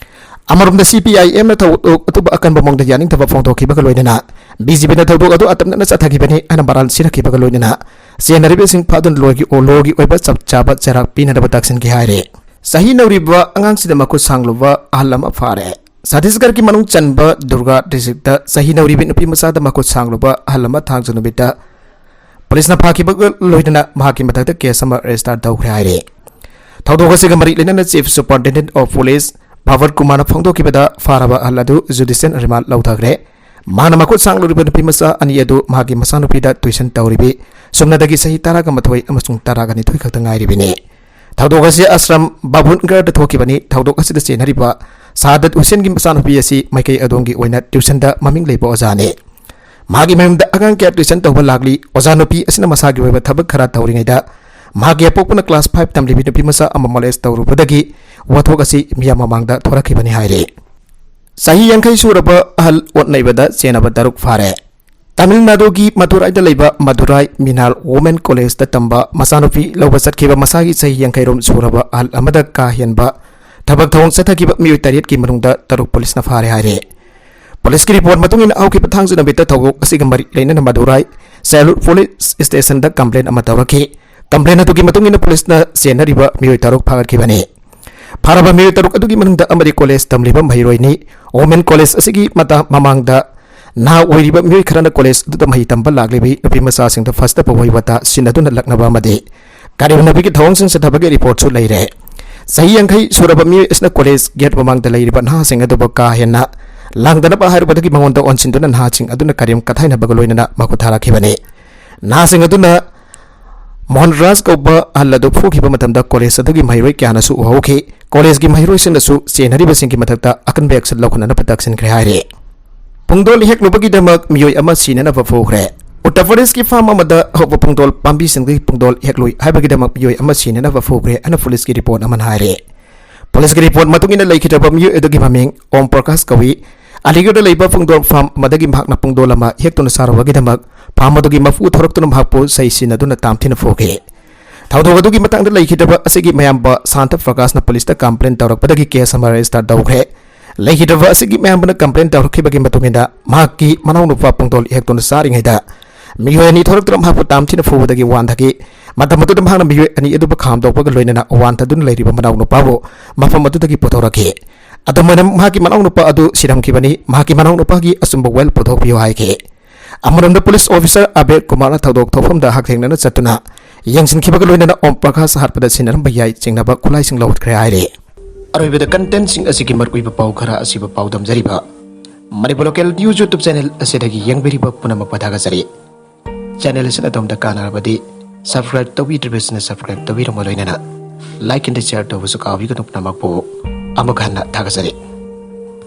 ꯑꯃꯔꯣꯝꯗ ꯁꯤ ꯄꯤ ꯑꯥꯏ ꯑꯦꯝꯅ ꯊꯧꯗꯣꯛ ꯑꯗꯨꯕꯨ ꯑꯀꯟꯕ ꯃꯑꯣꯡꯗ ꯌꯥꯅꯤꯡꯗꯕ ꯐꯣꯡꯗꯣꯛꯈꯤꯕꯒ ꯂꯣꯏꯅꯅ ꯕꯤ ꯖꯦ ꯄꯤꯅ ꯊꯧꯗꯣꯛ ꯑꯗꯨ ꯑꯇꯝꯅꯅ ꯆꯠꯊꯈꯤꯕꯅꯤ ꯍꯥꯏꯅ ꯃꯔꯥꯜ ꯁꯤꯔꯛꯈꯤꯕꯒ ꯂꯣꯏꯅꯅ ꯆꯦꯟꯅꯔꯤꯕꯁꯤꯡ ꯐꯥꯗꯨꯅ ꯂꯣꯒꯤ ꯂꯣꯒꯤ ꯑꯣꯏꯕ ꯆꯞ ꯆꯥꯕ ꯆꯩꯔꯥꯛ ꯄꯤꯅꯅꯕ ꯇꯛꯁꯤꯟꯈꯤ ꯍꯥꯏꯔꯤ꯫ ꯆꯍꯤ ꯅꯧꯔꯤꯕ ꯑꯉꯥꯡꯁꯤꯗ ꯃꯈꯨꯠ ꯁꯥꯡꯂꯨꯕ ꯑꯍꯜ ꯑꯃ ꯐꯥꯔꯦ꯫ ꯁꯠꯇꯤꯁꯒꯔꯒꯤ ꯃꯅꯨꯡ ꯆꯟꯕ ꯗꯨꯔꯒꯥ ꯗꯤꯁꯇ꯭ꯔꯤꯛꯇ ꯆꯍꯤ ꯅꯧꯔꯤꯕꯤ ꯅꯨꯄꯤ ꯃꯆꯥꯗ ꯃꯈꯨꯠ ꯁꯥꯡꯂꯨꯕ ꯑꯍꯜ ꯑꯃ ꯊꯥꯡꯖ ꯅꯨꯃꯤꯠꯇ ꯄꯨꯂꯤꯁꯅ ꯐꯥꯈꯤꯕꯒ ꯂꯣꯏꯅꯅ ꯃꯍꯥꯛꯀꯤ ꯃꯊꯛꯇ ꯀꯦꯁ ꯑꯃ ꯔꯦꯖꯤꯁꯇꯥꯔ ꯇꯧꯈ꯭ꯔꯦ ꯍꯥꯏꯔꯦ꯫ ꯊꯧꯗꯣꯛ ꯑꯁꯤꯒ ꯃꯔꯤ ꯂꯩꯅꯅ ꯆꯤꯐ ꯁꯨꯄꯔꯤꯟꯇꯦꯟꯗꯦꯟꯠ ꯑꯣꯐ ꯄꯨꯂꯤꯁ ꯚꯥꯕꯠ ꯀꯨꯃꯥꯔꯅ ꯐꯣꯡꯗꯣꯛꯈꯤꯕꯗ, ꯐꯥꯔꯕ ꯑꯍꯜ ꯑꯗꯨ ꯖꯨꯗꯤꯁꯤꯌꯦꯜ ꯔꯤꯃꯥꯟꯗ ꯂꯧꯊꯈ꯭ꯔꯦ꯫ ꯃꯍꯥꯛꯅ ꯃꯈꯨꯠ ꯁꯥꯡꯂꯨꯔꯤꯕ ꯅꯨꯄꯤ ꯃꯆꯥ ꯑꯅꯤ ꯑꯗꯨ ꯃꯍꯥꯛꯀꯤ ꯃꯆꯥꯅꯨꯄꯤꯗ ꯇ꯭ꯌꯨꯁꯟ ꯇꯧꯔꯤꯕꯤ ꯁꯨꯞꯅꯗꯒꯤ ꯆꯍꯤ ꯇꯔꯥꯒ ꯃꯥꯊꯣꯏ ꯑꯃꯁꯨꯡ ꯇꯔꯥꯒ ꯅꯤꯊꯣꯏ ꯈꯛꯇ ꯉꯥꯏꯔꯤꯕꯅꯤ꯫ ꯊꯧꯗꯣꯛ ꯑꯁꯤ ꯑꯁ꯭ꯔꯝ ꯕꯥꯕꯨꯟꯒꯔꯗ ꯊꯣꯛꯈꯤꯕꯅꯤ꯫ ꯊꯧꯗꯣꯛ ꯑꯁꯤꯗ ꯆꯦꯟꯅꯔꯤꯕ ꯁꯥꯗꯠ ꯍꯨꯁꯦꯟꯒꯤ ꯃꯆꯥꯅꯨꯄꯤ ꯑꯁꯤ ꯃꯥꯏꯀꯩ ꯑꯗꯣꯝꯒꯤ ꯑꯣꯏꯅ ꯇ꯭ꯌꯨꯁꯟꯗ ꯃꯃꯤꯡ ꯂꯩꯕ ꯑꯣꯖꯥꯅꯤ꯫ ꯃꯍꯥꯛꯀꯤ ꯃꯌꯨꯝꯗ ꯑꯉꯥꯡ ꯀꯌꯥ ꯇ꯭ꯌꯨꯁꯟ ꯇꯧꯕ ꯂꯥꯛꯂꯤ꯫ ꯑꯣꯖꯥ ꯅꯨꯄꯤ ꯑꯁꯤꯅ ꯃꯁꯥꯒꯤ ꯑꯣꯏꯕ ꯊꯕꯛ ꯈꯔ ꯇꯧꯔꯤꯉꯩꯗ ꯃꯍꯥꯛꯀꯤ ꯑꯄꯣꯛꯄꯅ ꯀ꯭ꯂꯥꯁ ꯐꯥꯏꯚ ꯇꯝꯂꯤꯕꯤ ꯅꯨꯄꯤ ꯃꯆꯥ ꯑꯃ ꯃꯣꯂꯦꯁ ꯇꯧꯔꯨꯕꯗꯒꯤ ꯋꯥꯊꯣꯛ ꯑꯁꯤ ꯃꯤꯌꯥꯝ ꯃꯃꯥꯡꯗ ꯊꯣꯔꯛꯈꯤꯕꯅꯤ ꯍꯥꯏꯔꯤ꯫ ꯆꯍꯤ ꯌꯥꯡꯈꯩ ꯁꯨꯔꯕ ꯑꯍꯜ ꯑꯣꯠ ꯅꯩꯕꯗ ꯆꯦꯟꯅꯕ ꯇꯔꯨꯛ ꯐꯥꯔꯦ꯫ ꯇꯥꯃꯤꯜ ꯅꯥꯗꯨꯒꯤ ꯃꯗꯨꯔꯥꯏꯗ ꯂꯩꯕ ꯃꯗꯨꯔꯥꯏ ꯃꯤꯅꯥꯜ ꯋꯨꯃꯦꯟ ꯀꯣꯂꯦꯖꯇ ꯇꯝꯕ ꯃꯆꯥꯅꯨꯄꯤ ꯂꯧꯕ ꯆꯠꯈꯤꯕ ꯃꯁꯥꯒꯤ ꯆꯍꯤ ꯌꯥꯡꯈꯩꯔꯣꯝ ꯁꯨꯔꯕ ꯑꯍꯜ ꯑꯃꯗ ꯀꯥ ꯍꯦꯟꯕ ꯊꯕꯛ ꯊꯧꯑꯣꯡ ꯆꯠꯊꯈꯤꯕ ꯃꯤꯑꯣꯏ ꯇꯔꯦꯠꯀꯤ ꯃꯅꯨꯡꯗ ꯇꯔꯨꯛ ꯄꯨꯂꯤꯁꯅ ꯐꯥꯔꯦ ꯍꯥꯏꯔꯦ꯫ ꯄꯨꯂꯤꯁꯀꯤ ꯔꯤꯄꯣꯔꯠ ꯃꯇꯨꯡ ꯏꯟꯅ ꯍꯧꯈꯤꯕ ꯊꯥꯡꯖ ꯅꯨꯃꯤꯠꯇ ꯊꯧꯗꯣꯛ ꯑꯁꯤꯒ ꯃꯔꯤ ꯂꯩꯅꯅ ꯃꯗꯨꯔꯥꯏ ꯆꯥꯏꯜꯍꯨꯗ ꯄꯨꯂꯤꯁ ꯁ꯭ꯇꯦꯁꯟꯗ ꯀꯝꯄ꯭ꯂꯦꯟ ꯑꯃ ꯇꯧꯔꯛꯈꯤ꯫ ꯀꯝꯄ꯭ꯂꯦꯟ ꯑꯗꯨꯒꯤ ꯃꯇꯨꯡ ꯏꯟꯅ ꯄꯨꯂꯤꯁꯅ ꯆꯦꯟꯅꯔꯤꯕ ꯃꯤꯑꯣꯏ ꯇꯔꯨꯛ ꯐꯥꯒꯠꯈꯤꯕꯅꯤ꯫ ꯐꯥꯔꯕ ꯃꯤꯑꯣꯏ ꯇꯔꯨꯛ ꯑꯗꯨꯒꯤ ꯃꯅꯨꯡꯗ ꯑꯃꯗꯤ ꯀꯣꯂꯦꯖ ꯇꯝꯂꯤꯕ ꯃꯍꯩꯔꯣꯏꯅꯤ꯫ ꯋꯨꯃꯦꯟ ꯀꯣꯂꯦꯖ ꯑꯁꯤꯒꯤ ꯃꯇꯥ-, ꯃꯃꯥꯡꯗ ꯅꯍꯥ ꯑꯣꯏꯔꯤꯕ ꯃꯤꯑꯣꯏ ꯈꯔꯅ ꯀꯣꯂꯦꯖ ꯑꯗꯨꯗ ꯃꯍꯩ ꯇꯝꯕ ꯂꯥꯛꯂꯤꯕꯤ ꯅꯨꯄꯤ ꯃꯆꯥꯁꯤꯡꯗ ꯐꯁꯇ ꯄꯧꯋꯩ ꯋꯥꯇꯥ ꯁꯤꯟꯅꯗꯨꯅ ꯂꯛꯅꯕ ꯑꯃꯗꯤ ꯀꯔꯦꯝꯅꯕꯒꯤ ꯊꯧꯑꯣꯡꯁꯤꯡ ꯆꯠꯊꯕꯒꯤ ꯔꯤꯄꯣꯔꯠꯁꯨ ꯂꯩꯔꯦ꯫ ꯆꯍꯤ ꯌꯥꯡꯈꯩ ꯁꯨꯔꯕ ꯃꯤꯑꯣꯏ ꯑꯁꯤꯅ ꯀꯣꯂꯦꯖ ꯒꯦꯠ ꯃꯃꯥꯡꯗ ꯂꯩꯔꯤꯕ ꯅꯍꯥꯁꯤꯡ ꯑꯗꯨꯕꯨ ꯀꯥ ꯍꯦꯟꯅ ꯂꯥꯡꯗꯅꯕ ꯍꯥꯏꯔꯨꯕꯗꯒꯤ ꯃꯉꯣꯟꯗ ꯑꯣꯟꯁꯤꯟꯗꯨꯅ ꯅꯍꯥꯁꯤꯡ ꯑꯗꯨꯅ ꯀꯔꯦꯝ ꯀꯊꯥꯏꯅꯕꯒ ꯂꯣꯏꯅꯅ ꯃꯈꯨꯠ ꯊꯥꯔꯛꯈꯤꯕꯅꯤ꯫ ꯅꯍꯥꯁꯤꯡ ꯑꯗꯨꯅ ꯃꯣꯍꯟ ꯔꯥꯖ ꯀꯧꯕ ꯑꯍꯜ ꯑꯗꯨ ꯐꯨꯈꯤꯕ ꯃꯇꯝꯗ ꯀꯣꯂꯦꯖ ꯑꯗꯨꯒꯤ ꯃꯍꯩꯔꯣꯏ ꯀꯌꯥꯅꯁꯨ ꯎꯍꯧꯈꯤ꯫ ꯀꯣꯂꯦꯖꯀꯤ ꯃꯍꯩꯔꯣꯏꯁꯤꯡꯅꯁꯨ ꯆꯦꯟꯅꯔꯤꯕꯁꯤꯡꯒꯤ ꯃꯊꯛꯇ ꯑꯀꯟꯕ action ꯂꯧꯈꯠꯅꯅꯕ ꯇꯛꯁꯤꯟꯈ꯭ꯔꯦ ꯍꯥꯏꯔꯤ꯫ ꯄꯨꯡꯗꯣꯜ ꯍꯦꯛꯂꯨꯕꯒꯤꯗꯃꯛ ꯃꯤꯑꯣꯏ ꯑꯃ ꯁꯤꯅꯅꯕ ꯐꯨꯈ꯭ꯔꯦ꯫ ꯎꯠꯇꯔ ꯄ꯭ꯔꯗꯦꯁꯀꯤ ꯐꯥꯔꯝ ꯑꯃꯗ ꯍꯧꯕ ꯄꯨꯡꯗꯣꯜ ꯄꯥꯝꯕꯤꯁꯤꯡꯗꯒꯤ ꯄꯨꯡꯗꯣꯜ ꯍꯦꯛꯂꯨꯏ ꯍꯥꯏꯕꯒꯤꯗꯃꯛ ꯃꯤꯑꯣꯏ ꯑꯃ ꯁꯤꯅꯅꯕ ꯐꯨꯈ꯭ꯔꯦ ꯍꯥꯏꯅ ꯄꯨꯂꯤꯁꯀꯤ ꯔꯤꯄꯣꯔꯠ ꯑꯃꯅ ꯍꯥꯏꯔꯤ꯫ ꯄꯨꯂꯤꯁꯀꯤ ꯔꯤꯄꯣꯔꯠ ꯃꯇꯨꯡ ꯏꯟꯅ ꯂꯩꯈꯤꯗ꯭ꯔꯕ ꯃꯤꯑꯣꯏ ꯑꯗꯨꯒꯤ ꯃꯃꯤꯡ ꯑꯣꯝ ꯄ꯭ꯔꯀꯥꯁ ꯀꯧꯏ꯫ ꯑꯂꯤꯒꯔꯗ ꯂꯩꯕ ꯄꯨꯡꯗꯣꯜ ꯐꯥꯔꯝ ꯑꯃꯗꯒꯤ ꯃꯍꯥꯛꯅ ꯄꯨꯡꯗꯣꯜ ꯑꯃ ꯍꯦꯛꯇꯨꯅ ꯆꯥꯔꯨꯕꯒꯤꯗꯃꯛ ꯐꯥꯔꯝ ꯑꯗꯨꯒꯤ ꯃꯄꯨ ꯊꯣꯔꯛꯇꯨꯅ ꯃꯍꯥꯛꯄꯨ ꯆꯩ ꯁꯤꯟꯅꯗꯨꯅ ꯇꯥꯝꯊꯤꯅ ꯐꯨꯈꯤ꯫ ꯊꯧꯗꯣꯛ ꯑꯗꯨꯒꯤ ꯃꯇꯥꯡꯗ ꯂꯩꯈꯤꯗ꯭ꯔꯕ ꯑꯁꯤꯒꯤ ꯃꯌꯥꯝꯕ ꯁꯥꯟꯇ ꯄ꯭ꯔꯀꯥꯁꯅ ꯄꯨꯂꯤꯁꯇ ꯀꯝꯄ꯭ꯂꯦꯟ ꯇꯧꯔꯛꯄꯗꯒꯤ ꯀꯦꯁ ꯑꯃ ꯔꯦꯖꯤꯁꯇꯔ ꯇꯧꯈ꯭ꯔꯦ꯫ ꯂꯩꯈꯤꯗ꯭ꯔꯕ ꯑꯁꯤꯒꯤ ꯃꯌꯥꯝꯕꯅ ꯀꯝꯄ꯭ꯂꯦꯟ ꯇꯧꯔꯛꯈꯤꯕꯒꯤ ꯃꯇꯨꯡ ꯏꯟꯅ ꯃꯍꯥꯛꯀꯤ ꯃꯅꯥꯎꯅꯨꯄꯥ ꯄꯨꯡꯗꯣꯜ ꯍꯦꯛꯇꯨꯅ ꯆꯥꯔꯤꯉꯩꯗ ꯃꯤꯑꯣꯏ ꯑꯅꯤ ꯊꯣꯔꯛꯇꯨꯅ ꯃꯍꯥꯛꯄꯨ ꯇꯥꯝꯊꯤꯅ ꯐꯨꯕꯗꯒꯤ ꯋꯥꯟꯊꯈꯤ꯫ ꯃꯇꯝ ꯑꯗꯨꯗ ꯃꯍꯥꯛꯅ ꯃꯤꯑꯣꯏ ꯑꯅꯤ ꯑꯗꯨꯕꯨ ꯈꯥꯝꯗꯣꯛꯄꯒ ꯂꯣꯏꯅꯅ ꯋꯥꯟꯊꯗꯨꯅ ꯂꯩꯔꯤꯕ ꯃꯅꯥꯎꯅꯨꯄꯥꯕꯨ ꯃꯐꯝ ꯑꯗꯨꯗꯒꯤ ꯄꯨꯊꯣꯔꯛꯈꯤ꯫ ꯑꯗꯨꯝ ꯑꯣꯏꯅꯃꯛ ꯃꯍꯥꯛꯀꯤ ꯃꯅꯥꯎꯅꯨꯄꯥ ꯑꯗꯨ ꯁꯤꯔꯝꯈꯤꯕꯅꯤ꯫ ꯃꯍꯥꯛꯀꯤ ꯃꯅꯥꯎꯅꯨꯄꯥꯒꯤ ꯑꯆꯨꯝꯕ ꯋꯥꯌꯦꯜ ꯄꯨꯊꯣꯛꯄꯤꯌꯨ ꯍꯥꯏꯈꯤ꯫ ꯑꯃꯔꯣꯝꯗ ꯄꯨꯂꯤꯁ ꯑꯣꯐꯤꯁꯔ ꯑꯕꯦꯗ ꯀꯨꯃꯥꯔꯅ ꯊꯧꯗꯣꯛ ꯊꯣꯛꯐꯝꯗ ꯍꯛꯊꯦꯡꯅꯅ ꯆꯠꯇꯨꯅ ꯌꯦꯡꯁꯤꯟꯈꯤꯕꯒ ꯂꯣꯏꯅꯅ ꯑꯣꯝ ꯄ꯭ꯔꯀꯥꯁ ꯍꯥꯠꯄꯗ ꯁꯤꯟꯅꯔꯝꯕ ꯌꯥꯏ ꯆꯤꯡꯅꯕ ꯈꯨꯠꯂꯥꯏꯁꯤꯡ ꯂꯧꯈꯠꯈ꯭ꯔꯦ ꯍꯥꯏꯔꯤ꯫ ꯑꯔꯣꯏꯕꯗ contentꯁꯤꯡ ꯑꯁꯤꯒꯤ ꯃꯔꯨꯑꯣꯏꯕ ꯄꯥꯎ ꯈꯔ ꯑꯁꯤꯕꯨ ꯄꯥꯎꯗꯝꯖꯔꯤꯕ Manipur Local News YouTube channel ꯑꯁꯤꯗꯒꯤ ꯌꯦꯡꯕꯤꯔꯤꯕ ꯄꯨꯝꯅꯃꯛꯄꯨ ꯊꯥꯒꯠꯆꯔꯤ꯫ Channel ꯑꯁꯤꯅ ꯑꯗꯣꯝꯗ ꯀꯥꯟꯅꯔꯕꯗꯤ subscribe ꯇꯧꯕꯤꯗ꯭ꯔꯤꯕꯁꯤꯡꯅ subscribe ꯇꯧꯕꯤꯔꯝꯕ ꯂꯣꯏꯅꯅ like and share ꯇꯧꯕꯁꯨ ꯀꯥꯎꯕꯤꯒꯅꯨ꯫ ꯄꯨꯝꯅꯃꯛꯄꯨ ꯑꯃꯨꯛ ꯍꯟꯅ ꯊꯥꯒꯠꯆꯔꯤ꯫